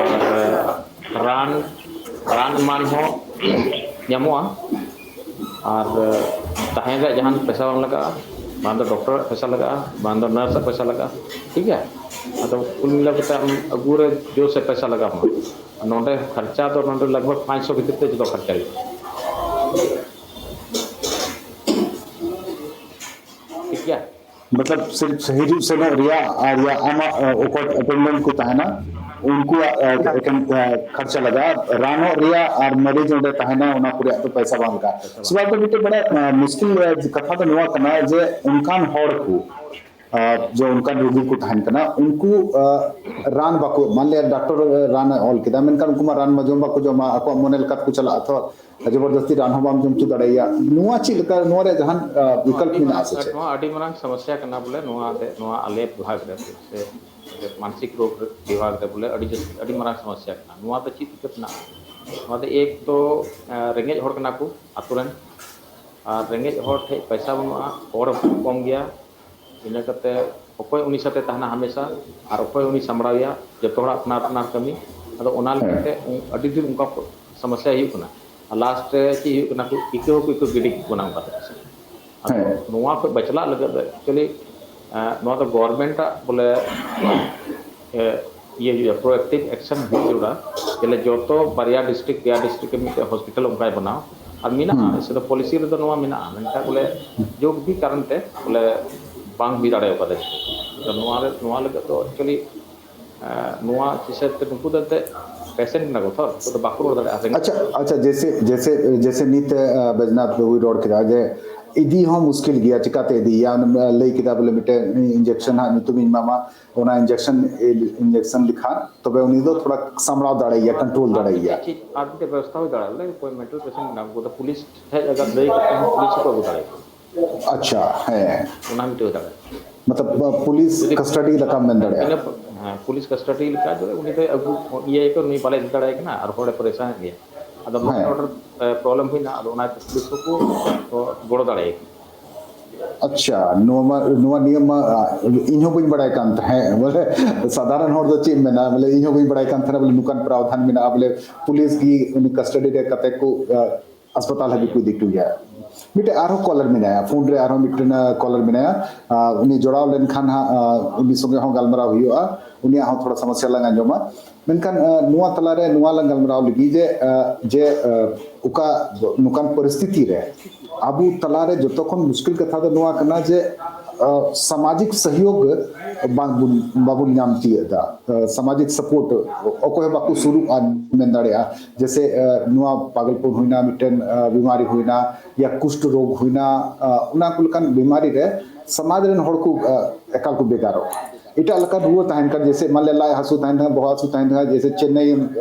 ᱟᱨ ᱨᱟᱱ, ᱨᱟᱱ ᱮᱢᱟᱱ ᱦᱚᱸ ᱧᱟᱢᱚᱜᱼᱟ᱾ ᱟᱨ ᱛᱟᱦᱮᱸ ᱨᱮᱭᱟᱜ ᱡᱟᱦᱟᱱ ᱯᱚᱭᱥᱟ ᱵᱟᱝ ᱞᱟᱜᱟᱜᱼᱟ, ᱵᱟᱝ ᱫᱚ ᱰᱚᱠᱴᱚᱨᱟᱜ ᱯᱚᱭᱥᱟ ᱞᱟᱜᱟᱜᱼᱟ, ᱵᱟᱝ ᱫᱚ ᱱᱟᱨᱥᱟᱜ ᱯᱚᱭᱥᱟ ᱞᱟᱜᱟᱜᱼᱟ, ᱴᱷᱤᱠ ᱜᱮᱭᱟ᱾ ᱟᱫᱚ ᱠᱩᱞ ᱢᱤᱞᱟᱹᱣ ᱠᱟᱛᱮ ᱟᱢ ᱟᱹᱜᱩ ᱨᱮ ᱡᱳᱨ ᱥᱮ ᱯᱚᱭᱥᱟ ᱞᱟᱜᱟᱣ ᱟᱢᱟ᱾ ᱟᱨ ᱱᱚᱰᱮ ᱠᱷᱚᱨᱪᱟ ᱫᱚ ᱱᱚᱰᱮ ᱞᱟᱜᱽ ᱵᱷᱟᱜᱽ ᱯᱟᱸᱪᱥᱚ ᱵᱷᱤᱛᱤᱨ ᱛᱮ ᱡᱚᱛᱚ ᱠᱷᱚᱨᱪᱟ ᱦᱩᱭᱩᱜᱼᱟ, ᱴᱷᱤᱠ ᱜᱮᱭᱟ᱾ ᱢᱚᱛᱞᱚᱵ ᱥᱤᱨᱯ ᱦᱤᱡᱩᱜ ᱥᱮᱱᱚᱜ ᱨᱮᱭᱟᱜ ᱟᱨ ᱭᱟ ᱟᱢᱟᱜ ᱚᱠᱚᱭ ᱮᱴᱮᱱᱰᱮᱱᱴ ᱠᱚ ᱛᱟᱦᱮᱱᱟ ᱩᱱᱠᱩᱣᱟᱜ ᱮᱠᱮᱱ ᱠᱷᱚᱨᱪᱟ ᱞᱟᱜᱟᱜᱼᱟ, ᱨᱟᱱᱚᱜ ᱨᱮᱭᱟᱜ ᱟᱨ ᱢᱟᱹᱨᱤᱡ ᱚᱸᱰᱮ ᱛᱟᱦᱮᱱᱟ ᱚᱱᱟ ᱠᱚ ᱨᱮᱭᱟᱜ ᱫᱚ ᱯᱚᱭᱥᱟ ᱵᱟᱝ ᱞᱟᱜᱟᱜᱼᱟ᱾ ᱥᱩᱵᱷᱟᱝᱠᱚᱨ, ᱢᱤᱫᱴᱮᱱ ᱵᱟᱲᱟᱭ ᱢᱩᱥᱠᱤᱞ ᱠᱟᱛᱷᱟ ᱫᱚ ᱱᱚᱣᱟ ᱠᱟᱱᱟ ᱡᱮ ᱚᱱᱠᱟᱱ ᱦᱚᱲ ᱠᱚ ᱡᱮ ᱚᱱᱠᱟᱱ ᱨᱩᱜᱤ ᱠᱚ ᱛᱟᱦᱮᱱ ᱠᱟᱱᱟ ᱩᱱᱠᱩ ᱨᱟᱱ ᱵᱟᱠᱚ, ᱢᱟᱱᱞᱤᱭᱟ ᱰᱟᱠᱛᱚᱨ ᱨᱟᱱ ᱮ ᱚᱞ ᱠᱮᱫᱟ ᱢᱮᱱᱠᱷᱟᱱ ᱩᱱᱠᱩ ᱢᱟ ᱨᱟᱱ ᱢᱟ ᱡᱚᱢ ᱵᱟᱠᱚ ᱡᱚᱢᱟ, ᱟᱠᱚᱣᱟᱜ ᱢᱚᱱᱮ ᱞᱮᱠᱟ ᱛᱮᱠᱚ ᱪᱟᱞᱟᱜᱼᱟ ᱛᱚ᱾ ᱡᱚᱵᱚᱨᱫᱚᱥᱛᱤ ᱨᱟᱱ ᱦᱚᱸ ᱵᱟᱢ ᱡᱚᱢ ᱦᱚᱪᱚ ᱫᱟᱲᱮᱭᱟᱭᱟ᱾ ᱱᱚᱣᱟ ᱪᱮᱫ ᱞᱮᱠᱟ, ᱱᱚᱣᱟ ᱨᱮᱭᱟᱜ ᱡᱟᱦᱟᱱ ᱵᱤᱠᱚᱞᱯ ᱢᱮᱱᱟᱜᱼᱟ ᱥᱮ ᱪᱮᱫ? ᱱᱚᱣᱟ ᱟᱹᱰᱤ ᱢᱟᱨᱟᱝ ᱥᱚᱢᱚᱥᱥᱟ ᱠᱟᱱᱟ ᱵᱚᱞᱮ, ᱱᱚᱣᱟ ᱱᱚᱣᱟ ᱟᱞᱮ ᱵᱤᱵᱷᱟᱜᱽ ᱨᱮ ᱥᱮ ᱢᱟᱱᱥᱤᱠ ᱨᱳᱜᱽ ᱵᱤᱵᱷᱟᱜᱽ ᱨᱮ ᱵᱚᱞᱮ ᱟᱹᱰᱤ ᱡᱟᱹᱥᱛᱤ, ᱟᱹᱰᱤ ᱢᱟᱨᱟᱝ ᱥᱚᱢᱚᱥᱥᱟ ᱠᱟᱱᱟ᱾ ᱱᱚᱣᱟ ᱫᱚ ᱪᱮᱫ ᱪᱤᱠᱟᱹ ᱛᱮᱱᱟᱜ? ᱱᱚᱣᱟ ᱫᱚ ᱮᱠ ᱛᱚ ᱨᱮᱸᱜᱮᱡ ᱦᱚᱲ ᱠᱟᱱᱟ ᱠᱚ ᱟᱛᱳ ᱨᱮᱱ, ᱟᱨ ᱨᱮᱸᱜᱮᱡ ᱦᱚᱲ ᱴᱷᱮᱡ ᱯᱚᱭᱥᱟ ᱵᱟᱹᱱᱩᱜᱼᱟ, ᱦᱚᱲ ᱦᱚᱸ ᱠᱚᱢ ᱜᱮᱭᱟ, ᱤᱱᱟᱹ ᱠᱟᱛᱮ ᱚᱠᱚᱭ ᱩᱱᱤ ᱥᱟᱛᱮ ᱛᱟᱦᱮᱱᱟ ᱦᱟᱢᱮᱥᱟ ᱟᱨ ᱚᱠᱚᱭ ᱩᱱᱤ ᱥᱟᱢᱵᱲᱟᱣᱮᱭᱟ, ᱡᱚᱛᱚ ᱦᱚᱲᱟᱜ ᱟᱯᱱᱟᱨ ᱟᱯᱱᱟᱨ ᱠᱟᱹᱢᱤ᱾ ᱟᱫᱚ ᱚᱱᱟ ᱞᱮᱠᱟᱛᱮ ᱟᱹᱰᱤ ᱫᱤᱱ ᱚᱱᱠᱟ ᱥᱚᱢᱚᱥᱥᱟ ᱦᱩᱭᱩᱜ ᱠᱟᱱᱟ᱾ ᱟᱨ ᱞᱟᱥᱴ ᱨᱮ ᱪᱮᱫ ᱦᱩᱭᱩᱜ ᱠᱟᱱᱟ, ᱤᱠᱟᱹ ᱦᱚᱸᱠᱚ ᱤᱠᱟᱹ ᱜᱤᱰᱤ ᱠᱟᱠᱚ ᱠᱟᱱᱟ ᱚᱱᱠᱟ ᱛᱮ᱾ ᱟᱫᱚ ᱱᱚᱣᱟ ᱠᱷᱚᱱ ᱵᱟᱪᱞᱟᱜ ᱞᱟᱹᱜᱤᱫ ᱫᱚ ᱮᱠᱪᱩᱭᱮᱞᱤ ᱱᱚᱣᱟ ᱫᱚ ᱜᱚᱵᱷᱚᱨᱱᱢᱮᱱᱴ ᱟᱜ ᱵᱚᱞᱮ ᱤᱭᱟᱹ ᱦᱩᱭᱩᱜᱼᱟ, ᱯᱨᱳ ᱮᱠᱴᱤᱵᱷ ᱮᱠᱥᱮᱱ ᱦᱩᱭ ᱡᱟᱹᱨᱩᱲᱟ᱾ ᱡᱮᱞᱮ ᱡᱚᱛᱚ ᱵᱟᱨᱭᱟ ᱰᱤᱥᱴᱨᱤᱠᱴ, ᱯᱮᱭᱟ ᱰᱤᱥᱴᱨᱤᱠᱴ ᱨᱮ ᱢᱤᱫᱴᱮᱡ ᱦᱚᱥᱯᱤᱴᱟᱞ ᱚᱱᱠᱟᱭ ᱵᱮᱱᱟᱣ᱾ ᱟᱨ ᱢᱮᱱᱟᱜᱼᱟ, ᱥᱮ ᱫᱚ ᱯᱚᱞᱤᱥᱤ ᱨᱮᱫᱚ ᱱᱚᱣᱟ ᱢᱮᱱᱟᱜᱼᱟ, ᱢᱮᱱᱠᱷᱟᱱ ᱵᱚᱞᱮ ᱡᱳᱜ ᱵᱤ ᱠᱟᱨᱚᱱ ᱛᱮ ᱵᱚᱞᱮ ᱵᱟᱝ ᱦᱩᱭ ᱫᱟᱲᱮ ᱠᱟᱫᱟ᱾ ᱟᱫᱚ ᱱᱚᱣᱟ ᱨᱮ, ᱱᱚᱣᱟ ᱞᱟᱹᱜᱤᱫ ᱫᱚ ᱮᱠᱪᱩᱭᱮᱞᱤ ᱱᱚᱣᱟ ᱦᱤᱥᱟᱹᱵ ᱛᱮ ᱱᱩᱠᱩ ᱫᱚ ᱮᱱᱛᱮᱫ ᱯᱮᱥᱮᱱᱴ ᱠᱟᱱᱟ ᱠᱚ ᱛᱚ, ᱱᱩᱠᱩ ᱫᱚ ᱵᱟᱠᱚ ᱨᱚᱲ ᱫᱟᱲᱮᱭᱟᱜᱼᱟ᱾ ᱨᱮᱸᱜᱮᱡ ᱟᱪᱪᱷᱟ, ᱟᱪᱪᱷᱟ, ᱡᱮᱥᱮ ᱡᱮᱥᱮ ᱡᱮᱥᱮ ᱱᱤᱛ ᱵᱮᱡᱽᱱᱟᱛᱷ ᱵᱟᱹᱵᱩᱭ ᱨᱚᱲ ᱠᱮᱫᱟ ᱡᱮ ᱤᱫᱤ ᱦᱚᱸ ᱢᱩᱥᱠᱤᱞ ᱜᱮᱭᱟ, ᱪᱤᱠᱟᱛᱮ ᱤᱫᱤᱭᱮᱭᱟ? ᱞᱟᱹᱭ ᱠᱮᱫᱟ ᱵᱚᱞᱮ ᱢᱤᱫᱴᱮᱱ ᱤᱧᱡᱮᱠᱥᱚᱱ ᱦᱟᱸᱜ ᱧᱩᱛᱩᱢᱤᱧ ᱮᱢᱟᱢᱟ, ᱚᱱᱟ ᱤᱧᱡᱮᱠᱥᱚᱱ ᱤᱧᱡᱮᱠᱥᱚᱱ ᱞᱮᱠᱷᱟᱱ ᱛᱚᱵᱮ ᱩᱱᱤ ᱫᱚ ᱛᱷᱚᱲᱟ ᱥᱟᱢᱵᱲᱟᱣ ᱫᱟᱲᱮᱭᱟᱜᱼᱭᱟ, ᱠᱚᱱᱴᱨᱳᱞ ᱫᱟᱲᱮᱭᱟᱜᱼᱭᱟ᱾ ᱪᱮᱫ ᱟᱨ ᱢᱤᱫᱴᱮᱡ ᱵᱮᱵᱚᱥᱛᱷᱟ ᱦᱩᱭ ᱫᱟᱲᱮᱭᱟᱜᱼᱟ, ᱵᱚᱞᱮ ᱚᱠᱚᱭ ᱢᱮᱱᱴᱟᱞ ᱯᱮᱥᱮᱱᱴ ᱢᱮᱱᱟᱜ ᱠᱚ, ᱯᱩᱞᱤᱥ ᱴᱷᱮᱡ ᱟᱜᱟᱨ ᱞᱟᱹᱭ ᱠᱟᱛᱮ ᱦᱚᱸ ᱯᱩᱞᱤᱥ ᱦᱚᱸᱠᱚ ᱟᱹᱜᱩ ᱫᱟᱲᱮᱭᱟᱜᱼᱟ᱾ ᱟᱪᱪᱷᱟ, ᱦᱮᱸ᱾ ᱚᱱᱟ ᱢᱤᱫᱴᱮᱡ ᱦᱩᱭ ᱫᱟᱲᱮᱭᱟᱜᱼᱟ᱾ ᱢᱚᱛᱞᱚᱵ ᱯᱩᱞᱤᱥ ᱠᱟᱥᱴᱟᱰᱤ ᱞᱮᱠᱟᱢ ᱢᱮᱱ ᱤᱱᱟᱹ ᱫᱟᱲᱮᱭᱟᱜᱼᱟ᱾ ᱯᱚ- ᱦᱮᱸ, ᱯᱩᱞᱤᱥ ᱠᱟᱥᱴᱟᱰᱤ ᱞᱮᱠᱟ ᱫᱚ ᱩᱱᱤ ᱫᱚᱭ ᱟᱹᱜᱩ ᱤᱭᱟᱹᱭᱟᱠᱚ, ᱱᱩᱭ ᱵᱟᱞᱮ ᱤᱫᱤ ᱫᱟᱲᱮᱭᱟᱭ ᱠᱟᱱᱟ ᱟᱨ ᱦᱚᱲᱮ ᱯᱚᱨᱮᱥᱟᱱᱮᱫ ᱞᱮᱭᱟ᱾ ᱟᱫᱚ ᱞᱚ ᱦᱮᱸ᱾ ᱮᱱᱰ ᱚᱨᱰᱟᱨ ᱯᱨᱚᱵᱞᱮᱢ ᱦᱩᱭᱱᱟ, ᱟᱫᱚ ᱚᱱᱟ ᱯᱩᱞᱤᱥ ᱠᱚᱠᱚ ᱠᱚ ᱜᱚᱲᱚ ᱫᱟᱲᱮᱭᱟᱭ ᱠᱟᱱᱟ᱾ ᱟᱪᱪᱷᱟ, ᱱᱚᱣᱟ ᱢᱟ, ᱱᱚᱣᱟ ᱱᱤᱭᱟᱹ ᱢᱟ ᱤᱧ ᱦᱚᱸ ᱵᱟᱹᱧ ᱵᱟᱲᱟᱭ ᱠᱟᱱ ᱛᱟᱦᱮᱸᱫ᱾ ᱵᱚᱞᱮ ᱥᱟᱫᱷᱟᱨᱚᱱ ᱦᱚᱲ ᱫᱚ ᱪᱮᱫ ᱮᱢ ᱢᱮᱱᱟ, ᱵᱚᱞᱮ ᱤᱧ ᱦᱚᱸ ᱵᱟᱹᱧ ᱵᱟᱲᱟᱭ ᱠᱟᱱ ᱛᱟᱦᱮᱸᱱᱟ ᱵᱚᱞᱮ ᱱᱚᱝᱠᱟᱱ ᱯᱨᱟᱣᱫᱷᱟᱱ ᱢᱮᱱᱟᱜᱼᱟ, ᱵᱚᱞᱮ ᱯᱩᱞᱤᱥ ᱜᱮ ᱩᱱᱤ ᱠᱟᱥᱴᱟᱰᱤ ᱨᱮ ᱠᱟᱛᱮ ᱠᱚ ᱟᱥᱯᱟᱛᱟᱞ ᱦᱟᱹᱵᱤᱡ ᱠᱚ ᱤᱫᱤ ᱦᱚᱴᱚᱭᱟ᱾ ᱢᱤᱫᱴᱮᱡ ᱟᱨᱦᱚᱸ ᱠᱚᱞᱟᱨ ᱢᱮᱱᱟᱭᱟ, ᱯᱷᱳᱱ ᱨᱮ ᱟᱨᱦᱚᱸ ᱢᱤᱫᱴᱮᱱ ᱠᱚᱞᱟᱨ ᱢᱮᱱᱟᱭᱟ᱾ ᱩᱱᱤ ᱡᱚᱲᱟᱣ ᱞᱮᱱᱠᱷᱟᱱ ᱦᱟᱸᱜ ᱩᱱᱤ ᱥᱚᱸᱜᱮ ᱦᱚᱸ ᱜᱟᱞᱢᱟᱨᱟᱣ ᱦᱩᱭᱩᱜᱼᱟ, ᱩᱱᱤᱭᱟᱜ ᱦᱚᱸ ᱛᱷᱚᱲᱟ ᱥᱚᱢᱚᱥᱥᱟ ᱞᱟᱝ ᱟᱸᱡᱚᱢᱟ᱾ ᱢᱮᱱᱠᱷᱟᱱ ᱱᱚᱣᱟ ᱛᱟᱞᱟᱨᱮ ᱱᱚᱣᱟ ᱞᱟᱝ ᱜᱟᱞᱢᱟᱨᱟᱣ ᱞᱟᱹᱜᱤᱫ ᱡᱮ ᱡᱮ ᱚᱠᱟ ᱱᱚᱝᱠᱟᱱ ᱯᱚᱨᱤᱥᱛᱷᱤᱛᱤ ᱨᱮ ᱟᱵᱚ ᱛᱟᱞᱟᱨᱮ ᱡᱚᱛᱚ ᱠᱷᱚᱱ ᱢᱩᱥᱠᱤᱞ ᱠᱟᱛᱷᱟ ᱫᱚ ᱱᱚᱣᱟ ᱠᱟᱱᱟ ᱡᱮ ᱥᱟᱢᱟᱡᱤᱠ ᱥᱚᱦᱭᱳᱜᱽ ᱵᱟᱝᱵᱚᱱ ᱵᱟᱵᱚᱱ ᱧᱟᱢ ᱛᱤᱭᱳᱜ ᱮᱫᱟ᱾ ᱥᱟᱢᱟᱡᱤᱠ ᱥᱟᱯᱳᱨᱴ ᱚᱠᱚᱭ ᱦᱚᱸ ᱵᱟᱠᱚ ᱥᱩᱨᱩᱜᱼᱟ ᱢᱮᱱ ᱫᱟᱲᱮᱭᱟᱜᱼᱟ᱾ ᱡᱮᱥᱮ ᱱᱚᱣᱟ ᱯᱟᱜᱚᱞᱯᱚᱱ ᱦᱩᱭᱱᱟ, ᱢᱤᱫᱴᱮᱱ ᱵᱤᱢᱟᱨᱤ ᱦᱩᱭᱱᱟ, ᱭᱟ ᱠᱩᱥᱴ ᱨᱳᱜᱽ ᱦᱩᱭᱱᱟ, ᱚᱱᱟ ᱠᱚ ᱞᱮᱠᱟᱱ ᱵᱤᱢᱟᱨᱤ ᱨᱮ ᱥᱚᱢᱟᱡᱽ ᱨᱮᱱ ᱦᱚᱲ ᱠᱚ ᱮᱠᱟᱞ ᱠᱚ ᱵᱷᱮᱜᱟᱨᱚᱜᱼᱟ᱾ ᱮᱴᱟᱜ ᱞᱮᱠᱟᱱ ᱨᱩᱣᱟᱹ ᱛᱟᱦᱮᱱ ᱠᱷᱟᱱ, ᱡᱮᱭᱥᱮ ᱢᱟᱱ ᱞᱮ ᱞᱟᱡ ᱦᱟᱹᱥᱩ ᱛᱟᱦᱮᱱ ᱠᱷᱟᱱ, ᱵᱚᱦᱚᱜ ᱦᱟᱹᱥᱩ ᱛᱟᱦᱮᱱ ᱠᱷᱟᱱ, ᱡᱮᱭᱥᱮ ᱪᱮᱱᱱᱟᱭ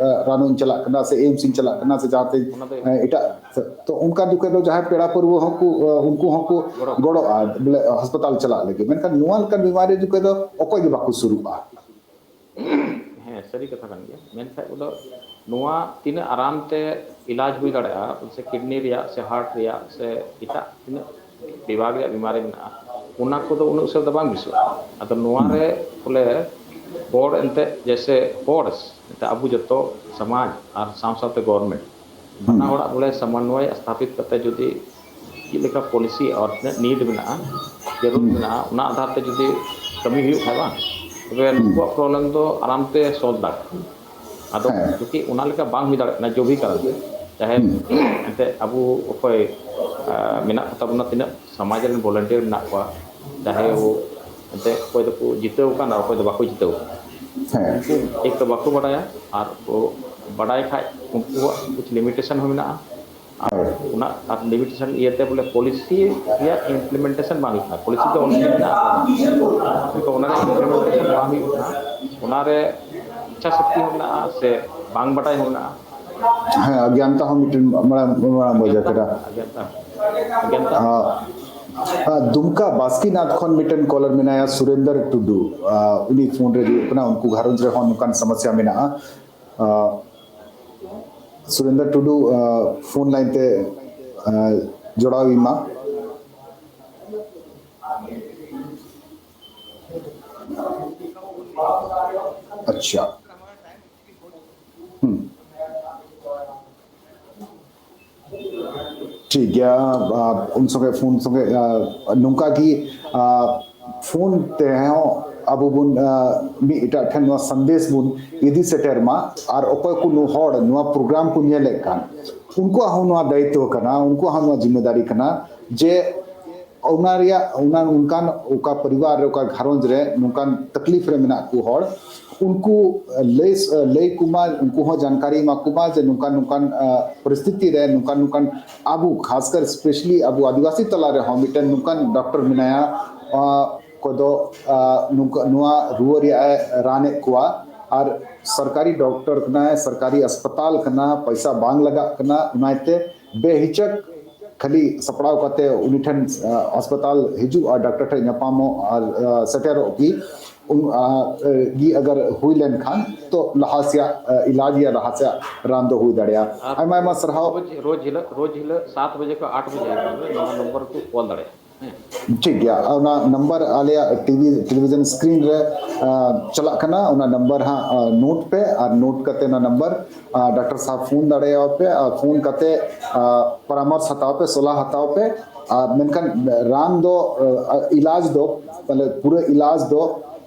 ᱨᱟᱱᱚᱜ ᱤᱧ ᱪᱟᱞᱟᱜ ᱠᱟᱱᱟ ᱥᱮ ᱮᱢᱥ ᱤᱧ ᱪᱟᱞᱟᱜ ᱠᱟᱱᱟ ᱥᱮ ᱡᱟᱦᱟᱸ ᱛᱮ ᱮᱴᱟᱜ, ᱛᱚ ᱚᱱᱠᱟ ᱡᱚᱠᱷᱚᱱ ᱫᱚ ᱡᱟᱦᱟᱸᱭ ᱯᱮᱲᱟ ᱯᱟᱹᱨᱣᱟᱹ ᱦᱚᱸᱠᱚ ᱩᱱᱠᱩ ᱦᱚᱸᱠᱚ ᱜᱚᱲᱚᱜᱼᱟ ᱵᱚᱞᱮ ᱦᱟᱥᱯᱟᱛᱟᱞ ᱪᱟᱞᱟᱜ ᱞᱟᱹᱜᱤᱫ᱾ ᱢᱮᱱᱠᱷᱟᱱ ᱱᱚᱣᱟ ᱞᱮᱠᱟᱱ ᱵᱤᱢᱟᱨᱤ ᱡᱚᱠᱷᱚᱱ ᱫᱚ ᱚᱠᱚᱭ ᱜᱮ ᱵᱟᱠᱚ ᱥᱩᱨᱩᱜᱼᱟ᱾ ᱦᱮᱸ, ᱥᱟᱹᱨᱤ ᱠᱟᱛᱷᱟ ᱠᱟᱱ ᱜᱮᱭᱟ᱾ ᱢᱮᱱᱠᱷᱟᱱ ᱵᱚᱞᱮ ᱱᱚᱣᱟ ᱛᱤᱱᱟᱹᱜ ᱟᱨᱟᱢ ᱛᱮ ᱤᱞᱟᱡᱽ ᱦᱩᱭ ᱫᱟᱲᱮᱭᱟᱜᱼᱟ, ᱥᱮ ᱠᱤᱰᱱᱤ ᱨᱮᱭᱟᱜ ᱥᱮ ᱦᱟᱨᱴ ᱨᱮᱭᱟᱜ ᱥᱮ ᱮᱴᱟᱜ ᱛᱤᱱᱟᱹᱜ ᱵᱤᱵᱷᱟᱜᱽ ᱨᱮᱭᱟᱜ ᱵᱤᱢᱟᱨᱤ ᱢᱮᱱᱟᱜᱼᱟ, ᱚᱱᱟ ᱠᱚᱫᱚ ᱩᱱᱟᱹᱜ ᱩᱥᱟᱹᱨᱟ ᱫᱚ ᱵᱟᱝ ᱵᱮᱥᱚᱜᱼᱟ᱾ ᱟᱫᱚ ᱱᱚᱣᱟ ᱨᱮ ᱵᱚᱞᱮ ᱦᱚᱲ ᱮᱱᱛᱮᱫ, ᱡᱮᱭᱥᱮ ᱦᱚᱲ ᱮᱱᱛᱮᱫ ᱟᱵᱚ ᱡᱚᱛᱚ ᱥᱚᱢᱟᱡᱽ ᱟᱨ ᱥᱟᱶ ᱥᱟᱶᱛᱮ ᱜᱚᱵᱷᱚᱨᱱᱢᱮᱱᱴ ᱵᱟᱱᱟ ᱦᱚᱲᱟᱜ ᱵᱚᱞᱮ ᱥᱚᱢᱚᱱᱱᱚᱭ ᱥᱛᱷᱟᱯᱤᱛ ᱠᱟᱛᱮ ᱡᱩᱫᱤ ᱪᱮᱫ ᱞᱮᱠᱟ ᱯᱚᱞᱤᱥᱤ ᱟᱨ ᱛᱤᱱᱟᱹᱜ ᱱᱤᱰ ᱢᱮᱱᱟᱜᱼᱟ, ᱡᱟᱹᱨᱩᱲ ᱢᱮᱱᱟᱜᱼᱟ, ᱚᱱᱟ ᱟᱫᱷᱟᱨ ᱛᱮ ᱡᱩᱫᱤ ᱠᱟᱹᱢᱤ ᱦᱩᱭᱩᱜ ᱠᱷᱟᱡ ᱵᱟᱝ, ᱛᱚᱵᱮ ᱱᱩᱠᱩᱣᱟᱜ ᱯᱨᱚᱵᱞᱮᱢ ᱫᱚ ᱟᱨᱟᱢ ᱛᱮ ᱥᱚᱞᱵᱷ ᱫᱟᱲᱮᱭᱟᱜᱼᱟ᱾ ᱟᱫᱚ ᱦᱮᱸ᱾ ᱪᱩᱸᱠᱤ ᱚᱱᱟ ᱞᱮᱠᱟ ᱵᱟᱝ ᱦᱩᱭ ᱫᱟᱲᱮᱭᱟᱜ ᱠᱟᱱᱟ, ᱡᱚᱵᱷᱤ ᱠᱟᱨᱚᱱ ᱛᱮ, ᱪᱟᱦᱮ ᱮᱱᱛᱮᱫ ᱟᱵᱚ ᱚᱠᱚᱭ ᱟᱨ, ᱢᱮᱱᱟᱜ ᱠᱚᱛᱟ ᱵᱚᱱᱟ ᱛᱤᱱᱟᱹᱜ ᱥᱚᱢᱟᱡᱽ ᱨᱮᱱ ᱵᱷᱚᱞᱮᱱᱴᱤᱭᱟᱨ ᱢᱮᱱᱟᱜ ᱠᱚᱣᱟ, ᱪᱟᱦᱮ ᱟᱵᱚ ᱮᱱᱛᱮᱫ ᱚᱠᱚᱭ ᱫᱚᱠᱚ ᱡᱤᱛᱟᱹᱣ ᱟᱠᱟᱱ ᱟᱨ ᱚᱠᱚᱭ ᱫᱚ ᱵᱟᱠᱚ ᱡᱤᱛᱟᱹᱣ ᱟᱠᱟᱱ, ᱦᱮᱸ᱾ ᱩᱱᱠᱩ ᱮᱠ ᱛᱚ ᱵᱟᱠᱚ ᱵᱟᱰᱟᱭᱟ, ᱟᱨ ᱠᱚ ᱵᱟᱰᱟᱭ ᱠᱷᱟᱡ ᱩᱱᱠᱩᱣᱟᱜ ᱠᱩᱪ ᱞᱤᱢᱤᱴᱮᱥᱚᱱ ᱦᱚᱸ ᱢᱮᱱᱟᱜᱼᱟ᱾ ᱟᱨ ᱦᱳᱭ᱾ ᱚᱱᱟ ᱟᱨ ᱞᱤᱢᱤᱴᱮᱥᱚᱱ ᱤᱭᱟᱹᱛᱮ ᱵᱚᱞᱮ ᱯᱚᱞᱤᱥᱤ ᱨᱮᱭᱟᱜ ᱤᱢᱯᱞᱤᱢᱮᱱᱴᱮᱥᱚᱱ ᱵᱟᱝ ᱦᱩᱭᱩᱜ ᱠᱟᱱᱟ᱾ ᱯᱚᱞᱤᱥᱤ ᱫᱚ ᱚᱞᱨᱮᱰᱤ ᱢᱮᱱᱟᱜᱼᱟ, ᱠᱤᱱᱛᱩ ᱚᱱᱟ ᱨᱮᱭᱟᱜ ᱤᱢᱯᱞᱤᱢᱮᱱᱴᱮᱥᱚᱱ ᱵᱟᱝ ᱦᱩᱭᱩᱜ ᱠᱟᱱᱟ᱾ ᱚᱱᱟᱨᱮ ᱤᱪᱪᱷᱟ ᱥᱚᱠᱛᱤ ᱦᱚᱸ ᱢᱮᱱᱟᱜᱼᱟ ᱥᱮ ᱵᱟᱝ ᱵᱟᱰᱟᱭ ᱦᱚᱸ ᱢᱮᱱᱟᱜᱼᱟ᱾ ᱦᱮᱸ, ᱚᱜᱽᱜᱟᱱᱛᱟ ᱦᱚᱸ ᱢᱤᱫᱴᱮᱱ ᱢᱟᱲᱟᱝ, ᱢᱟᱲᱟᱝ ᱵᱟᱡᱟᱨ ᱠᱟᱱᱟ᱾ ᱚᱜᱽᱜᱟᱱᱛᱟ, ᱚᱜᱽᱜᱟᱱᱛᱟ᱾ ᱟᱨ ᱫᱩᱢᱠᱟ ᱵᱟᱥᱠᱤᱱᱟᱛᱷ ᱠᱷᱚᱱ ᱢᱤᱫᱴᱮᱱ ᱠᱚᱞᱟᱨ ᱢᱮᱱᱟᱭᱟ, ᱥᱩᱨᱮᱱᱫᱚᱨ ᱴᱩᱰᱩ᱾ ᱩᱱᱤ ᱯᱷᱳᱱ ᱨᱮ ᱦᱩᱭᱩᱜ ᱠᱟᱱᱟ, ᱩᱱᱠᱩ ᱜᱷᱟᱨᱚᱸᱡᱽ ᱨᱮᱦᱚᱸ ᱱᱚᱝᱠᱟᱱ ᱥᱚᱢᱚᱥᱭᱟ ᱢᱮᱱᱟᱜᱼᱟ᱾ ᱥᱩᱨᱮᱱᱫᱚᱨ ᱴᱩᱰᱩ ᱯᱷᱳᱱ ᱞᱟᱭᱤᱱ ᱛᱮ ᱡᱚᱲᱟᱣ ᱤᱧ ᱢᱟ᱾ ᱟᱪᱪᱷᱟ᱾ ᱦᱩᱸ᱾ ᱴᱷᱤᱠ ᱜᱮᱭᱟ᱾ ᱩᱱ ᱥᱚᱸᱜᱮ ᱯᱷᱳᱱ ᱥᱚᱸᱜᱮ ᱱᱚᱝᱠᱟ ᱜᱮ ᱯᱷᱳᱱ ᱛᱮᱦᱚᱸ ᱟᱵᱚ ᱵᱚᱱ ᱢᱤᱫ ᱮᱴᱟᱜ ᱴᱷᱮᱱ ᱱᱚᱣᱟ ᱥᱟᱸᱫᱮᱥ ᱵᱚᱱ ᱤᱫᱤ ᱥᱮᱴᱮᱨ ᱢᱟ᱾ ᱟᱨ ᱚᱠᱚᱭ ᱠᱚ ᱱᱩ-, ᱦᱚᱲ ᱱᱚᱣᱟ ᱯᱨᱳᱜᱨᱟᱢ ᱠᱚ ᱧᱮᱞᱮᱫ ᱠᱟᱱ, ᱩᱱᱠᱩᱣᱟᱜ ᱦᱚᱸ ᱱᱚᱣᱟ ᱫᱟᱭᱤᱛᱛᱚ ᱠᱟᱱᱟ, ᱩᱱᱠᱩᱣᱟᱜ ᱦᱚᱸ ᱱᱚᱣᱟ ᱡᱤᱢᱢᱮᱫᱟᱨᱤ ᱠᱟᱱᱟ ᱡᱮ ᱚᱱᱟ ᱨᱮᱭᱟᱜ, ᱚᱱᱟ ᱚᱱᱠᱟᱱ ᱚᱠᱟ ᱯᱚᱨᱤᱵᱟᱨ ᱨᱮ, ᱚᱠᱟ ᱜᱷᱟᱨᱚᱸᱡᱽ ᱨᱮ ᱱᱚᱝᱠᱟᱱ ᱛᱟᱠᱞᱤᱯ ᱨᱮ ᱢᱮᱱᱟᱜ ᱠᱚ ᱦᱚᱲ, ᱩᱱᱠᱩ ᱞᱟᱹᱭ, ᱞᱟᱹᱭ ᱠᱚᱢᱟ, ᱩᱱᱠᱩ ᱦᱚᱸ ᱡᱟᱱᱠᱟᱨᱤ ᱮᱢᱟ ᱠᱚᱢᱟ ᱡᱮ ᱱᱚᱝᱠᱟᱱ ᱱᱚᱝᱠᱟᱱ ᱯᱚᱨᱤᱥᱛᱷᱤᱛᱤ ᱨᱮ ᱱᱚᱝᱠᱟᱱ ᱱᱚᱝᱠᱟᱱ ᱟᱵᱚ, ᱠᱷᱟᱥᱠᱟᱨ specially ᱟᱵᱚ ᱟᱹᱫᱤᱵᱟᱹᱥᱤ ᱛᱟᱞᱟ ᱨᱮᱦᱚᱸ ᱢᱤᱫᱴᱮᱱ ᱱᱚᱝᱠᱟᱱ ᱰᱚᱠᱴᱚᱨ ᱢᱮᱱᱟᱭᱟ, ᱚᱠᱚᱭ ᱫᱚ ᱱᱚᱝᱠᱟ ᱱᱚᱣᱟ ᱨᱩᱣᱟᱹ ᱨᱮᱭᱟᱜ ᱮ ᱨᱟᱱᱮᱫ ᱠᱚᱣᱟ᱾ ᱟᱨ ᱥᱚᱨᱠᱟᱨᱤ ᱰᱚᱠᱴᱚᱨ ᱠᱟᱱᱟᱭ, ᱥᱚᱨᱠᱟᱨᱤ ᱟᱥᱯᱟᱛᱟᱞ ᱠᱟᱱᱟ, ᱯᱚᱭᱥᱟ ᱵᱟᱝ ᱞᱟᱜᱟᱜ ᱠᱟᱱᱟ, ᱚᱱᱟᱛᱮ ᱵᱮᱦᱤᱪᱚᱠ ᱠᱷᱟᱹᱞᱤ ᱥᱟᱯᱲᱟᱣ ᱠᱟᱛᱮ ᱩᱱᱤ ᱴᱷᱮᱱ ᱦᱟᱥᱯᱟᱛᱟᱞ ᱦᱤᱡᱩᱜ ᱟᱨ ᱰᱟᱠᱛᱟᱨ ᱴᱷᱮᱱ ᱧᱟᱯᱟᱢᱚᱜ ᱟᱨ ᱥᱮᱴᱮᱨᱚᱜ ᱜᱮ, ᱜᱮ ᱟᱜᱟᱨ ᱦᱩᱭ ᱞᱮᱱᱠᱷᱟᱱ ᱛᱚ ᱞᱟᱦᱟ ᱥᱮᱭᱟᱜ ᱤᱞᱟᱡᱽ ᱭᱟ ᱞᱟᱦᱟ ᱥᱮᱭᱟᱜ ᱨᱟᱱ ᱫᱚ ᱦᱩᱭ ᱫᱟᱲᱮᱭᱟᱜᱼᱟ᱾ ᱟᱨ ᱟᱭᱢᱟ ᱟᱭᱢᱟ ᱥᱟᱨᱦᱟᱣ᱾ ᱨᱳᱡᱽ ᱨᱳᱡᱽ ᱦᱤᱞᱳᱜ ᱨᱳᱡᱽ ᱦᱤᱞᱳᱜ ᱥᱟᱛ ᱵᱟᱡᱮ ᱠᱷᱚᱱ ᱟᱴ ᱵᱟᱡᱮ ᱦᱟᱹᱵᱤᱡ ᱱᱚᱣᱟ ᱱᱚᱢᱵᱚᱨ ᱨᱮᱠᱚ ᱠᱚᱞ ᱫᱟᱲᱮᱭᱟᱜᱼᱟ᱾ ᱴᱷᱤᱠ ᱜᱮᱭᱟ, ᱚᱱᱟ ᱱᱟᱢᱵᱟᱨ ᱟᱞᱮᱭᱟᱜ ᱴᱤᱵᱷᱤ ᱴᱮᱞᱤᱵᱷᱤᱡᱚᱱ ᱥᱠᱨᱤᱱ ᱨᱮ ᱪᱟᱞᱟᱜ ᱠᱟᱱᱟ, ᱚᱱᱟ ᱱᱟᱢᱵᱟᱨ ᱦᱟᱸᱜ ᱱᱳᱴ ᱯᱮ ᱟᱨ ᱱᱳᱴ ᱠᱟᱛᱮ ᱚᱱᱟ ᱱᱟᱢᱵᱟᱨ ᱰᱟᱠᱛᱟᱨ ᱥᱟᱦᱟᱵ ᱯᱷᱳᱱ ᱫᱟᱲᱮᱭᱟᱜᱼᱟ ᱯᱮ ᱟᱨ ᱯᱷᱳᱱ ᱠᱟᱛᱮ ᱯᱚᱨᱟᱢᱚᱨᱥ ᱦᱟᱛᱟᱣ ᱯᱮ, ᱥᱚᱞᱦᱟ ᱦᱟᱛᱟᱣ ᱯᱮ᱾ ᱟᱨ ᱢᱮᱱᱠᱷᱟᱱ ᱨᱟᱱ ᱫᱚ, ᱤᱞᱟᱡᱽ ᱫᱚ, ᱢᱟᱱᱮ ᱯᱩᱨᱟᱹ ᱤᱞᱟᱡᱽ ᱫᱚ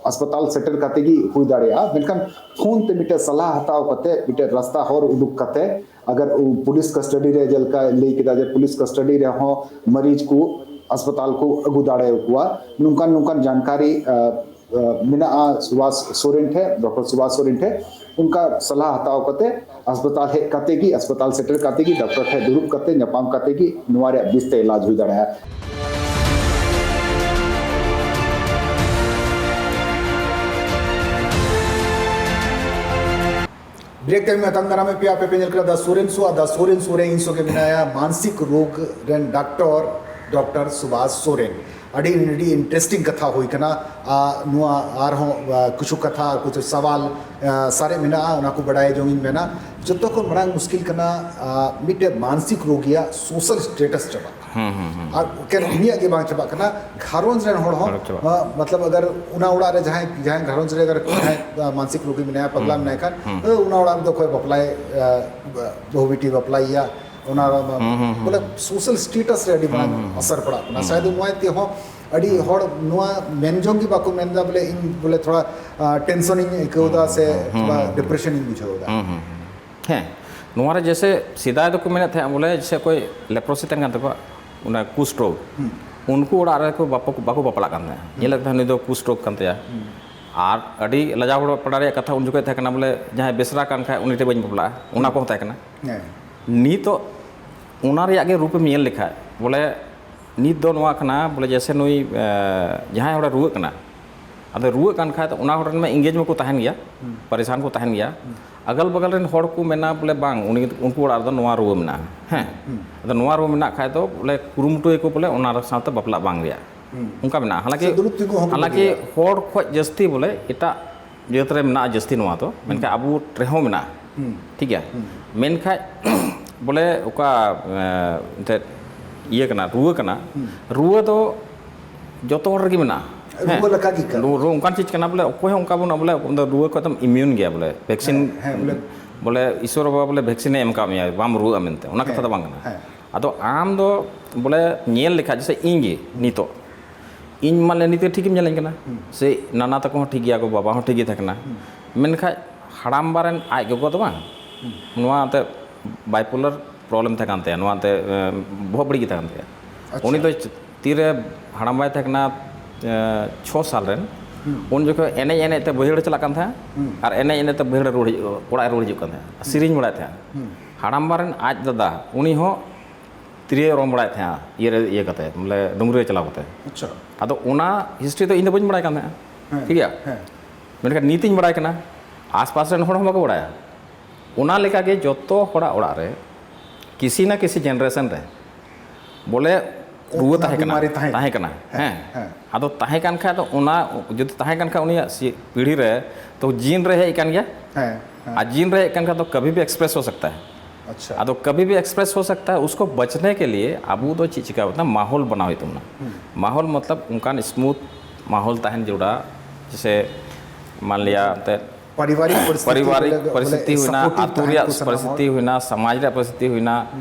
ᱦᱟᱥᱯᱟᱛᱟᱞ ᱥᱮᱴᱮᱨ ᱠᱟᱛᱮ ᱜᱮ ᱦᱩᱭ ᱫᱟᱲᱮᱭᱟᱜᱼᱟ, ᱢᱮᱱᱠᱷᱟᱱ ᱯᱷᱳᱱ ᱛᱮ ᱢᱤᱫᱴᱮᱱ ᱥᱟᱞᱦᱟ ᱦᱟᱛᱟᱣ ᱠᱟᱛᱮ ᱢᱤᱫᱴᱮᱱ ᱨᱟᱥᱛᱟ ᱦᱚᱨ ᱩᱰᱩᱠ ᱠᱟᱛᱮ ᱟᱜᱟᱨ ᱯᱩᱞᱤᱥ ᱠᱟᱥᱴᱚᱰᱤ ᱨᱮ, ᱡᱮᱞᱮᱠᱟ ᱞᱟᱹᱭ ᱠᱮᱫᱟ ᱡᱮ ᱯᱩᱞᱤᱥ ᱠᱟᱥᱴᱚᱰᱤ ᱨᱮᱦᱚᱸ ᱢᱟᱹᱨᱤᱡᱽ ᱠᱚ ᱦᱟᱥᱯᱟᱛᱟᱞ ᱠᱚ ᱟᱹᱜᱩ ᱫᱟᱲᱮᱭᱟᱠᱚᱣᱟ, ᱱᱚᱝᱠᱟᱱ ᱱᱚᱝᱠᱟᱱ ᱡᱟᱱᱠᱟᱨᱤ ᱢᱮᱱᱟᱜᱼᱟ ᱥᱩᱵᱷᱟᱥ ᱥᱚᱨᱮᱱ ᱴᱷᱮᱱ, ᱰᱚᱠᱴᱚᱨ ᱥᱩᱵᱷᱟᱥ ᱥᱚᱨᱮᱱ ᱴᱷᱮᱱ᱾ ᱚᱱᱠᱟ ᱥᱟᱞᱦᱟ ᱦᱟᱛᱟᱣ ᱠᱟᱛᱮ ᱦᱟᱥᱯᱟᱛᱟᱞ ᱦᱮᱡ ᱠᱟᱛᱮ ᱜᱮ, ᱦᱟᱥᱯᱟᱛᱟᱞ ᱥᱮᱴᱮᱨ ᱠᱟᱛᱮ ᱜᱮ, ᱰᱟᱠᱛᱟᱨ ᱴᱷᱮᱱ ᱫᱩᱲᱩᱵ ᱠᱟᱛᱮ ᱧᱟᱯᱟᱢ ᱠᱟᱛᱮ ᱜᱮ ᱱᱚᱣᱟ ᱨᱮᱭᱟᱜ ᱵᱮᱥ ᱛᱮ ᱮᱞᱟᱡᱽ ᱦᱩᱭ ᱫᱟᱲᱮᱭᱟᱜᱼᱟ᱾ ᱵᱨᱮᱠ ᱛᱟᱭᱚᱢ ᱟᱛᱟᱝ ᱫᱟᱨᱟᱢ ᱯᱮᱭᱟ ᱟᱯᱮ ᱯᱮ ᱧᱮᱞ ᱠᱟᱱᱟ ᱫᱟ ᱥᱚᱨᱮᱱ ᱥᱳ, ᱟᱨ ᱫᱟ ᱥᱚᱨᱮᱱ ᱥᱳ ᱨᱮ ᱤᱧ ᱥᱚᱸᱜᱮ ᱢᱮᱱᱟᱭᱟ ᱢᱟᱱᱥᱤᱠ ᱨᱳᱜᱽ ᱨᱮᱱ ᱰᱟᱠᱛᱚᱨ ᱰᱚᱠᱴᱚᱨ ᱥᱩᱵᱷᱟᱥ ᱥᱚᱨᱮᱱ᱾ ᱟᱹᱰᱤ, ᱟᱹᱰᱤ ᱤᱱᱴᱟᱨᱮᱥᱴᱤᱝ ᱠᱟᱛᱷᱟ ᱦᱩᱭ ᱠᱟᱱᱟ᱾ ᱟᱨ ᱱᱚᱣᱟ ᱟᱨᱦᱚᱸ, ᱟᱨ, ᱠᱤᱪᱷᱩ ᱠᱟᱛᱷᱟ, ᱠᱤᱪᱷᱩ ᱥᱟᱣᱟᱞ, ᱟᱨ, ᱥᱟᱨᱮᱡ ᱢᱮᱱᱟᱜᱼᱟ, ᱚᱱᱟ ᱠᱚ ᱵᱟᱰᱟᱭ ᱡᱚᱝ ᱤᱧ ᱢᱮᱱᱟ᱾ ᱡᱚᱛᱚ ᱠᱷᱚᱱ ᱢᱟᱲᱟᱝ ᱢᱩᱥᱠᱤᱞ ᱠᱟᱱᱟ, ᱟᱨ, ᱢᱤᱫᱴᱮᱱ ᱢᱟᱱᱥᱤᱠ ᱨᱳᱜᱤᱭᱟᱜ ᱥᱳᱥᱟᱞ ᱥᱴᱮᱴᱟᱥ ᱪᱟᱵᱟᱜ᱾ ᱦᱩᱸ, ᱦᱩᱸ, ᱦᱩᱸ᱾ ᱟᱨ ᱮᱠᱮᱱ ᱩᱱᱤᱭᱟᱜ ᱜᱮ ᱵᱟᱝ ᱪᱟᱵᱟᱜ ᱠᱟᱱᱟ, ᱜᱷᱟᱨᱚᱸᱡᱽ ᱨᱮᱱ ᱦᱚᱲ ᱦᱚᱸ, ᱜᱷᱟᱨᱚᱸᱡᱽ ᱪᱟᱵᱟᱜ᱾ ᱟᱨ, ᱢᱚᱛᱞᱚᱵ, ᱟᱜᱟᱨ ᱚᱱᱟ ᱚᱲᱟᱜ ᱨᱮ ᱡᱟᱦᱟᱸᱭ, ᱡᱟᱦᱟᱸᱭ ᱜᱷᱟᱨᱚᱸᱡᱽ ᱨᱮ ᱟᱜᱟᱨ ᱡᱟᱦᱟᱸᱭ, ᱟᱨ, ᱢᱟᱱᱥᱤᱠ ᱨᱳᱜᱤ ᱢᱮᱱᱟᱭᱟ, ᱯᱟᱜᱽᱞᱟ ᱦᱩᱸ, ᱢᱮᱱᱟᱭ ᱠᱷᱟᱱ, ᱦᱩᱸ᱾ ᱟᱨ ᱚᱱᱟ ᱚᱲᱟᱜ ᱨᱮᱫᱚ ᱚᱠᱚᱭ ᱵᱟᱯᱞᱟᱭ, ᱟᱨ, ᱵᱟᱹᱦᱩ ᱵᱤᱴᱤ ᱵᱟᱯᱞᱟᱭᱮᱭᱟ, ᱚᱱᱟ ᱦᱩᱸ, ᱦᱩᱸ, ᱦᱩᱸ, ᱵᱚᱞᱮ ᱦᱩᱸ᱾ ᱥᱳᱥᱟᱞ ᱥᱴᱮᱴᱟᱥ ᱨᱮ ᱟᱹᱰᱤ ᱢᱟᱨᱟᱝ ᱦᱩᱸ, ᱦᱩᱸ, ᱦᱩᱸ᱾ ᱥᱟᱨ ᱯᱟᱲᱟᱜ ᱠᱟᱱᱟ᱾ ᱦᱩᱸ, ᱥᱟᱭᱟᱫ ᱦᱩᱸ᱾ ᱱᱚᱣᱟ ᱛᱮᱦᱚᱸ ᱟᱹᱰᱤ ᱦᱩᱸ᱾ ᱦᱚᱲ ᱱᱚᱣᱟ ᱢᱮᱱ ᱡᱚᱝ ᱜᱮ ᱵᱟᱠᱚ ᱢᱮᱱᱫᱟ, ᱵᱚᱞᱮ ᱤᱧ ᱵᱚᱞᱮ ᱛᱷᱚᱲᱟ, ᱟᱨ, ᱴᱮᱱᱥᱚᱱ ᱤᱧ ᱟᱹᱭᱠᱟᱹᱣ ᱮᱫᱟ ᱦᱩᱸ, ᱥᱮ ᱦᱩᱸ, ᱦᱩᱸ, ᱛᱷᱚᱲᱟ ᱦᱩᱸ, ᱦᱩᱸ᱾ ᱰᱤᱯᱨᱮᱥᱚᱱ ᱤᱧ ᱵᱩᱡᱷᱟᱹᱣ ᱮᱫᱟ᱾ ᱦᱩᱸ, ᱦᱩᱸ, ᱦᱩᱸ᱾ ᱦᱮᱸ, ᱱᱚᱣᱟ ᱨᱮ ᱡᱮᱥᱮ ᱥᱮᱫᱟᱭ ᱫᱚᱠᱚ ᱢᱮᱱᱮᱫ ᱛᱟᱦᱮᱸᱫ ᱵᱚᱞᱮ ᱡᱮᱥᱮ ᱚᱠᱚᱭ ᱞᱮᱯᱨᱳᱥᱤ ᱛᱟᱦᱮᱱ ᱠᱟᱱ ᱛᱟᱠᱚᱣᱟ, ᱚᱱᱟ ᱠᱩᱥᱴᱨᱳᱜᱽ, ᱦᱩᱸ᱾ ᱩᱱᱠᱩ ᱚᱲᱟᱜ ᱨᱮᱠᱚ ᱵᱟᱠᱚ, ᱵᱟᱠᱚ ᱵᱟᱯᱞᱟᱜ ᱠᱟᱱ ᱛᱟᱦᱮᱸᱫ᱾ ᱦᱩᱸ᱾ ᱧᱮᱞᱮᱫ ᱛᱟᱦᱮᱸᱫ ᱱᱩᱭ ᱫᱚ ᱠᱩᱥᱴᱨᱳᱜᱽ ᱠᱟᱱ ᱛᱟᱭᱟ᱾ ᱦᱩᱸ᱾ ᱟᱨ ᱟᱹᱰᱤ ᱞᱟᱡᱟᱣ ᱯᱟᱲᱟ ᱨᱮᱭᱟᱜ ᱠᱟᱛᱷᱟ ᱩᱱ ᱡᱚᱠᱷᱚᱡ ᱛᱟᱦᱮᱸ ᱠᱟᱱᱟ ᱵᱚᱞᱮ ᱡᱟᱦᱟᱸᱭ ᱵᱮᱥᱨᱟ ᱠᱟᱱ ᱠᱷᱟᱡ ᱩᱱᱤ ᱴᱷᱮᱡ ᱵᱟᱹᱧ ᱵᱟᱯᱞᱟᱜᱼᱟ, ᱚᱱᱟ ᱦᱩᱸ᱾ ᱠᱚᱦᱚᱸ ᱛᱟᱦᱮᱸ ᱠᱟᱱᱟ᱾ ᱦᱮᱸ᱾ ᱱᱤᱛᱚᱜ ᱚᱱᱟ ᱨᱮᱭᱟᱜ ᱜᱮ ᱨᱩᱯ ᱮᱢ ᱧᱮᱞ ᱞᱮᱠᱷᱟᱡ ᱵᱚᱞᱮ ᱱᱤᱛ ᱫᱚ ᱱᱚᱣᱟ ᱠᱟᱱᱟ ᱵᱚᱞᱮ ᱡᱮᱥᱮ ᱱᱩᱭ, ᱮ, ᱡᱟᱦᱟᱸᱭ ᱦᱚᱲᱮ ᱨᱩᱣᱟᱹᱜ ᱠᱟᱱᱟ, ᱟᱫᱚ ᱨᱩᱣᱟᱹᱜ ᱠᱟᱱ ᱠᱷᱟᱡ ᱫᱚ ᱚᱱᱟ ᱦᱚᱲ ᱨᱮᱱ ᱢᱟ engage ᱢᱟᱠᱚ ᱛᱟᱦᱮᱱ ᱜᱮᱭᱟ, ᱦᱩᱸ᱾ ᱯᱟᱨᱤᱥᱟᱱ ᱠᱚ ᱛᱟᱦᱮᱱ ᱜᱮᱭᱟ᱾ ᱦᱩᱸ᱾ ᱟᱜᱟᱞ ᱵᱟᱜᱟᱞ ᱨᱮᱱ ᱦᱚᱲ ᱠᱚ ᱢᱮᱱᱟ ᱵᱚᱞᱮ ᱵᱟᱝ, ᱩᱱᱤ, ᱩᱱᱠᱩ ᱚᱲᱟᱜ ᱨᱮᱫᱚ ᱱᱚᱣᱟ ᱨᱩᱣᱟᱹ ᱢᱮᱱᱟᱜᱼᱟ, ᱦᱮᱸ᱾ ᱦᱩᱸ᱾ ᱟᱫᱚ ᱱᱚᱣᱟ ᱨᱩᱣᱟᱹ ᱢᱮᱱᱟᱜ ᱠᱷᱟᱡ ᱫᱚ ᱵᱚᱞᱮ ᱠᱩᱨᱩᱢᱩᱴᱩᱭᱟᱠᱚ ᱵᱚᱞᱮ ᱚᱱᱟ ᱥᱟᱶᱛᱮ ᱵᱟᱯᱞᱟᱜ ᱵᱟᱝ ᱨᱮᱭᱟᱜ᱾ ᱦᱩᱸ᱾ ᱚᱱᱠᱟ ᱢᱮᱱᱟᱜᱼᱟ᱾ ᱦᱟᱞᱟᱝᱠᱤ, ᱥᱮ ᱫᱩᱲᱩᱵ ᱛᱤᱸᱜᱩ ᱦᱚᱸ ᱵᱟᱠᱚ ᱦᱟᱞᱟᱝᱠᱤ ᱫᱟᱲᱮᱭᱟᱜᱼᱟ᱾ ᱦᱚᱲ ᱠᱷᱚᱡ ᱡᱟᱹᱥᱛᱤ ᱵᱚᱞᱮ ᱮᱴᱟᱜ ᱡᱟᱹᱛ ᱨᱮ ᱢᱮᱱᱟᱜᱼᱟ ᱡᱟᱹᱥᱛᱤ ᱱᱚᱣᱟ ᱫᱚ, ᱦᱩᱸ᱾ ᱢᱮᱱᱠᱷᱟᱱ ᱟᱵᱚ ᱨᱮᱦᱚᱸ ᱢᱮᱱᱟᱜᱼᱟ᱾ ᱦᱩᱸ᱾ ᱴᱷᱤᱠ ᱜᱮᱭᱟ? ᱦᱩᱸ᱾ ᱢᱮᱱᱠᱷᱟᱡ ᱵᱚᱞᱮ ᱚᱠᱟ, ᱮ, ᱮᱱᱛᱮᱫ ᱤᱭᱟᱹ ᱠᱟᱱᱟ, ᱨᱩᱣᱟᱹ ᱠᱟᱱᱟ, ᱦᱩᱸ᱾ ᱨᱩᱣᱟᱹ ᱫᱚ ᱡᱚᱛᱚ ᱦᱚᱲ ᱨᱮᱜᱮ ᱢᱮᱱᱟᱜᱼᱟ᱾ ᱨᱩᱣᱟᱹ ᱦᱮᱸ? ᱞᱮᱠᱟ ᱜᱮ ᱠᱟᱱᱟ᱾ ᱨᱩᱣᱟᱹ, ᱨᱩᱣᱟᱹ ᱚᱱᱠᱟᱱ ᱪᱤᱡᱽ ᱠᱟᱱᱟ ᱵᱚᱞᱮ ᱚᱠᱚᱭ ᱦᱚᱸ ᱚᱱᱠᱟ ᱵᱟᱹᱱᱩᱜᱼᱟ ᱵᱚᱞᱮ ᱚᱱᱟ ᱨᱩᱣᱟᱹ ᱠᱷᱚᱡ ᱫᱚᱢ immune ᱜᱮᱭᱟ ᱵᱚᱞᱮ᱾ ᱵᱷᱮᱠᱥᱤᱱ ᱦᱮᱸ, ᱦᱮᱸ, ᱵᱚᱞᱮ ᱵᱚᱞᱮ ᱤᱥᱚᱨ ᱵᱟᱵᱟ ᱵᱚᱞᱮ ᱵᱷᱮᱠᱥᱤᱱᱮ ᱮᱢ ᱠᱟᱜ ᱢᱮᱭᱟ, ᱵᱟᱢ ᱨᱩᱣᱟᱹᱜᱼᱟ ᱢᱮᱱᱛᱮ, ᱚᱱᱟ ᱠᱟᱛᱷᱟ ᱦᱮᱸ, ᱫᱚ ᱵᱟᱝ ᱠᱟᱱᱟ᱾ ᱦᱮᱸ᱾ ᱟᱫᱚ ᱟᱢ ᱫᱚ ᱵᱚᱞᱮ ᱧᱮᱞ ᱞᱮᱠᱷᱟᱡ ᱡᱮᱥᱮ ᱤᱧ ᱜᱮ ᱱᱤᱛᱚᱜ, ᱤᱧ ᱢᱟᱱᱮ ᱱᱤᱛ ᱴᱷᱤᱠ ᱜᱮᱢ ᱧᱮᱞᱤᱧ ᱠᱟᱱᱟ, ᱦᱩᱸ᱾ ᱥᱮ ᱱᱟᱱᱟ ᱛᱟᱠᱚ ᱦᱚᱸ ᱴᱷᱤᱠ ᱜᱮᱭᱟ ᱠᱚ, ᱵᱟᱵᱟ ᱦᱚᱸ ᱴᱷᱤᱠ ᱜᱮ ᱛᱟᱦᱮᱸ ᱠᱟᱱᱟ᱾ ᱦᱩᱸ᱾ ᱢᱮᱱᱠᱷᱟᱡ ᱦᱟᱲᱟᱢᱵᱟ ᱨᱮᱱ ᱟᱡ ᱜᱚᱜᱚ ᱫᱚ ᱵᱟᱝ, ᱦᱩᱸ᱾ ᱱᱚᱣᱟ ᱮᱱᱛᱮᱫ bipolar problem ᱛᱟᱦᱮᱸ ᱠᱟᱱ ᱛᱟᱭᱟ, ᱱᱚᱣᱟ ᱮᱱᱛᱮᱫ, ᱮ, ᱵᱚᱦᱚᱜ ᱵᱟᱹᱲᱤᱡ ᱜᱮ ᱛᱟᱦᱮᱸ ᱠᱟᱱ ᱛᱟᱭᱟ᱾ ᱟᱪᱪᱷᱟ᱾ ᱩᱱᱤ ᱫᱚ ᱛᱤᱨᱮ ᱦᱟᱲᱟᱢᱵᱟᱭ ᱛᱟᱦᱮᱸ ᱠᱟᱱᱟ, ᱮ, ᱪᱷᱚ ᱥᱟᱞ ᱨᱮᱱ, ᱦᱩᱸ᱾ ᱩᱱ ᱡᱚᱠᱷᱚᱱ ᱮᱱᱮᱡ ᱮᱱᱮᱡ ᱛᱮ ᱵᱟᱹᱭᱦᱟᱹᱲ ᱪᱟᱞᱟᱜ ᱠᱟᱱ ᱛᱟᱦᱮᱸᱫ, ᱦᱩᱸ᱾ ᱟᱨ ᱮᱱᱮᱡ ᱮᱱᱮᱡ ᱛᱮ ᱵᱟᱹᱭᱦᱟᱹᱲ ᱨᱩᱣᱟᱹᱲ ᱦᱤᱡᱩᱜ, ᱚᱲᱟᱜ ᱮ ᱨᱩᱣᱟᱹᱲ ᱦᱤᱡᱩᱜ ᱠᱟᱱ ᱛᱟᱦᱮᱸᱫ, ᱦᱩᱸ᱾ ᱥᱮᱨᱮᱧ ᱵᱟᱲᱟᱭᱮᱫ ᱛᱟᱦᱮᱸᱫ᱾ ᱦᱩᱸ᱾ ᱦᱟᱲᱟᱢᱵᱟ ᱨᱮᱱ ᱟᱡ ᱫᱟᱫᱟ, ᱩᱱᱤ ᱦᱚᱸ ᱛᱤᱨᱭᱳ ᱚᱨᱚᱝ ᱵᱟᱲᱟᱭᱮᱫ ᱛᱟᱦᱮᱸᱫ, ᱤᱭᱟᱹ ᱨᱮ, ᱤᱭᱟᱹ ᱠᱟᱛᱮ, ᱵᱚᱞᱮ ᱰᱩᱝᱨᱤ ᱨᱮ ᱪᱟᱞᱟᱣ ᱠᱟᱛᱮ᱾ ᱟᱪᱪᱷᱟ᱾ ᱟᱫᱚ ᱚᱱᱟ history ᱫᱚ ᱤᱧ ᱫᱚ ᱵᱟᱹᱧ ᱵᱟᱲᱟᱭ ᱠᱟᱱ ᱛᱟᱦᱮᱸᱫ᱾ ᱦᱮᱸ, ᱴᱷᱤᱠ ᱜᱮᱭᱟ? ᱦᱮᱸ᱾ ᱢᱮᱱᱠᱷᱟᱱ ᱱᱤᱛᱤᱧ ᱵᱟᱲᱟᱭ ᱠᱟᱱᱟ, ᱟᱥᱯᱟᱥ ᱨᱮᱱ ᱦᱚᱲ ᱦᱚᱸ ᱵᱟᱠᱚ ᱵᱟᱲᱟᱭᱟ᱾ ᱚᱱᱟ ᱞᱮᱠᱟ ᱜᱮ ᱡᱚᱛᱚ ᱦᱚᱲᱟᱜ ᱚᱲᱟᱜ ᱨᱮ ᱠᱤᱥᱤ ᱱᱟ ᱠᱤᱥᱤ generation ᱨᱮ ᱵᱚᱞᱮ ᱨᱩᱣᱟᱹ ᱛᱟᱦᱮᱸ ᱠᱟᱱᱟ, ᱵᱤᱢᱟᱨᱤ ᱛᱟᱦᱮᱸ ᱛᱟᱦᱮᱸ ᱠᱟᱱᱟ᱾ ᱠᱟᱱᱟ, ᱦᱮᱸ, ᱦᱮᱸ᱾ ᱟᱫᱚ ᱛᱟᱦᱮᱸ ᱠᱟᱱ ᱠᱷᱟᱡ ᱫᱚ ᱚᱱᱟ, ᱡᱩᱫᱤ ᱛᱟᱦᱮᱸ ᱠᱟᱱ ᱠᱷᱟᱡ ᱩᱱᱤᱭᱟᱜ ᱥᱤ-, ᱯᱤᱲᱦᱤ ᱨᱮ, ᱛᱚ ᱡᱤᱱ ᱨᱮ ᱦᱮᱡ ᱠᱟᱱ ᱜᱮᱭᱟ᱾ ᱦᱮᱸ, ᱦᱮᱸ᱾ ᱟᱨ ᱡᱤᱱ ᱨᱮ ᱦᱮᱡ ᱠᱟᱱ ᱠᱷᱟᱡ ᱫᱚ ᱠᱟᱵᱷᱤ ᱵᱷᱤ ᱮᱠᱥᱯᱨᱮᱥ ᱦᱳ ᱥᱟᱠᱛᱟ ᱦᱮ᱾ ᱟᱪᱪᱷᱟ᱾ ᱟᱫᱚ ᱠᱟᱵᱷᱤ ᱵᱷᱤ ᱮᱠᱥᱯᱨᱮᱥ ᱦᱳ ᱥᱟᱠᱛᱟ ᱦᱮ, ᱩᱥᱠᱳ ᱵᱟᱪᱱᱮ ᱠᱮ ᱞᱤᱭᱮ ᱟᱵᱚ ᱫᱚ ᱪᱮᱫ ᱪᱤᱠᱟ ᱦᱩᱭᱩᱜ ᱛᱟᱵᱚᱱᱟ? ᱢᱟᱦᱚᱞ ᱵᱟᱱᱟᱣ ᱦᱩᱭᱩᱜ ᱛᱟᱵᱚᱱᱟ᱾ ᱢᱟᱦᱚᱞ ᱢᱚᱛᱞᱚᱵ ᱚᱱᱠᱟᱱ ᱥᱢᱩᱛᱷ ᱢᱟᱦᱚᱞ ᱛᱟᱦᱮᱱ ᱡᱟᱹᱨᱩᱲᱟ, ᱡᱮᱥᱮ ᱢᱟᱱ ᱞᱤᱭᱟ ᱮᱱᱛᱮᱫ ᱯᱟᱨᱤᱵᱟᱨᱤᱠ ᱯᱚᱨᱤᱥᱛᱷᱤᱛᱤ ᱯᱟᱨᱤᱵᱟᱨᱤᱠ ᱵᱚᱞᱮ, ᱵᱚᱞᱮ ᱯᱚᱨᱤᱥᱛᱷᱤᱛᱤ ᱦᱩᱭᱱᱟ, supportive ᱟᱛᱳ ᱛᱟᱦᱮᱱ ᱨᱮᱭᱟᱜ ᱠᱚ ᱥᱟᱱᱟᱢ ᱦᱚᱲ᱾ ᱯᱚᱨᱤᱥᱛᱷᱤᱛᱤ ᱦᱩᱭᱱᱟ, ᱥᱚᱢᱟᱡᱽ ᱨᱮᱭᱟᱜ ᱯᱚᱨᱤᱥᱛᱷᱤᱛᱤ ᱦᱩᱭᱱᱟ,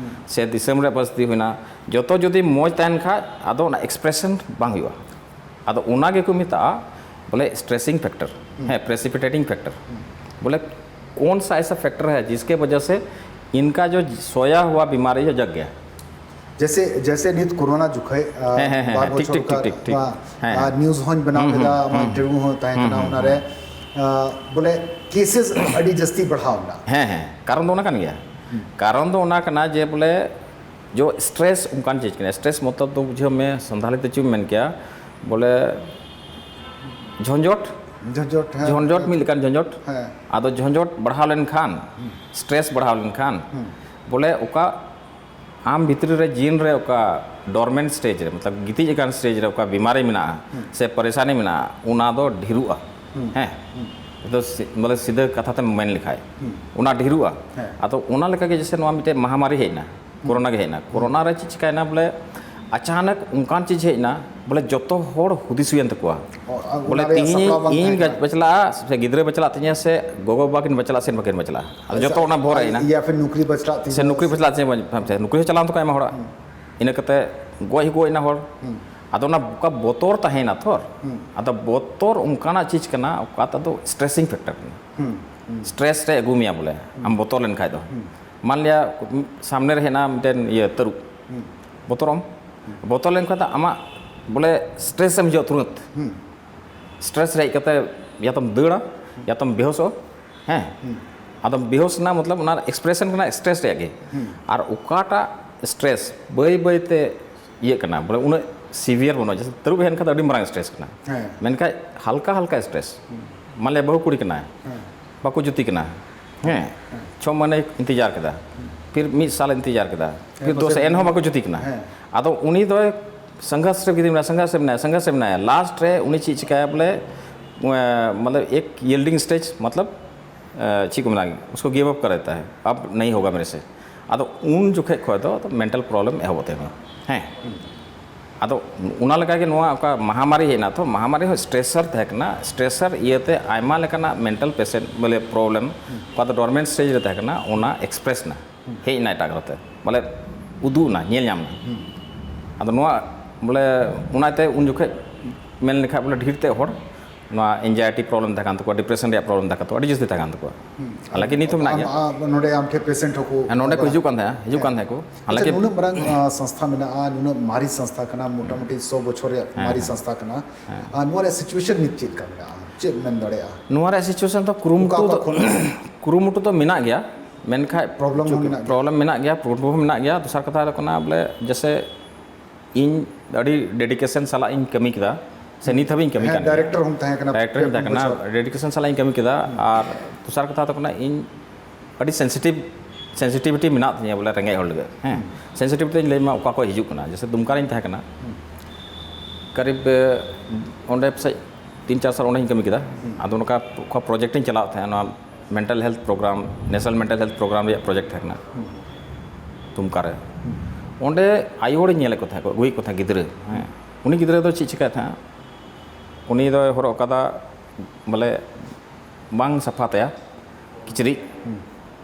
ᱥᱮ ᱫᱤᱥᱚᱢ ᱨᱮᱭᱟᱜ ᱯᱚᱨᱤᱥᱛᱷᱤᱛᱤ ᱦᱩᱭᱱᱟ, ᱡᱚᱛᱚ ᱡᱩᱫᱤ ᱢᱚᱡᱽ ᱛᱟᱦᱮᱱ ᱠᱷᱟᱡ ᱟᱫᱚ ᱚᱱᱟ ᱮᱠᱥᱯᱨᱮᱥᱚᱱ ᱵᱟᱝ ᱦᱩᱭᱩᱜᱼᱟ᱾ ᱟᱫᱚ ᱚᱱᱟ ᱜᱮᱠᱚ ᱢᱮᱛᱟᱜᱼᱟ ᱵᱚᱞᱮ ᱥᱴᱨᱮᱥᱤᱝ ᱯᱷᱮᱠᱴᱚᱨ, ᱦᱮᱸ, ᱯᱨᱮᱥᱤᱯᱤᱴᱮᱴᱤᱝ ᱯᱷᱮᱠᱴᱚᱨ᱾ ᱵᱚᱞᱮ ᱠᱚᱱ ᱥᱟ ᱮᱥᱟ ᱯᱷᱮᱠᱴᱚᱨ ᱦᱮ ᱡᱤᱥᱠᱮ ᱣᱟᱡᱟ ᱥᱮ ᱤᱱᱠᱟ ᱡᱚ ᱥᱳᱭᱟ ᱦᱩᱣᱟ ᱵᱤᱢᱟᱨᱤ ᱡᱚ ᱡᱟᱜ ᱜᱮᱭᱟ᱾ ᱡᱮᱥᱮ, ᱡᱮᱥᱮ ᱱᱤᱛ ᱠᱳᱨᱳᱱᱟ ᱡᱚᱠᱷᱮᱡ, ᱟ, ᱦᱮᱸ, ᱦᱮᱸ, ᱦᱮᱸ, ᱵᱟᱨ ᱦᱮᱸ, ᱴᱷᱤᱠ, ᱵᱚᱪᱷᱚᱨ ᱴᱷᱤᱠ, ᱴᱷᱤᱠ, ᱠᱟ-, ᱴᱷᱤᱠ, ᱴᱷᱤᱠ᱾ ᱟ, ᱦᱮᱸ, ᱦᱮᱸ᱾ ᱱᱤᱭᱩᱡ ᱦᱚᱸᱧ ᱵᱮᱱᱟᱣ ᱦᱩᱸ, ᱞᱮᱫᱟ, ᱦᱩᱸ, ᱟᱢᱟᱜ ᱦᱩᱸ, ᱤᱱᱴᱟᱨᱵᱷᱤᱭᱩ ᱦᱚᱸ ᱛᱟᱦᱮᱸ ᱦᱩᱸ, ᱠᱟᱱᱟ, ᱦᱩᱸ, ᱚᱱᱟᱨᱮ, ᱦᱩᱸ᱾ ᱟ, ᱵᱚᱞᱮ ᱠᱮᱥᱮᱥ ᱟᱹᱰᱤ ᱡᱟᱹᱥᱛᱤ ᱵᱟᱲᱦᱟᱣ ᱮᱱᱟ᱾ ᱦᱮᱸ, ᱦᱮᱸ, ᱠᱟᱨᱚᱱ ᱫᱚ ᱚᱱᱟ ᱠᱟᱱ ᱜᱮᱭᱟ᱾ ᱦᱩᱸ᱾ ᱠᱟᱨᱚᱱ ᱫᱚ ᱚᱱᱟ ᱠᱟᱱᱟ ᱡᱮ ᱵᱚᱞᱮ ᱡᱚ ᱥᱴᱨᱮᱥ ᱚᱱᱠᱟᱱ ᱪᱤᱡᱽ ᱠᱟᱱᱟ᱾ ᱥᱴᱨᱮᱥ ᱢᱚᱛᱞᱚᱵ ᱫᱚ ᱵᱩᱡᱷᱟᱹᱣ ᱢᱮ, ᱥᱟᱱᱛᱟᱲᱤ ᱛᱮ ᱪᱮᱫ ᱮᱢ ᱢᱮᱱ ᱠᱮᱭᱟ? ᱵᱚᱞᱮ ᱡᱷᱚᱸᱡᱚᱴ, ᱡᱷᱚᱸᱡᱚᱴ, ᱦᱮᱸ, ᱡᱷᱚᱸᱡᱚᱴ ᱦᱮᱸ᱾ ᱢᱤᱫ ᱞᱮᱠᱟᱱ ᱡᱷᱚᱸᱡᱚᱴ᱾ ᱦᱮᱸ᱾ ᱟᱫᱚ ᱡᱷᱚᱸᱡᱚᱴ ᱵᱟᱲᱦᱟᱣ ᱞᱮᱱᱠᱷᱟᱱ, ᱦᱩᱸ᱾ ᱥᱴᱨᱮᱥ ᱵᱟᱲᱦᱟᱣ ᱞᱮᱱᱠᱷᱟᱱ, ᱦᱩᱸ᱾ ᱵᱚᱞᱮ ᱚᱠᱟ ᱟᱢ ᱵᱷᱤᱛᱨᱤ ᱨᱮ ᱡᱤᱱ ᱨᱮ ᱚᱠᱟ ᱰᱚᱨᱢᱮᱱᱴ ᱥᱴᱮᱡᱽ ᱨᱮ, ᱢᱚᱛᱞᱚᱵ ᱜᱤᱛᱤᱡ ᱟᱠᱟᱱ ᱥᱴᱮᱡᱽ ᱨᱮ ᱚᱠᱟ ᱵᱤᱢᱟᱨᱤ ᱢᱮᱱᱟᱜᱼᱟ, ᱦᱩᱸ᱾ ᱥᱮ ᱯᱟᱨᱤᱥᱟᱱᱤ ᱢᱮᱱᱟᱜᱼᱟ, ᱚᱱᱟ ᱫᱚ ᱰᱷᱮᱨᱚᱜᱼᱟ᱾ ᱦᱩᱸ᱾ ᱦᱮᱸ᱾ ᱦᱩᱸ᱾ ᱟᱫᱚ ᱥᱤ-, ᱵᱚᱞᱮ ᱥᱤᱫᱷᱟᱹ ᱠᱟᱛᱷᱟ ᱛᱮᱢ ᱢᱮᱱ ᱞᱮᱠᱷᱟᱡ, ᱦᱩᱸ᱾ ᱚᱱᱟ ᱰᱷᱮᱨᱚᱜᱼᱟ᱾ ᱦᱮᱸ᱾ ᱟᱫᱚ ᱚᱱᱟ ᱞᱮᱠᱟ ᱜᱮ ᱡᱮᱥᱮ ᱱᱚᱣᱟ ᱢᱤᱫᱴᱮᱡ ᱢᱟᱦᱟᱢᱟᱨᱤ ᱦᱮᱡ ᱮᱱᱟ, ᱦᱩᱸ᱾ ᱠᱳᱨᱳᱱᱟ ᱜᱮ ᱦᱮᱡ ᱮᱱᱟ᱾ ᱦᱩᱸ᱾ ᱠᱳᱨᱳᱱᱟ ᱨᱮ ᱪᱮᱫ ᱪᱤᱠᱟᱭᱮᱱᱟ ᱵᱚᱞᱮ, ᱟᱪᱟᱱᱚᱠ ᱚᱱᱠᱟᱱ ᱪᱤᱡᱽ ᱦᱮᱡ ᱮᱱᱟ, ᱵᱚᱞᱮ ᱡᱚᱛᱚ ᱦᱚᱲ ᱦᱩᱫᱤᱥ ᱦᱩᱭᱮᱱ ᱛᱟᱠᱚᱣᱟ᱾ ᱚ, ᱟ, ᱵᱚᱞᱮ ᱚᱱᱟ ᱨᱮᱭᱟᱜ ᱛᱤᱦᱤᱧ ᱥᱟᱯᱲᱟᱣ ᱵᱟᱝ ᱤᱧ ᱛᱟᱦᱮᱸ ᱠᱟᱱᱟ᱾ ᱵᱟᱪᱞᱟᱜᱼᱟ, ᱥᱮ ᱜᱤᱫᱽᱨᱟᱹ ᱵᱟᱪᱞᱟᱜ ᱛᱤᱧᱟᱹ, ᱥᱮ ᱜᱚᱜᱚ ᱵᱟᱵᱟ ᱠᱤᱱ ᱵᱟᱪᱞᱟᱜᱼᱟ, ᱥᱮ ᱵᱟᱹᱠᱤᱱ ᱵᱟᱪᱞᱟᱜᱼᱟ᱾ ᱟᱫᱚ ᱡᱚᱛᱚ ᱚᱱᱟ ᱵᱷᱚᱨ ᱦᱮᱡ ᱮᱱᱟ᱾ ᱭᱟ ᱯᱷᱤᱨ ᱱᱩᱠᱨᱤ ᱵᱟᱪᱞᱟᱜ ᱛᱤᱧᱟᱹ᱾ ᱥᱮ ᱱᱩᱠᱨᱤ ᱵᱟᱪᱞᱟᱜ ᱛᱤᱧᱟᱹ, ᱥᱮ ᱱᱩᱠᱨᱤ ᱦᱚᱸ ᱪᱟᱞᱟᱣ ᱛᱟᱠᱚ ᱟᱭᱢᱟ ᱦᱚᱲᱟᱜ᱾ ᱦᱩᱸ᱾ ᱤᱱᱟᱹ ᱠᱟᱛᱮ ᱜᱚᱡ ᱦᱚᱸᱠᱚ ᱜᱚᱡ ᱮᱱᱟ ᱦᱚᱲ᱾ ᱦᱩᱸ᱾ ᱟᱫᱚ ᱚᱱᱟ ᱚᱠᱟ ᱵᱚᱛᱚᱨ ᱛᱟᱦᱮᱸᱭᱮᱱᱟ ᱛᱷᱚᱨ, ᱦᱩᱸ᱾ ᱟᱫᱚ ᱵᱚᱛᱚᱨ ᱚᱱᱠᱟᱱᱟᱜ ᱪᱤᱡᱽ ᱠᱟᱱᱟ, ᱚᱠᱟᱴᱟᱜ ᱫᱚ ᱥᱴᱨᱮᱥᱤᱝ ᱯᱷᱮᱠᱴᱚᱨ ᱠᱟᱱᱟ᱾ ᱦᱩᱸ, ᱦᱩᱸ᱾ ᱥᱴᱨᱮᱥ ᱨᱮ ᱟᱹᱜᱩ ᱢᱮᱭᱟ ᱵᱚᱞᱮ, ᱦᱩᱸ᱾ ᱟᱢ ᱵᱚᱛᱚᱨ ᱞᱮᱱᱠᱷᱟᱡ ᱫᱚ᱾ ᱦᱩᱸ᱾ ᱢᱟᱱ ᱞᱤᱭᱟ, ᱥᱟᱢᱱᱮ ᱨᱮ ᱦᱮᱡ ᱮᱱᱟ ᱢᱤᱫᱴᱮᱱ ᱤᱭᱟᱹ ᱛᱟᱹᱨᱩᱵ᱾ ᱦᱩᱸ᱾ ᱵᱚᱛᱚᱨᱚᱜ ᱟᱢ? ᱦᱩᱸ᱾ ᱵᱚᱛᱚᱨ ᱞᱮᱱᱠᱷᱟᱱ ᱫᱚ ᱟᱢᱟᱜ ᱵᱚᱞᱮ ᱥᱴᱨᱮᱥ ᱮᱢ ᱦᱤᱡᱩᱜᱼᱟ ᱛᱩᱨᱟᱹᱛ᱾ ᱦᱩᱸ᱾ ᱥᱴᱨᱮᱥ ᱨᱮ ᱦᱮᱡ ᱠᱟᱛᱮ ᱭᱟ ᱛᱚᱢ ᱫᱟᱹᱲᱟ, ᱦᱩᱸ᱾ ᱭᱟ ᱛᱚᱢ ᱵᱮᱦᱳᱥᱚᱜᱼᱟ᱾ ᱦᱮᱸ᱾ ᱦᱩᱸ᱾ ᱟᱫᱚᱢ ᱵᱮᱦᱳᱥ ᱮᱱᱟ, ᱢᱚᱛᱞᱚᱵ ᱚᱱᱟ ᱮᱠᱥᱯᱨᱮᱥᱚᱱ ᱠᱟᱱᱟ ᱥᱴᱨᱮᱥ ᱨᱮᱭᱟᱜ ᱜᱮ᱾ ᱦᱩᱸ᱾ ᱟᱨ ᱚᱠᱟᱴᱟᱜ ᱥᱴᱨᱮᱥ ᱵᱟᱹᱭ ᱵᱟᱹᱭ ᱛᱮ ᱤᱭᱟᱹᱜ ᱠᱟᱱᱟ, ᱵᱚᱞᱮ ᱩᱱᱟᱹᱜ ᱥᱤᱵᱷᱤᱭᱟᱨ ᱵᱟᱹᱱᱩᱜᱼᱟ᱾ ᱡᱮᱥᱮ ᱛᱟᱹᱨᱩᱵ ᱦᱮᱡ ᱮᱱ ᱠᱷᱟᱱ ᱫᱚ ᱟᱹᱰᱤ ᱢᱟᱨᱟᱝ ᱥᱴᱨᱮᱥ ᱠᱟᱱᱟ᱾ ᱦᱮᱸ᱾ ᱢᱮᱱᱠᱷᱟᱡ ᱦᱟᱞᱠᱟ ᱦᱟᱞᱠᱟ ᱥᱴᱨᱮᱥ᱾ ᱦᱩᱸ᱾ ᱢᱟᱱ ᱞᱤᱭᱟ ᱵᱟᱹᱦᱩ ᱠᱩᱲᱤ ᱠᱟᱱᱟᱭ, ᱦᱮᱸ᱾ ᱵᱟᱠᱚ ᱡᱩᱛᱤ ᱠᱟᱱᱟ᱾ ᱦᱮᱸ᱾ ᱦᱮᱸ᱾ ᱪᱷᱚ ᱢᱟᱹᱦᱱᱟᱹᱭ ᱤᱱᱛᱮᱡᱟᱨ ᱠᱮᱫᱟ᱾ ᱦᱩᱸ᱾ ᱯᱷᱤᱨ ᱢᱤᱫ ᱥᱟᱞ ᱤᱱᱛᱮᱡᱟᱨ ᱠᱮᱫᱟ, ᱯᱷᱤᱨ ᱫᱩ ᱥᱟᱞ, ᱮᱱᱦᱚᱸ ᱵᱟᱠᱚ ᱡᱩᱛᱤ ᱠᱟᱱᱟ᱾ ᱟᱫᱚ ᱩᱱᱤ ᱫᱚ ᱥᱚᱝᱜᱷᱟᱨᱥ ᱨᱮ ᱜᱤᱫᱽᱨᱟᱹ ᱢᱮᱱᱟᱭᱟ, ᱥᱚᱝᱜᱷᱟᱨᱥ ᱨᱮ ᱢᱮᱱᱟᱭᱟ, ᱥᱚᱝᱜᱷᱟᱨᱥ ᱨᱮ ᱢᱮᱱᱟᱭᱟ, ᱞᱟᱥᱴ ᱨᱮ ᱩᱱᱤ ᱪᱮᱫ ᱪᱤᱠᱟᱹᱭᱟ ᱵᱚᱞᱮ, ᱢᱚᱛᱞᱚᱵ ᱮᱠ ᱭᱤᱞᱰᱤᱝ ᱥᱴᱮᱡᱽ, ᱢᱚᱛᱞᱚᱵ ᱪᱮᱫ ᱠᱚ ᱢᱮᱱᱟ, ᱩᱥᱠᱚ ᱜᱤᱵᱷ ᱟᱯ ᱠᱟᱨ ᱫᱮᱛᱟ ᱦᱟᱭ, ᱟᱵ ᱱᱟᱦᱤᱸ ᱦᱳᱜᱟ ᱢᱮᱨᱮ ᱥᱮ᱾ ᱟᱫᱚ ᱩᱱ ᱡᱚᱠᱷᱮᱡ ᱠᱷᱚᱡ ᱫᱚ ᱢᱮᱱᱴᱟᱞ ᱯᱨᱚᱵᱞᱮᱢ ᱮᱦᱚᱵᱚᱜ ᱛᱟᱭᱟ᱾ ᱦᱮᱸ, ᱟᱫᱚ ᱚᱱᱟ ᱞᱮᱠᱟᱜᱮ ᱱᱚᱣᱟ ᱚᱠᱟ ᱢᱟᱦᱟᱢᱟᱨᱤ ᱦᱮᱡ ᱮᱱᱟ, ᱛᱚ ᱢᱟᱦᱟᱢᱟᱨᱤ ᱦᱚᱸ ᱥᱴᱨᱮᱥᱟᱨ ᱛᱟᱦᱮᱸ ᱠᱟᱱᱟ᱾ ᱥᱴᱨᱮᱥᱟᱨ ᱤᱭᱟᱹᱛᱮ ᱟᱭᱢᱟ ᱞᱮᱠᱟᱱᱟᱜ ᱢᱮᱱᱴᱟᱞ ᱯᱮᱥᱮᱱᱴ ᱵᱚᱞᱮ ᱯᱨᱚᱵᱞᱮᱢ, ᱚᱠᱟ ᱫᱚ ᱰᱚᱨᱢᱮᱱᱴ ᱥᱴᱮᱡᱽ ᱨᱮ ᱛᱟᱦᱮᱸ ᱠᱟᱱᱟ, ᱚᱱᱟ ᱮᱠᱥᱯᱨᱮᱥ ᱮᱱᱟ, ᱦᱮᱡ ᱮᱱᱟ ᱮᱴᱟᱜ ᱠᱟᱛᱮ, ᱵᱚᱞᱮ ᱩᱫᱩᱜ ᱮᱱᱟ, ᱧᱮᱞ ᱧᱟᱢ ᱮᱱᱟ᱾ ᱟᱫᱚ ᱱᱚᱣᱟ ᱵᱚᱞᱮ ᱚᱱᱟᱛᱮ ᱩᱱ ᱡᱚᱠᱷᱮᱡ ᱢᱮᱱ ᱞᱮᱠᱷᱟᱡ ᱵᱚᱞᱮ ᱰᱷᱮᱨ ᱛᱮ ᱦᱚᱲ ᱱᱚᱣᱟ ᱮᱱᱡᱟᱭᱴᱤ ᱯᱨᱚᱵᱞᱮᱢ ᱛᱟᱦᱮᱸ ᱠᱟᱱ ᱛᱟᱠᱚᱣᱟ, ᱰᱤᱯᱨᱮᱥᱚᱱ ᱨᱮᱭᱟᱜ ᱯᱨᱚᱵᱞᱮᱢ ᱛᱟᱦᱮᱸ ᱠᱟᱱ ᱛᱟᱠᱚᱣᱟ, ᱟᱹᱰᱤ ᱡᱟᱹᱥᱛᱤ ᱛᱟᱦᱮᱸ ᱠᱟᱱ ᱛᱟᱠᱚᱣᱟ᱾ ᱦᱟᱞᱟᱸᱠᱤ ᱱᱤᱛ ᱦᱚᱸ ᱢᱮᱱᱟᱜ ᱜᱮᱭᱟ᱾ ᱟᱢ, ᱟᱢ, ᱱᱚᱰᱮ ᱟᱢ ᱴᱷᱮᱱ ᱯᱮᱥᱮᱱᱴ ᱦᱚᱸᱠᱚ ᱦᱮᱸ, ᱱᱚᱰᱮ ᱠᱚ ᱦᱤᱡᱩᱜ ᱠᱟᱱ ᱛᱟᱦᱮᱸᱜᱼᱟ, ᱦᱤᱡᱩᱜ ᱠᱟᱱ ᱛᱟᱦᱮᱸᱜ ᱠᱚ᱾ ᱟᱪᱪᱷᱟ, ᱦᱟᱞᱟᱸᱠᱤ ᱱᱩᱱᱟᱹᱜ ᱢᱟᱨᱟᱝ, ᱟ, ᱥᱚᱝᱥᱛᱷᱟ ᱢᱮᱱᱟᱜᱼᱟ, ᱱᱩᱱᱟᱹᱜ ᱢᱟᱨᱮ ᱥᱚᱝᱥᱛᱷᱟ ᱠᱟᱱᱟ, ᱢᱚᱴᱟᱢᱩᱴᱤ ᱥᱚ ᱵᱚᱪᱷᱚᱨ ᱨᱮᱭᱟᱜ ᱦᱮᱸ, ᱢᱟᱨᱮ ᱦᱮᱸ᱾ ᱥᱚᱝᱥᱛᱷᱟ ᱠᱟᱱᱟ᱾ ᱦᱮᱸ, ᱟᱨ ᱦᱮᱸ᱾ ᱱᱚᱣᱟ ᱨᱮᱭᱟᱜ ᱥᱤᱪᱩᱭᱮᱥᱚᱱ ᱱᱤᱛ ᱪᱮᱫ ᱞᱮᱠᱟ ᱢᱮᱱᱟᱜᱼᱟ? ᱪᱮᱫ ᱢᱮᱱ ᱫᱟᱲᱮᱭᱟᱜᱼᱟ? ᱱᱚᱣᱟ ᱨᱮᱭᱟᱜ ᱥᱤᱪᱩᱭᱮᱥᱚᱱ ᱫᱚ ᱠᱩᱨᱩᱢᱩᱴᱩ ᱚᱠᱟ, ᱫᱚ, ᱚᱠᱟ ᱠᱷᱚᱱ? ᱠᱩᱨᱩᱢᱩᱴᱩ ᱫᱚ ᱢᱮᱱᱟᱜ ᱜᱮᱭᱟ, ᱢᱮᱱᱠᱷᱟᱡ ᱯᱨᱚᱵᱞᱮᱢ ᱦᱚᱸ ᱪᱩ-, ᱢᱮᱱᱟᱜ ᱜᱮᱭᱟ᱾ ᱯᱨᱚᱵᱞᱮᱢ ᱦᱚᱸ ᱢᱮᱱᱟᱜ ᱜᱮᱭᱟ᱾ ᱫᱚᱥᱟᱨ ᱠᱟᱛᱷᱟ ᱦᱩᱭᱩᱜ ᱠᱟᱱᱟ ᱵᱚᱞᱮ ᱡᱮᱥᱮ ᱤᱧ ᱟᱹᱰᱤ ᱰᱮᱰᱤᱠᱮᱥᱚᱱ ᱥᱟᱞᱟᱜ ᱤᱧ ᱠᱟᱹᱢᱤ ᱠᱮᱫᱟ, ᱥᱮ ᱱᱤᱛ ᱦᱟᱹᱵᱤᱡ ᱤᱧ ᱠᱟᱹᱢᱤ ᱦᱮᱸ, ᱠᱟᱱ ᱜᱮᱭᱟ᱾ ᱰᱟᱭᱨᱮᱠᱴᱚᱨ ᱦᱚᱸᱢ ᱛᱟᱦᱮᱸ ᱠᱟᱱᱟ ᱰᱟᱭᱨᱮᱠᱴᱚᱨ ᱤᱧ ᱯᱮ ᱛᱟᱦᱮᱸ ᱯᱩᱱ ᱠᱟᱱᱟ, ᱵᱚᱪᱷᱚᱨ᱾ ᱰᱮᱰᱤᱠᱮᱥᱚᱱ ᱥᱟᱞᱟᱜ ᱤᱧ ᱠᱟᱹᱢᱤ ᱠᱮᱫᱟ᱾ ᱦᱩᱸ᱾ ᱟᱨ ᱫᱚᱥᱟᱨ ᱠᱟᱛᱷᱟ ᱫᱚ ᱠᱟᱱᱟ, ᱤᱧ ᱟᱹᱰᱤ ᱥᱮᱱᱥᱤᱴᱤᱵᱷ, ᱥᱮᱱᱥᱤᱴᱤᱵᱷᱤᱴᱤ ᱢᱮᱱᱟᱜ ᱛᱤᱧᱟᱹ ᱵᱚᱞᱮ ᱨᱮᱸᱜᱮᱡ ᱦᱚᱲ ᱞᱟᱹᱜᱤᱫ, ᱦᱮᱸ᱾ ᱦᱩᱸ᱾ ᱥᱮᱱᱥᱤᱴᱤᱵᱷᱤᱴᱤ ᱫᱚᱧ ᱞᱟᱹᱭ ᱟᱢᱟ ᱚᱠᱟ ᱠᱷᱚᱡ ᱦᱤᱡᱩᱜ ᱠᱟᱱᱟ᱾ ᱡᱮᱥᱮ ᱫᱩᱢᱠᱟ ᱨᱤᱧ ᱛᱟᱦᱮᱸ ᱠᱟᱱᱟ, ᱦᱩᱸ᱾ ᱠᱟᱨᱤᱵ, ᱮ, ᱚᱸᱰᱮ ᱯᱟᱥᱮᱡ ᱛᱤᱱ ᱪᱟᱨ ᱥᱟᱞ ᱚᱸᱰᱮᱧ ᱠᱟᱹᱢᱤ ᱠᱮᱫᱟ᱾ ᱦᱩᱸ᱾ ᱟᱫᱚ ᱱᱚᱝᱠᱟ ᱚᱠᱟ ᱯᱨᱚᱡᱮᱠᱴ ᱤᱧ ᱪᱟᱞᱟᱣᱮᱫ ᱛᱟᱦᱮᱸᱫ, ᱱᱚᱣᱟ mental health program, national mental health program ᱨᱮᱭᱟᱜ ᱯᱨᱚᱡᱮᱠᱴ ᱛᱟᱦᱮᱸ ᱠᱟᱱᱟ᱾ ᱦᱩᱸ᱾ ᱫᱩᱢᱠᱟ ᱨᱮ᱾ ᱦᱩᱸ᱾ ᱚᱸᱰᱮ ᱟᱭᱳ ᱦᱚᱲᱤᱧ ᱧᱮᱞᱮᱫ ᱠᱚ ᱛᱟᱦᱮᱸᱫ, ᱟᱹᱜᱩᱭᱮᱫ ᱠᱚ ᱛᱟᱦᱮᱸᱫ ᱜᱤᱫᱽᱨᱟᱹ, ᱦᱮᱸ᱾ ᱩᱱᱤ ᱜᱤᱫᱽᱨᱟᱹ ᱫᱚ ᱪᱮᱫ ᱪᱤᱠᱟᱹᱭᱮᱫ ᱛᱟᱦᱮᱸᱫ? ᱩᱱᱤ ᱫᱚᱭ ᱦᱚᱨᱚᱜ ᱠᱟᱫᱟ ᱵᱚᱞᱮ ᱵᱟᱝ ᱥᱟᱯᱷᱟ ᱛᱟᱭᱟ ᱠᱤᱪᱨᱤᱡ, ᱦᱩᱸ᱾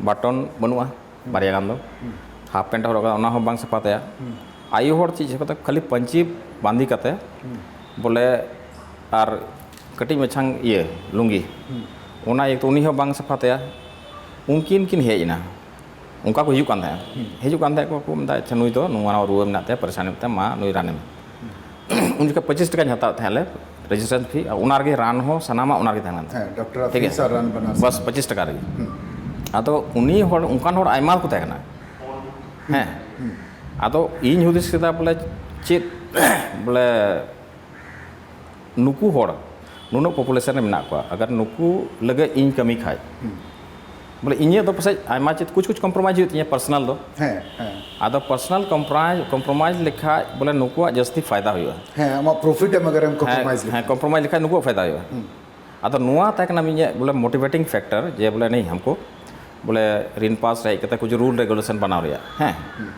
ᱵᱟᱴᱚᱱ ᱵᱟᱹᱱᱩᱜᱼᱟ, ᱦᱩᱸ᱾ ᱵᱟᱨᱭᱟ ᱜᱟᱱ ᱫᱚ᱾ ᱦᱩᱸ᱾ ᱦᱟᱯ ᱯᱮᱱᱴ ᱦᱚᱨᱚᱜ ᱠᱟᱫᱟ, ᱚᱱᱟ ᱦᱚᱸ ᱵᱟᱝ ᱥᱟᱯᱷᱟ ᱛᱟᱭᱟ᱾ ᱦᱩᱸ᱾ ᱟᱭᱳ ᱦᱚᱲ ᱪᱮᱫ ᱪᱤᱠᱟᱹ ᱠᱟᱫᱟ, ᱠᱷᱟᱹᱞᱤ ᱯᱟᱹᱧᱪᱤ ᱵᱟᱸᱫᱮ ᱠᱟᱛᱮ ᱦᱩᱸ᱾ ᱵᱚᱞᱮ ᱟᱨ ᱠᱟᱹᱴᱤᱡ ᱢᱟᱪᱷᱟᱝ ᱤᱭᱟᱹ ᱞᱩᱝᱜᱤ, ᱦᱩᱸ᱾ ᱚᱱᱟ ᱤᱭᱟᱹᱛᱮ ᱩᱱᱤ ᱦᱚᱸ ᱵᱟᱝ ᱥᱟᱯᱷᱟ ᱛᱟᱭᱟ᱾ ᱩᱱᱠᱤᱱ ᱠᱤᱱ ᱦᱮᱡ ᱮᱱᱟ, ᱚᱱᱠᱟ ᱠᱚ ᱦᱤᱡᱩᱜ ᱠᱟᱱ ᱛᱟᱦᱮᱸᱫ᱾ ᱦᱩᱸ᱾ ᱦᱤᱡᱩᱜ ᱠᱟᱱ ᱛᱟᱦᱮᱸᱫ ᱠᱚ, ᱠᱚ ᱢᱮᱱᱫᱟ, "ᱟᱪᱪᱷᱟ, ᱱᱩᱭ ᱫᱚ ᱱᱚᱣᱟ ᱨᱩᱣᱟᱹ ᱢᱮᱱᱟᱜ ᱛᱟᱭᱟ, ᱯᱟᱨᱤᱥᱟᱱᱤ ᱢᱮᱱᱟᱜ ᱛᱟᱭᱟ, ᱢᱟ ᱱᱩᱭ ᱨᱟᱱᱮ ᱢᱮ᱾" ᱦᱩᱸ᱾ ᱩᱱ ᱡᱚᱠᱷᱚᱱ ᱯᱚᱸᱪᱤᱥ ᱴᱟᱠᱟᱧ ᱦᱟᱛᱟᱣᱮᱫ ᱛᱟᱦᱮᱸᱫ ᱟᱞᱮ, ᱨᱮᱡᱤᱥᱴᱨᱮᱥᱚᱱ ᱯᱷᱤ, ᱟᱨ ᱚᱱᱟ ᱨᱮᱜᱮ ᱨᱟᱱ ᱦᱚᱸ ᱥᱟᱱᱟᱢᱟᱜ ᱚᱱᱟ ᱨᱮᱜᱮ ᱛᱟᱦᱮᱸ ᱠᱟᱱ ᱛᱟᱦᱮᱸᱫ᱾ ᱦᱮᱸ, ᱰᱚᱠᱴᱚᱨ ᱟᱜ ᱴᱷᱤᱠ ᱜᱮᱭᱟ? ᱯᱷᱤᱥ ᱟᱨ ᱨᱟᱱ ᱵᱟᱱᱟᱨ ᱵᱟᱥ, ᱥᱟᱱᱟᱢ᱾ ᱯᱚᱸᱪᱤᱥ ᱴᱟᱠᱟ ᱨᱮᱜᱮ᱾ ᱦᱩᱸ᱾ ᱟᱫᱚ ᱩᱱᱤ ᱦᱚᱲ, ᱚᱱᱠᱟᱱ ᱦᱚᱲ ᱟᱭᱢᱟ ᱠᱚ ᱛᱟᱦᱮᱸ ᱠᱟᱱᱟ᱾ ᱦᱩᱸ᱾ ᱦᱮᱸ᱾ ᱦᱩᱸ᱾ ᱟᱫᱚ ᱤᱧ ᱦᱩᱫᱤᱥ ᱠᱮᱫᱟ ᱵᱚᱞᱮ ᱪᱮᱫ, ᱵᱚᱞᱮ ᱱᱩᱠᱩ ᱦᱚᱲ ᱱᱩᱱᱟᱹᱜ ᱯᱚᱯᱩᱞᱮᱥᱚᱱ ᱨᱮ ᱢᱮᱱᱟᱜ ᱠᱚᱣᱟ, ᱟᱜᱟᱨ ᱱᱩᱠᱩ ᱞᱟᱹᱜᱤᱫ ᱤᱧ ᱠᱟᱹᱢᱤ ᱠᱷᱟᱡ, ᱦᱩᱸ᱾ ᱵᱚᱞᱮ ᱤᱧᱟᱹᱜ ᱫᱚ ᱯᱟᱥᱮᱡ ᱟᱭᱢᱟ ᱪᱮᱫ ᱠᱩᱪ ᱠᱩᱪ ᱠᱚᱢᱯᱨᱳᱢᱟᱭᱤᱡᱽ ᱦᱩᱭᱩᱜ ᱛᱤᱧᱟᱹ ᱯᱟᱨᱥᱚᱱᱟᱞ ᱫᱚ᱾ ᱦᱮᱸ ᱦᱮᱸ ᱟᱫᱚ ᱯᱟᱨᱥᱚᱱᱟᱞ ᱠᱚᱢᱯᱨᱳᱢᱟᱭᱤᱡᱽ ᱠᱚᱢᱯᱨᱳᱢᱟᱭᱤᱡᱽ ᱞᱮᱠᱷᱟᱡ ᱵᱚᱞᱮ ᱱᱩᱠᱩᱣᱟᱜ ᱡᱟᱹᱥᱛᱤ ᱯᱷᱟᱭᱫᱟ ᱦᱩᱭᱩᱜᱼᱟ᱾ ᱦᱮᱸ, ᱟᱢᱟᱜ ᱯᱨᱚᱯᱷᱤᱴ ᱮᱢ ᱟᱜᱟᱨ ᱮᱢ ᱦᱮᱸ, ᱠᱚᱢᱯᱨᱳᱢᱟᱭᱤᱡᱽ ᱦᱮᱸ, ᱠᱚᱢᱯᱨᱳᱢᱟᱭᱤᱡᱽ ᱞᱮᱠᱷᱟᱡ ᱱᱩᱠᱩᱣᱟᱜ ᱯᱷᱟᱭᱫᱟ ᱦᱩᱭᱩᱜᱼᱟ᱾ ᱟᱫᱚ ᱱᱚᱣᱟ ᱛᱟᱦᱮᱸ ᱠᱟᱱᱟ ᱤᱧᱟᱹᱜ ᱵᱚᱞᱮ ᱢᱳᱴᱤᱵᱷᱮᱴᱤᱝ ᱯᱷᱮᱠᱴᱚᱨ ᱡᱮ ᱵᱚᱞᱮ ᱱᱤᱭᱟᱹ ᱦᱟᱢᱠᱳ ᱵᱚᱞᱮ ᱨᱤᱱ ᱯᱟᱥ ᱨᱮ ᱦᱮᱡ ᱠᱟᱛᱮ ᱠᱩᱪ ᱨᱩᱞ ᱨᱮᱜᱩᱞᱮᱥᱚᱱ ᱵᱟᱱᱟᱣ ᱨᱮᱭᱟᱜ᱾ ᱦᱮᱸ,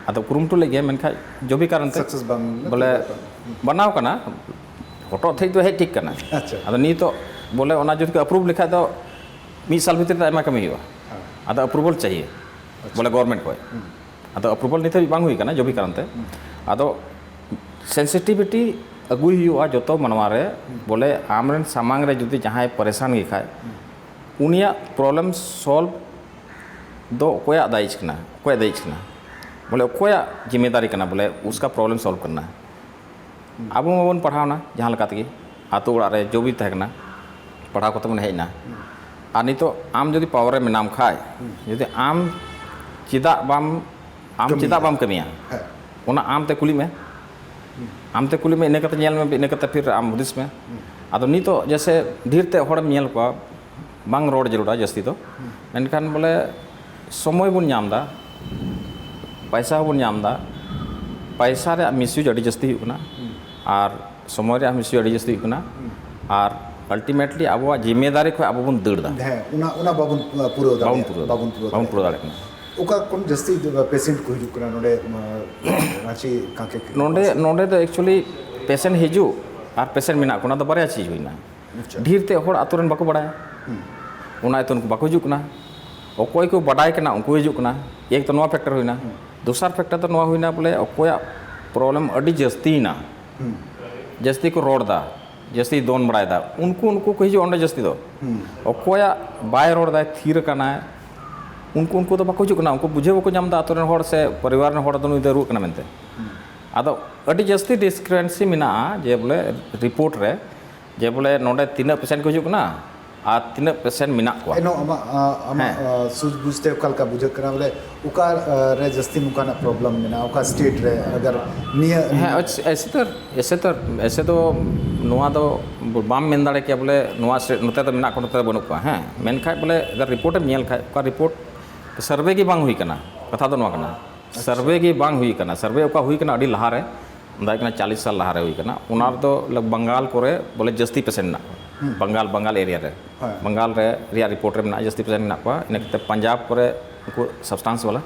ᱟᱫᱚ ᱠᱩᱨᱩᱢᱩᱴᱩ ᱞᱮᱫ ᱜᱮᱭᱟ, ᱢᱮᱱᱠᱷᱟᱱ ᱡᱚᱵᱤ ᱠᱟᱨᱚᱱ ᱛᱮ ᱥᱟᱠᱥᱮᱥ ᱵᱟᱝ ᱵᱚᱞᱮ ᱵᱟᱱᱟᱣ ᱠᱟᱱᱟ᱾ ᱦᱚᱴᱚᱜ ᱴᱷᱮᱡ ᱫᱚ ᱦᱮᱡ ᱴᱷᱤᱠ ᱠᱟᱱᱟ᱾ ᱟᱪᱪᱷᱟ᱾ ᱟᱫᱚ ᱱᱤᱛᱚᱜ ᱵᱚᱞᱮ ᱚᱱᱟ ᱡᱩᱫᱤ ᱠᱚ ᱟᱯᱨᱩᱵᱷ ᱞᱮᱠᱷᱟᱡ ᱫᱚ ᱢᱤᱫ ᱥᱟᱞ ᱵᱷᱤᱛᱨᱤ ᱨᱮ ᱟᱭᱢᱟ ᱠᱟᱹᱢᱤ ᱦᱩᱭᱩᱜᱼᱟ᱾ ᱟᱫᱚ ᱟᱯᱨᱩᱵᱷᱟᱞ ᱪᱟᱦᱤᱭᱮ ᱵᱚᱞᱮ ᱜᱚᱵᱷᱚᱨᱢᱮᱱᱴ ᱠᱷᱚᱡ᱾ ᱟᱫᱚ ᱟᱯᱨᱩᱵᱷᱟᱞ ᱱᱤᱛ ᱦᱟᱹᱵᱤᱡ ᱵᱟᱝ ᱦᱩᱭ ᱠᱟᱱᱟ ᱡᱚᱵᱤ ᱠᱟᱨᱚᱱ ᱛᱮ᱾ ᱟᱫᱚ ᱥᱮᱱᱥᱤᱴᱤᱵᱷᱤᱴᱤ ᱟᱹᱜᱩᱭ ᱦᱩᱭᱩᱜᱼᱟ ᱡᱚᱛᱚ ᱢᱟᱱᱣᱟ ᱨᱮ, ᱵᱚᱞᱮ ᱟᱢᱨᱮᱱ ᱥᱟᱢᱟᱝ ᱨᱮ ᱡᱩᱫᱤ ᱡᱟᱦᱟᱸᱭ ᱯᱟᱨᱤᱥᱟᱱ ᱜᱮ ᱠᱷᱟᱡ, ᱩᱱᱤᱭᱟᱜ ᱯᱨᱚᱵᱞᱮᱢ ᱥᱚᱞᱵᱷ ᱫᱚ ᱚᱠᱚᱭᱟᱜ ᱫᱟᱭᱤᱡᱽ ᱠᱟᱱᱟ, ᱚᱠᱚᱭᱟᱜ ᱫᱟᱭᱤᱡᱽ ᱠᱟᱱᱟ, ᱵᱚᱞᱮ ᱚᱠᱚᱭᱟᱜ ᱡᱤᱢᱢᱮᱫᱟᱨᱤ ᱠᱟᱱᱟ ᱵᱚᱞᱮ ᱩᱥᱠᱟ ᱯᱨᱚᱵᱞᱮᱢ ᱥᱚᱞᱵᱷ ᱠᱟᱨᱱᱟ᱾ ᱟᱵᱚ ᱢᱟᱵᱚᱱ ᱯᱟᱲᱦᱟᱣᱱᱟ ᱡᱟᱦᱟᱸ ᱞᱮᱠᱟ ᱛᱮᱜᱮ, ᱟᱛᱳ ᱚᱲᱟᱜ ᱨᱮ ᱡᱚᱵᱤ ᱛᱟᱦᱮᱸ ᱠᱟᱱᱟ, ᱯᱟᱲᱦᱟᱣ ᱠᱟᱛᱮ ᱵᱚᱱ ᱦᱮᱡ ᱮᱱᱟ᱾ ᱟᱨ ᱱᱤᱛᱚᱜ ᱟᱢ ᱡᱩᱫᱤ ᱯᱟᱣᱟᱨ ᱨᱮ ᱢᱮᱱᱟᱢ ᱠᱷᱟᱡ, ᱡᱩᱫᱤ ᱟᱢ ᱪᱮᱫᱟᱜ ᱵᱟᱢ ᱟᱢ ᱠᱟᱹᱢᱤ ᱪᱮᱫᱟᱜ ᱢᱮ᱾ ᱵᱟᱢ ᱠᱟᱹᱢᱤᱭᱟ? ᱦᱮᱸ᱾ ᱚᱱᱟ ᱟᱢ ᱛᱮ ᱠᱩᱞᱤ ᱢᱮ᱾ ᱟᱢ ᱛᱮ ᱠᱩᱞᱤ ᱢᱮ, ᱤᱱᱟᱹ ᱠᱟᱛᱮ ᱧᱮᱞ ᱢᱮ, ᱤᱱᱟᱹ ᱠᱟᱛᱮ ᱯᱷᱤᱨ ᱟᱢ ᱦᱩᱫᱤᱥ ᱢᱮ᱾ ᱟᱫᱚ ᱱᱤᱛᱚᱜ ᱡᱮᱥᱮ ᱰᱷᱮᱨ ᱛᱮ ᱦᱚᱲᱮᱢ ᱧᱮᱞ ᱠᱚᱣᱟ, ᱵᱟᱝ ᱨᱚᱲ ᱡᱟᱹᱨᱩᱲᱟ ᱡᱟᱹᱥᱛᱤ ᱫᱚ, ᱢᱮᱱᱠᱷᱟᱱ ᱵᱚᱞᱮ ᱥᱚᱢᱚᱭ ᱵᱚᱱ ᱧᱟᱢ ᱮᱫᱟ, ᱯᱟᱭᱥᱟ ᱦᱚᱸᱵᱚᱱ ᱧᱟᱢ ᱮᱫᱟ, ᱯᱟᱭᱥᱟ ᱨᱮᱭᱟᱜ ᱢᱤᱥᱤᱭᱩᱡᱽ ᱟᱹᱰᱤ ᱡᱟᱹᱥᱛᱤ ᱦᱩᱭᱩᱜ ᱠᱟᱱᱟ, ᱟᱨ ᱥᱚᱢᱚᱭ ᱨᱮᱭᱟᱜ ᱢᱤᱥᱤᱭᱩᱡᱽ ᱟᱹᱰᱤ ᱡᱟᱹᱥᱛᱤ ᱦᱩᱭᱩᱜ ᱠᱟᱱᱟ, ᱟᱨ ᱟᱞᱴᱤᱢᱮᱴᱞᱤ ᱟᱵᱚᱣᱟᱜ ᱡᱤᱢᱢᱮᱫᱟᱨᱤ ᱠᱷᱚᱱ ᱟᱵᱚ ᱵᱚᱱ ᱫᱟᱹᱲ ᱮᱫᱟ᱾ ᱦᱮᱸ, ᱚᱱᱟ ᱚᱱᱟ ᱵᱟᱵᱚᱱ ᱯᱩᱨᱟᱹᱣ ᱫᱟᱲᱮᱭᱟᱜᱼᱟ᱾ ᱵᱟᱵᱚᱱ ᱯᱩᱨᱟᱹᱣ ᱵᱟᱵᱚᱱ ᱯᱩᱨᱟᱹᱣ ᱵᱟᱵᱚᱱ ᱫᱟᱲᱮᱭᱟᱜᱼᱟ᱾ ᱯᱩᱨᱟᱹᱣ ᱫᱟᱲᱮᱭᱟᱜ ᱠᱟᱱᱟ᱾ ᱚᱠᱟ ᱠᱷᱚᱱ ᱡᱟᱹᱥᱛᱤ ᱯᱮᱥᱮᱱᱴ ᱠᱚ ᱦᱤᱡᱩᱜ ᱠᱟᱱᱟ ᱱᱚᱰᱮ, ᱢᱟ, ᱨᱟᱸᱪᱤ ᱠᱟᱸᱠᱮ? ᱱᱚᱰᱮ ᱱᱚᱰᱮ ᱫᱚ ᱮᱠᱪᱩᱭᱮᱞᱤ ᱯᱮᱥᱮᱱᱴ ᱦᱤᱡᱩᱜ ᱟᱨ ᱯᱮᱥᱮᱱᱴ ᱢᱮᱱᱟᱜ ᱠᱚ, ᱚᱱᱟ ᱫᱚ ᱵᱟᱨᱭᱟ ᱪᱤᱡᱽ ᱦᱩᱭᱱᱟ᱾ ᱟᱪᱪᱷᱟ᱾ ᱰᱷᱮᱨ ᱛᱮ ᱦᱚᱲ ᱟᱛᱳ ᱨᱮᱱ ᱵᱟᱠᱚ ᱵᱟᱲᱟᱭᱟ, ᱚᱱᱟ ᱤᱭᱟᱹᱛᱮ ᱩᱱᱠᱩ ᱵᱟᱠᱚ ᱦᱤᱡᱩᱜ ᱠᱟᱱᱟ᱾ ᱚᱠᱚᱭ ᱠᱚ ᱵᱟᱰᱟᱭ ᱠᱟᱱᱟ ᱩᱱᱠᱩ ᱦᱤᱡᱩᱜ ᱠᱟᱱᱟ, ᱮᱠ ᱛᱚ ᱱᱚᱣᱟ ᱯᱷᱮᱠᱴᱚᱨ ᱦᱩᱭᱱᱟ᱾ ᱫᱚᱥᱟᱨ ᱯᱷᱮᱠᱴᱚᱨ ᱫᱚ ᱱᱚᱣᱟ ᱦᱩᱭᱱᱟ ᱵᱚᱞᱮ ᱚᱠᱚᱭᱟᱜ ᱯᱨᱚᱵᱞᱮᱢ ᱟᱹᱰᱤ ᱡᱟᱹᱥᱛᱤᱭᱮᱱᱟ, ᱡᱟᱹᱥᱛᱤ ᱠᱚ ᱨᱚᱲ ᱮᱫᱟ, ᱡᱟᱹᱥᱛᱤ ᱫᱚᱱ ᱵᱟᱲᱟᱭᱮᱫᱟ, ᱩᱱᱠᱩ ᱩᱱᱠᱩ ᱠᱚ ᱦᱤᱡᱩᱜᱼᱟ ᱚᱸᱰᱮ ᱡᱟᱹᱥᱛᱤ ᱫᱚ᱾ ᱚᱠᱚᱭᱟᱜ ᱵᱟᱭ ᱨᱚᱲ ᱮᱫᱟᱭ, ᱛᱷᱤᱨ ᱟᱠᱟᱱᱟᱭ, ᱩᱱᱠᱩ ᱩᱱᱠᱩ ᱫᱚ ᱵᱟᱠᱚ ᱦᱤᱡᱩᱜ ᱠᱟᱱᱟ᱾ ᱩᱱᱠᱩ ᱵᱩᱡᱷᱟᱹᱣ ᱵᱟᱠᱚ ᱧᱟᱢ ᱮᱫᱟ ᱟᱛᱳ ᱨᱮᱱ ᱦᱚᱲ ᱥᱮ ᱯᱚᱨᱤᱵᱟᱨ ᱨᱮᱱ ᱦᱚᱲ ᱫᱚ ᱱᱩᱭ ᱫᱚᱭ ᱨᱩᱣᱟᱹᱜ ᱠᱟᱱᱟ ᱢᱮᱱᱛᱮ᱾ ᱟᱫᱚ ᱟᱹᱰᱤ ᱡᱟᱹᱥᱛᱤ ᱰᱤᱥᱠᱨᱮᱯᱮᱱᱥᱤ ᱢᱮᱱᱟᱜᱼᱟ ᱡᱮ ᱵᱚᱞᱮ ᱨᱤᱯᱳᱨᱴ ᱨᱮ, ᱡᱮ ᱵᱚᱞᱮ ᱱᱚᱰᱮ ᱛᱤᱱᱟᱹᱜ ᱯᱮᱥᱮᱱᱴ ᱠᱚ ᱦᱤᱡᱩᱜ ᱠᱟᱱᱟ ᱟᱨ ᱛᱤᱱᱟᱹᱜ ᱯᱮᱥᱮᱱᱴ ᱢᱮᱱᱟᱜ ᱠᱚᱣᱟ᱾ ᱮᱱᱦᱚᱸ ᱟᱢᱟᱜ ᱟᱢᱟᱜ ᱥᱩᱡᱽ ᱵᱩᱡᱽ ᱛᱮ ᱚᱠᱟ ᱞᱮᱠᱟ ᱵᱩᱡᱷᱟᱹᱜ ᱠᱟᱱᱟ, ᱵᱚᱞᱮ ᱚᱠᱟ ᱨᱮ ᱡᱟᱹᱥᱛᱤ ᱱᱚᱝᱠᱟᱱᱟᱜ ᱯᱨᱚᱵᱞᱮᱢ ᱢᱮᱱᱟᱜᱼᱟ, ᱚᱠᱟ ᱥᱴᱮᱴ ᱨᱮ? ᱟᱜᱟᱨ ᱱᱤᱭᱟᱹ ᱦᱮᱸ, ᱮᱥᱮ ᱛᱚ ᱮᱥᱮ ᱛᱚ ᱮᱥᱮ ᱫᱚ ᱱᱚᱣᱟ ᱫᱚ ᱵᱟᱢ ᱢᱮᱱ ᱫᱟᱲᱮ ᱠᱮᱭᱟ ᱵᱚᱞᱮ ᱱᱚᱣᱟ ᱥᱴᱮᱴ ᱱᱚᱛᱮ ᱫᱚ ᱢᱮᱱᱟᱜ ᱠᱚᱣᱟ, ᱱᱚᱛᱮ ᱫᱚ ᱵᱟᱹᱱᱩᱜ ᱠᱚᱣᱟ᱾ ᱦᱮᱸ, ᱢᱮᱱᱠᱷᱟᱡ ᱵᱚᱞᱮ ᱟᱜᱟᱨ ᱨᱤᱯᱳᱨᱴ ᱮᱢ ᱧᱮᱞ ᱠᱷᱟᱡ, ᱚᱠᱟ ᱨᱤᱯᱳᱨᱴ ᱥᱟᱨᱵᱷᱮ ᱜᱮ ᱵᱟᱝ ᱦᱩᱭ ᱠᱟᱱᱟ᱾ ᱠᱟᱛᱷᱟ ᱫᱚ ᱱᱚᱣᱟ ᱠᱟᱱᱟ, ᱥᱟᱨᱵᱷᱮ ᱜᱮ ᱵᱟᱝ ᱦᱩᱭ ᱠᱟᱱᱟ᱾ ᱥᱟᱨᱵᱷᱮ ᱚᱠᱟ ᱦᱩᱭ ᱠᱟᱱᱟ ᱟᱹᱰᱤ ᱞᱟᱦᱟᱨᱮ, ᱚᱱᱟ ᱦᱩᱭᱩᱜ ᱠᱟᱱᱟ ᱪᱟᱞᱤᱥ ᱥᱟᱞ ᱞᱟᱦᱟᱨᱮ ᱦᱩᱭ ᱠᱟᱱᱟ᱾ ᱚᱱᱟ ᱨᱮᱫᱚ ᱵᱟᱝᱜᱟᱞ ᱠᱚᱨᱮ ᱵᱚᱞᱮ ᱡᱟᱹᱥᱛᱤ ᱯᱮᱥᱮᱱᱴ ᱢᱮᱱᱟᱜ ᱠᱚᱣᱟ᱾ ᱵᱟᱝᱜᱟᱞ, ᱵᱟᱝᱜᱟᱞ ᱮᱨᱤᱭᱟ ᱨᱮ, ᱦᱮᱸ᱾ ᱵᱟᱝᱜᱟᱞ ᱨᱮ ᱨᱮᱭᱟᱜ ᱨᱤᱯᱳᱨᱴ ᱨᱮ ᱢᱮᱱᱟᱜᱼᱟ, ᱡᱟᱹᱥᱛᱤ ᱯᱮᱥᱮᱱᱴ ᱢᱮᱱᱟᱜ ᱠᱚᱣᱟ᱾ ᱤᱱᱟᱹ ᱠᱟᱛᱮ ᱯᱟᱧᱡᱟᱵᱽ ᱠᱚᱨᱮ ᱩᱱᱠᱩ ᱥᱟᱵᱥᱴᱟᱱᱥ ᱵᱟᱞᱟ,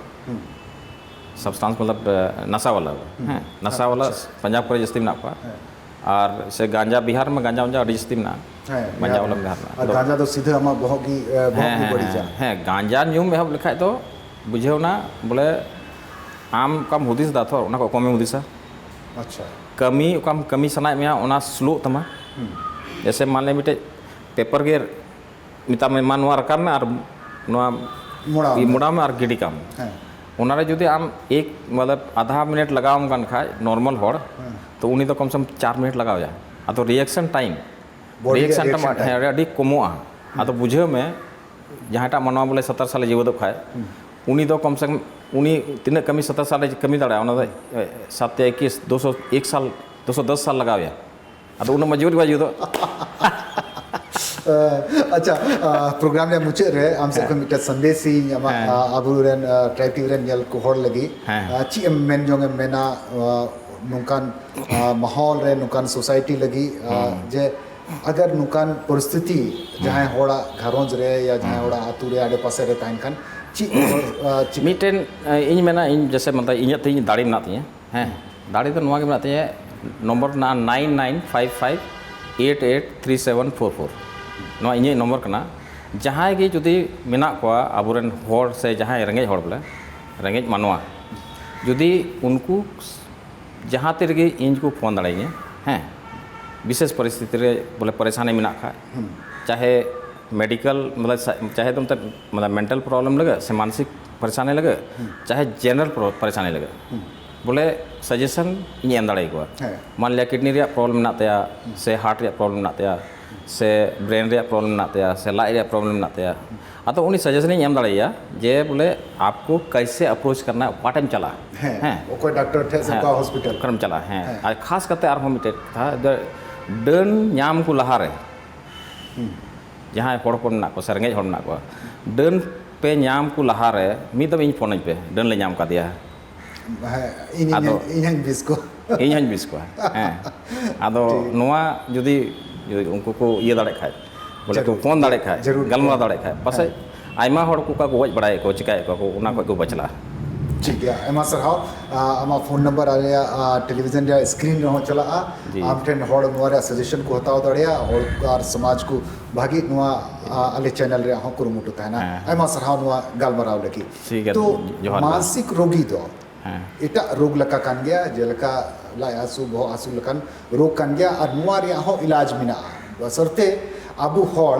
ᱥᱟᱵᱥᱴᱟᱱᱥ ᱢᱚᱛᱞᱚᱵ ᱱᱟᱥᱟ ᱵᱟᱞᱟ, ᱦᱮᱸ, ᱱᱟᱥᱟ ᱵᱟᱞᱟ ᱯᱟᱧᱡᱟᱵᱽ ᱠᱚᱨᱮ ᱡᱟᱹᱥᱛᱤ ᱢᱮᱱᱟᱜ ᱠᱚᱣᱟ᱾ ᱟᱨ ᱥᱮ ᱜᱟᱸᱡᱟ, ᱵᱤᱦᱟᱨ ᱢᱟ ᱜᱟᱸᱡᱟ ᱩᱸᱡᱟ ᱟᱹᱰᱤ ᱡᱟᱹᱥᱛᱤ ᱢᱮᱱᱟᱜᱼᱟ᱾ ᱦᱮᱸ, ᱜᱟᱸᱡᱟ ᱵᱤᱦᱟᱨ ᱵᱟᱞᱟ ᱨᱮ᱾ ᱵᱤᱦᱟᱨ ᱢᱮᱱᱟᱜᱼᱟ᱾ ᱟᱨ ᱜᱟᱸᱡᱟ ᱫᱚ ᱥᱤᱫᱷᱟᱹ ᱟᱢᱟᱜ ᱵᱚᱦᱚᱜ ᱜᱮ, ᱮ, ᱵᱚᱦᱚᱜ ᱜᱮ ᱵᱟᱹᱲᱤᱡᱟ᱾ ᱦᱮᱸ, ᱜᱟᱸᱡᱟ ᱧᱩᱢ ᱮᱦᱚᱵ ᱞᱮᱠᱷᱟᱡ ᱫᱚ ᱵᱩᱡᱷᱟᱹᱣ ᱱᱟ ᱵᱚᱞᱮ ᱟᱢ ᱚᱠᱟᱢ ᱦᱩᱫᱤᱥ ᱫᱟ ᱛᱷᱚ, ᱚᱱᱟ ᱠᱚ ᱠᱚᱢᱮᱢ ᱦᱩᱫᱤᱥᱟ᱾ ᱟᱪᱪᱷᱟ᱾ ᱠᱟᱹᱢᱤ ᱚᱠᱟᱢ ᱠᱟᱹᱢᱤ ᱥᱟᱱᱟᱭᱮᱫ ᱢᱮᱭᱟ, ᱚᱱᱟ ᱥᱞᱳᱜ ᱛᱟᱢᱟ᱾ ᱡᱮᱥᱮ ᱢᱟᱱ ᱞᱮ ᱢᱤᱫᱴᱮᱡ ᱯᱮᱯᱟᱨ ᱜᱮ ᱢᱮᱛᱟᱜ ᱢᱮ, ᱢᱟ ᱱᱚᱣᱟ ᱨᱟᱠᱟᱵ ᱢᱮ ᱟᱨ ᱱᱚᱣᱟ ᱢᱚᱲᱟᱣ ᱤᱭᱟᱹ ᱢᱮ᱾ ᱢᱚᱲᱟᱣ ᱢᱮ ᱟᱨ ᱜᱤᱰᱤ ᱠᱟᱜ ᱢᱮ᱾ ᱦᱮᱸ᱾ ᱚᱱᱟᱨᱮ ᱡᱩᱫᱤ ᱟᱢ ᱮᱠ ᱢᱚᱛᱞᱚᱵ ᱟᱫᱷᱟ ᱢᱤᱱᱤᱴ ᱞᱟᱜᱟᱣᱟᱢ ᱠᱟᱱ ᱠᱷᱟᱡ ᱱᱚᱨᱢᱟᱞ ᱦᱚᱲ, ᱦᱮᱸ᱾ ᱛᱚ ᱩᱱᱤ ᱫᱚ ᱠᱚᱢ ᱥᱮ ᱠᱚᱢ ᱪᱟᱨ ᱢᱤᱱᱤᱴ ᱞᱟᱜᱟᱣ ᱮᱭᱟ᱾ ᱟᱫᱚ ᱨᱤᱭᱮᱠᱥᱚᱱ ᱴᱟᱭᱤᱢ, Body ᱨᱮᱭᱟᱜ ᱨᱤᱭᱮᱠᱥᱚᱱ ᱴᱟᱭᱤᱢ reaction time᱾ ᱦᱮᱸ, ᱟᱹᱰᱤ ᱠᱚᱢᱚᱜᱼᱟ᱾ ᱟᱫᱚ ᱵᱩᱡᱷᱟᱹᱣ ᱢᱮ, ᱡᱟᱦᱟᱸᱭᱴᱟᱜ ᱢᱟᱱᱣᱟ ᱵᱚᱞᱮ ᱥᱚᱛᱛᱚᱨ ᱥᱟᱞᱮ ᱡᱤᱣᱮᱫᱚᱜ ᱠᱷᱟᱡ, ᱩᱱᱤ ᱫᱚ ᱠᱚᱢ ᱥᱮ ᱠᱚᱢ ᱩᱱᱤ ᱛᱤᱱᱟᱹᱜ ᱠᱟᱹᱢᱤ ᱥᱚᱛᱛᱚᱨ ᱥᱟᱞᱮ ᱠᱟᱹᱢᱤ ᱫᱟᱲᱮᱭᱟᱜᱼᱟ, ᱚᱱᱟ ᱫᱚ ᱮ, ᱥᱟᱛ ᱛᱮ ᱤᱠᱤᱥ, ᱫᱩᱥᱚ ᱮᱠ ᱥᱟᱞ, ᱫᱩᱥᱚ ᱫᱚᱥ ᱥᱟᱞ ᱞᱟᱜᱟᱣ ᱮᱭᱟ᱾ ᱟᱫᱚ ᱩᱱᱟᱹᱜ ᱢᱟ ᱡᱤᱣᱮᱫ ᱵᱟᱭ ᱡᱤᱣᱮᱫᱚᱜ᱾ ᱟᱪᱪᱷᱟ, ᱯᱨᱳᱜᱨᱟᱢ ᱨᱮᱭᱟᱜ ᱢᱩᱪᱟᱹᱫ ᱨᱮ ᱟᱢ ᱥᱮᱫ ᱦᱮᱸ᱾ ᱠᱷᱚᱱ ᱢᱤᱫᱴᱮᱱ ᱥᱟᱸᱫᱮᱥ ᱤᱧ ᱟᱢᱟᱜ, ᱦᱮᱸ᱾ ᱟ, ᱟᱵᱚᱨᱮᱱ, ᱟ, ᱴᱨᱟᱭᱤᱵᱽ ᱴᱤᱵᱷᱤ ᱨᱮᱱ ᱧᱮᱞ ᱠᱚ ᱦᱚᱲ ᱞᱟᱹᱜᱤᱫ, ᱦᱮᱸ᱾ ᱟ, ᱪᱮᱫ ᱮᱢ ᱢᱮᱱ ᱡᱚᱝ ᱮᱢ ᱢᱮᱱᱟ, ᱟ, ᱱᱚᱝᱠᱟᱱ, ᱟ, ᱢᱟᱦᱚᱞ ᱨᱮ, ᱱᱚᱝᱠᱟᱱ ᱥᱳᱥᱟᱭᱴᱤ ᱞᱟᱹᱜᱤᱫ, ᱟ, ᱡᱮ ᱟᱜᱟᱨ ᱱᱚᱝᱠᱟᱱ ᱯᱚᱨᱤᱥᱛᱷᱤᱛᱤ ᱡᱟᱦᱟᱸᱭ ᱦᱚᱲᱟᱜ ᱜᱷᱟᱨᱚᱸᱡᱽ ᱨᱮ ᱭᱟ ᱡᱟᱦᱟᱸᱭ ᱦᱚᱲᱟᱜ ᱟᱹᱛᱩ ᱨᱮ ᱟᱰᱮ ᱯᱟᱥᱮ ᱨᱮ ᱛᱟᱦᱮᱱ ᱠᱷᱟᱱ ᱪᱮᱫ, ᱟ, ᱪᱮᱫ ᱢᱤᱫᱴᱮᱱ ᱮ, ᱤᱧ ᱢᱮᱱᱟ, ᱤᱧ ᱡᱮᱥᱮ ᱢᱮᱱᱫᱟ, ᱤᱧᱟᱹᱜ ᱛᱮ ᱤᱧ ᱫᱟᱲᱮ ᱢᱮᱱᱟᱜ ᱛᱤᱧᱟᱹ᱾ ᱦᱮᱸ, ᱫᱟᱲᱮ ᱫᱚ ᱱᱚᱣᱟ ᱜᱮ ᱢᱮᱱᱟᱜ ᱛᱤᱧᱟᱹ, ᱱᱚᱢᱵᱚᱨ ᱢᱮᱱᱟᱜᱼᱟ nine nine five five eight eight three seven four four. ᱱᱚᱣᱟ ᱤᱧᱟᱹᱜ ᱱᱚᱢᱵᱚᱨ ᱠᱟᱱᱟ᱾ ᱡᱟᱦᱟᱸᱭ ᱜᱮ ᱡᱩᱫᱤ ᱢᱮᱱᱟᱜ ᱠᱚᱣᱟ ᱟᱵᱚᱨᱮᱱ ᱦᱚᱲ ᱥᱮ ᱡᱟᱦᱟᱸᱭ ᱨᱮᱸᱜᱮᱡ ᱦᱚᱲ ᱵᱚᱞᱮ, ᱨᱮᱸᱜᱮᱡ ᱢᱟᱱᱣᱟ, ᱡᱩᱫᱤ ᱩᱱᱠᱩ ᱡᱟᱦᱟᱸ ᱛᱤ ᱨᱮᱜᱮ ᱤᱧ ᱠᱚ ᱯᱷᱳᱱ ᱫᱟᱲᱮᱭᱟᱹᱧᱟ᱾ ᱦᱮᱸ, ᱵᱤᱥᱮᱥ ᱯᱚᱨᱤᱥᱛᱷᱤᱛᱤ ᱨᱮ ᱵᱚᱞᱮ ᱯᱚᱨᱮᱥᱟᱱᱤ ᱢᱮᱱᱟᱜ ᱠᱷᱟᱡ, ᱪᱟᱦᱮ ᱢᱮᱰᱤᱠᱮᱞ ᱢᱚᱛᱞᱚᱵ ᱥᱟ-, ᱪᱟᱦᱮ ᱫᱚ ᱢᱚᱛᱞᱚᱵ ᱢᱮᱱᱴᱟᱞ ᱯᱨᱚᱵᱞᱮᱢ ᱞᱟᱹᱜᱤᱫ ᱥᱮ ᱢᱟᱱᱥᱤᱠ ᱯᱚᱨᱮᱥᱟᱱᱤ ᱞᱟᱹᱜᱤᱫ, ᱪᱟᱦᱮ ᱡᱮᱱᱟᱨᱮᱞ ᱯᱨᱚ-, ᱯᱚᱨᱮᱥᱟᱱᱤ ᱞᱟᱹᱜᱤᱫ, ᱵᱚᱞᱮ ᱥᱟᱡᱮᱥᱚᱱ ᱤᱧ ᱮᱢ ᱫᱟᱲᱮᱭᱟᱠᱚᱣᱟ᱾ ᱦᱮᱸ᱾ ᱢᱟᱱ ᱞᱤᱭᱟ ᱠᱤᱰᱱᱤ ᱨᱮᱭᱟᱜ ᱯᱨᱚᱵᱞᱮᱢ ᱢᱮᱱᱟᱜ ᱛᱟᱭᱟ ᱥᱮ ᱦᱟᱨᱴ ᱨᱮᱭᱟᱜ ᱯᱨᱚᱵᱞᱮᱢ ᱢᱮᱱᱟᱜ ᱛᱟᱭᱟ, ᱥᱮ ᱵᱨᱮᱱ ᱨᱮᱭᱟᱜ ᱯᱨᱚᱵᱞᱮᱢ ᱢᱮᱱᱟᱜ ᱛᱟᱭᱟ ᱥᱮ ᱞᱟᱡ ᱨᱮᱭᱟᱜ ᱯᱨᱚᱵᱞᱮᱢ ᱢᱮᱱᱟᱜ ᱛᱟᱭᱟ, ᱟᱫᱚ ᱩᱱᱤ ᱥᱟᱡᱮᱥᱚᱱᱤᱧ ᱮᱢ ᱫᱟᱲᱮᱭᱟᱭᱟ ᱡᱮ ᱵᱚᱞᱮ ᱟᱯᱠᱳ ᱠᱟᱭᱥᱮ ᱟᱯᱨᱳᱪ ᱠᱟᱨᱱᱟ ᱦᱮ, ᱚᱠᱟᱴᱷᱮᱱ ᱪᱟᱞᱟᱜᱼᱟ᱾ ᱦᱮᱸ, ᱦᱮᱸ᱾ ᱚᱠᱚᱭ ᱰᱟᱠᱛᱟᱨ ᱴᱷᱮᱱ ᱥᱮ ᱦᱮᱸ, ᱚᱠᱟ ᱦᱚᱥᱯᱤᱴᱟᱞ? ᱚᱠᱟᱨᱮᱢ ᱪᱟᱞᱟᱜᱼᱟ, ᱦᱮᱸ᱾ ᱦᱮᱸ᱾ ᱟᱨ ᱠᱷᱟᱥ ᱠᱟᱛᱮ ᱟᱨᱦᱚᱸ ᱢᱤᱫᱴᱮᱡ ᱠᱟᱛᱷᱟ, ᱡᱮ ᱰᱟᱹᱱ ᱧᱟᱢ ᱠᱚ ᱞᱟᱦᱟᱨᱮ ᱦᱩᱸ᱾ ᱡᱟᱦᱟᱸᱭ ᱦᱚᱲ ᱠᱚ ᱢᱮᱱᱟᱜ ᱠᱚᱣᱟ ᱥᱮ ᱨᱮᱸᱜᱮᱡ ᱦᱚᱲ ᱢᱮᱱᱟᱜ ᱠᱚᱣᱟ, ᱰᱟᱹᱱ ᱯᱮ ᱧᱟᱢ ᱠᱚ ᱞᱟᱦᱟᱨᱮ ᱢᱤᱫ ᱫᱚᱢ ᱤᱧ ᱯᱷᱳᱱᱟᱹᱧ ᱯᱮ, ᱰᱟᱹᱱ ᱞᱮ ᱧᱟᱢ ᱠᱟᱫᱮᱭᱟ᱾ ᱦᱮᱸ, ᱤᱧ, ᱟᱫᱚ ᱤᱧ, ᱤᱧ ᱦᱚᱧ ᱵᱤᱥ ᱠᱚᱣᱟ᱾ ᱤᱧ ᱦᱚᱧ ᱵᱤᱥ ᱠᱚᱣᱟ, ᱦᱮᱸ᱾ ᱟᱫᱚ ᱴᱷᱤᱠ᱾ ᱱᱚᱣᱟ ᱡᱩᱫᱤ, ᱡᱩᱫᱤ ᱩᱱᱠᱩ ᱠᱚ ᱤᱭᱟᱹ ᱫᱟᱲᱮᱭᱟᱜ ᱠᱷᱟᱡ, ᱵᱚᱞᱮ ᱠᱚ ᱡᱟᱹᱨᱩᱲ, ᱯᱷᱳᱱ ᱫᱟᱲᱮᱭᱟᱜ ᱠᱷᱟᱡ, ᱡᱟᱹᱨᱩᱲ᱾ ᱜᱟᱞᱢᱟᱨᱟᱣ ᱫᱟᱲᱮᱭᱟᱜ ᱠᱷᱟᱡ, ᱯᱟᱥᱮᱡ ᱦᱮᱸ᱾ ᱟᱭᱢᱟ ᱦᱚᱲ ᱠᱚ ᱚᱠᱟ ᱠᱚ ᱜᱚᱡ ᱵᱟᱲᱟᱭᱮᱫ ᱠᱚ, ᱪᱤᱠᱟᱹᱭᱮᱫ ᱠᱚᱣᱟ ᱠᱚ, ᱚᱱᱟ ᱠᱷᱚᱡ ᱠᱚ ᱵᱟᱪᱞᱟᱜᱼᱟ᱾ ᱴᱷᱤᱠ ᱜᱮᱭᱟ, ᱟᱭᱢᱟ ᱥᱟᱨᱦᱟᱣ᱾ ᱟ, ᱟᱢᱟᱜ ᱯᱷᱳᱱ ᱱᱟᱢᱵᱟᱨ ᱟᱞᱮᱭᱟᱜ, ᱟ, ᱴᱮᱞᱤᱵᱷᱤᱡᱚᱱ ᱨᱮᱭᱟᱜ ᱥᱠᱨᱤᱱ ᱨᱮᱦᱚᱸ ᱪᱟᱞᱟᱜᱼᱟ᱾ ᱡᱤ᱾ ᱟᱢ ᱴᱷᱮᱱ ᱦᱚᱲ ᱱᱚᱣᱟ ᱨᱮᱭᱟᱜ ᱥᱟᱡᱮᱥᱚᱱ ᱠᱚ ᱦᱟᱛᱟᱣ ᱫᱟᱲᱮᱭᱟᱜᱼᱟ, ᱦᱚᱲ ᱟᱨ ᱥᱚᱢᱟᱡᱽ ᱠᱚ ᱵᱷᱟᱹᱜᱤ ᱱᱚᱣᱟ, ᱟ, ᱟᱞᱮ ᱪᱮᱱᱮᱞ ᱨᱮᱭᱟᱜ ᱦᱚᱸ ᱠᱩᱨᱩᱢᱩᱴᱩ ᱛᱟᱦᱮᱱᱟ᱾ ᱦᱮᱸ᱾ ᱟᱭᱢᱟ ᱥᱟᱨᱦᱟᱣ ᱱᱚᱣᱟ ᱜᱟᱞᱢᱟᱨᱟᱣ ᱞᱟᱹᱜᱤᱫ᱾ ᱴᱷᱤᱠ ᱜᱮᱭᱟ, ᱛᱚ, ᱡᱚᱦᱟᱨ ᱜᱮ᱾ ᱢᱟᱱᱥᱤᱠ ᱨᱳᱜᱤ ᱫᱚ ᱦᱮᱸ᱾ ᱮᱴᱟᱜ ᱨᱳᱜᱽ ᱞᱮᱠᱟ ᱠᱟᱱ ᱜᱮᱭᱟ, ᱡᱮᱞᱮᱠᱟ ᱞᱟᱡ ᱦᱟᱹᱥᱩ, ᱵᱚᱦᱚᱜ ᱦᱟᱹᱥᱩ ᱞᱮᱠᱟᱱ ᱨᱳᱜᱽ ᱠᱟᱱ ᱜᱮᱭᱟ, ᱟᱨ ᱱᱚᱣᱟ ᱨᱮᱭᱟᱜ ᱦᱚᱸ ᱤᱞᱟᱡᱽ ᱢᱮᱱᱟᱜᱼᱟ᱾ ᱵᱚᱥᱚᱨᱛᱮ ᱟᱵᱚ ᱦᱚᱲ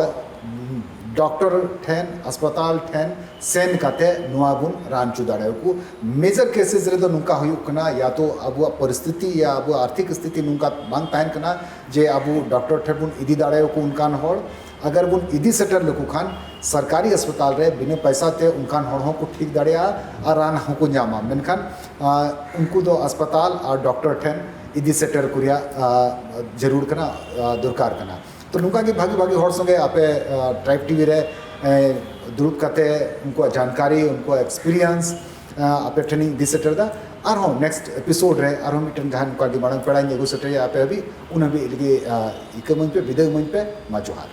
ᱰᱚᱠᱴᱚᱨ ᱴᱷᱮᱱ, ᱦᱟᱥᱯᱟᱛᱟᱞ ᱴᱷᱮᱱ ᱥᱮᱱ ᱠᱟᱛᱮ ᱱᱚᱣᱟ ᱵᱚᱱ ᱨᱟᱱ ᱦᱚᱪᱚ ᱫᱟᱲᱮᱭᱟᱠᱚ᱾ ᱢᱮᱡᱟᱨ ᱠᱮᱥᱮᱥ ᱨᱮᱫᱚ ᱱᱚᱝᱠᱟ ᱦᱩᱭᱩᱜ ᱠᱟᱱᱟ, ᱭᱟ ᱛᱚ ᱟᱵᱚᱣᱟᱜ ᱯᱚᱨᱤᱥᱛᱷᱤᱛᱤ ᱭᱟ ᱟᱵᱚᱣᱟᱜ ᱟᱨᱛᱷᱤᱠ ᱥᱛᱷᱤᱛᱤ ᱱᱚᱝᱠᱟ ᱵᱟᱝ ᱛᱟᱦᱮᱱ ᱠᱟᱱᱟ ᱡᱮ ᱟᱵᱚ ᱰᱚᱠᱴᱚᱨ ᱴᱷᱮᱱ ᱵᱚᱱ ᱤᱫᱤ ᱫᱟᱲᱮᱭᱟᱠᱚ ᱚᱱᱠᱟᱱ ᱦᱚᱲ᱾ ᱟᱜᱟᱨ ᱵᱚᱱ ᱤᱫᱤ ᱥᱮᱴᱮᱨ ᱞᱮᱠᱚ ᱠᱷᱟᱱ ᱥᱚᱨᱠᱟᱨᱤ ᱦᱟᱥᱯᱟᱛᱟᱞ ᱨᱮ ᱵᱤᱱᱟᱹ ᱯᱚᱭᱥᱟ ᱛᱮ ᱚᱱᱠᱟᱱ ᱦᱚᱲ ᱦᱚᱸᱠᱚ ᱴᱷᱤᱠ ᱫᱟᱲᱮᱭᱟᱜᱼᱟ ᱟᱨ ᱨᱟᱱ ᱦᱚᱸᱠᱚ ᱧᱟᱢᱟ, ᱢᱮᱱᱠᱷᱟᱱ, ᱟ, ᱩᱱᱠᱩ ᱫᱚ ᱦᱟᱥᱯᱟᱛᱟᱞ ᱟᱨ ᱰᱚᱠᱴᱚᱨ ᱴᱷᱮᱱ ᱤᱫᱤ ᱥᱮᱴᱮᱨ ᱠᱚ ᱨᱮᱭᱟᱜ, ᱟ, ᱡᱟᱹᱨᱩᱲ ᱠᱟᱱᱟ, ᱟ, ᱫᱚᱨᱠᱟᱨ ᱠᱟᱱᱟ᱾ ᱛᱚ ᱱᱚᱝᱠᱟ ᱜᱮ ᱵᱷᱟᱜᱤ ᱵᱷᱟᱜᱤ ᱦᱚᱲ ᱥᱚᱸᱜᱮ ᱟᱯᱮ, ᱟ, ᱴᱨᱟᱭᱤᱵᱽ ᱴᱤᱵᱷᱤ ᱨᱮ, ᱮ, ᱫᱩᱲᱩᱵ ᱠᱟᱛᱮ ᱩᱱᱠᱩᱣᱟᱜ ᱡᱟᱱᱠᱟᱨᱤ, ᱩᱱᱠᱩᱣᱟᱜ ᱮᱠᱥᱯᱤᱨᱤᱭᱮᱱᱥ, ᱟ, ᱟᱯᱮ ᱴᱷᱮᱱᱤᱧ ᱤᱫᱤ ᱥᱮᱴᱮᱨ ᱮᱫᱟ᱾ ᱟᱨᱦᱚᱸ ᱱᱮᱠᱥᱴ ᱮᱯᱤᱥᱳᱰ ᱨᱮ ᱟᱨᱦᱚᱸ ᱢᱤᱫᱴᱮᱱ ᱡᱟᱦᱟᱸ ᱱᱚᱝᱠᱟ ᱜᱮ ᱢᱟᱲᱟᱝ ᱯᱮᱲᱟᱧ ᱟᱹᱜᱩ ᱥᱮᱴᱮᱨᱮᱭᱟ ᱟᱯᱮ ᱦᱟᱹᱵᱤᱡ, ᱩᱱ ᱦᱟᱹᱵᱤᱡ ᱞᱟᱹᱜᱤᱫ, ᱟ, ᱤᱠᱟᱹ ᱢᱟᱹᱧ ᱯᱮ, ᱵᱤᱫᱟᱹᱭ ᱢᱟᱹᱧ ᱯᱮ, ᱢᱟ ᱡᱚᱦᱟᱨ᱾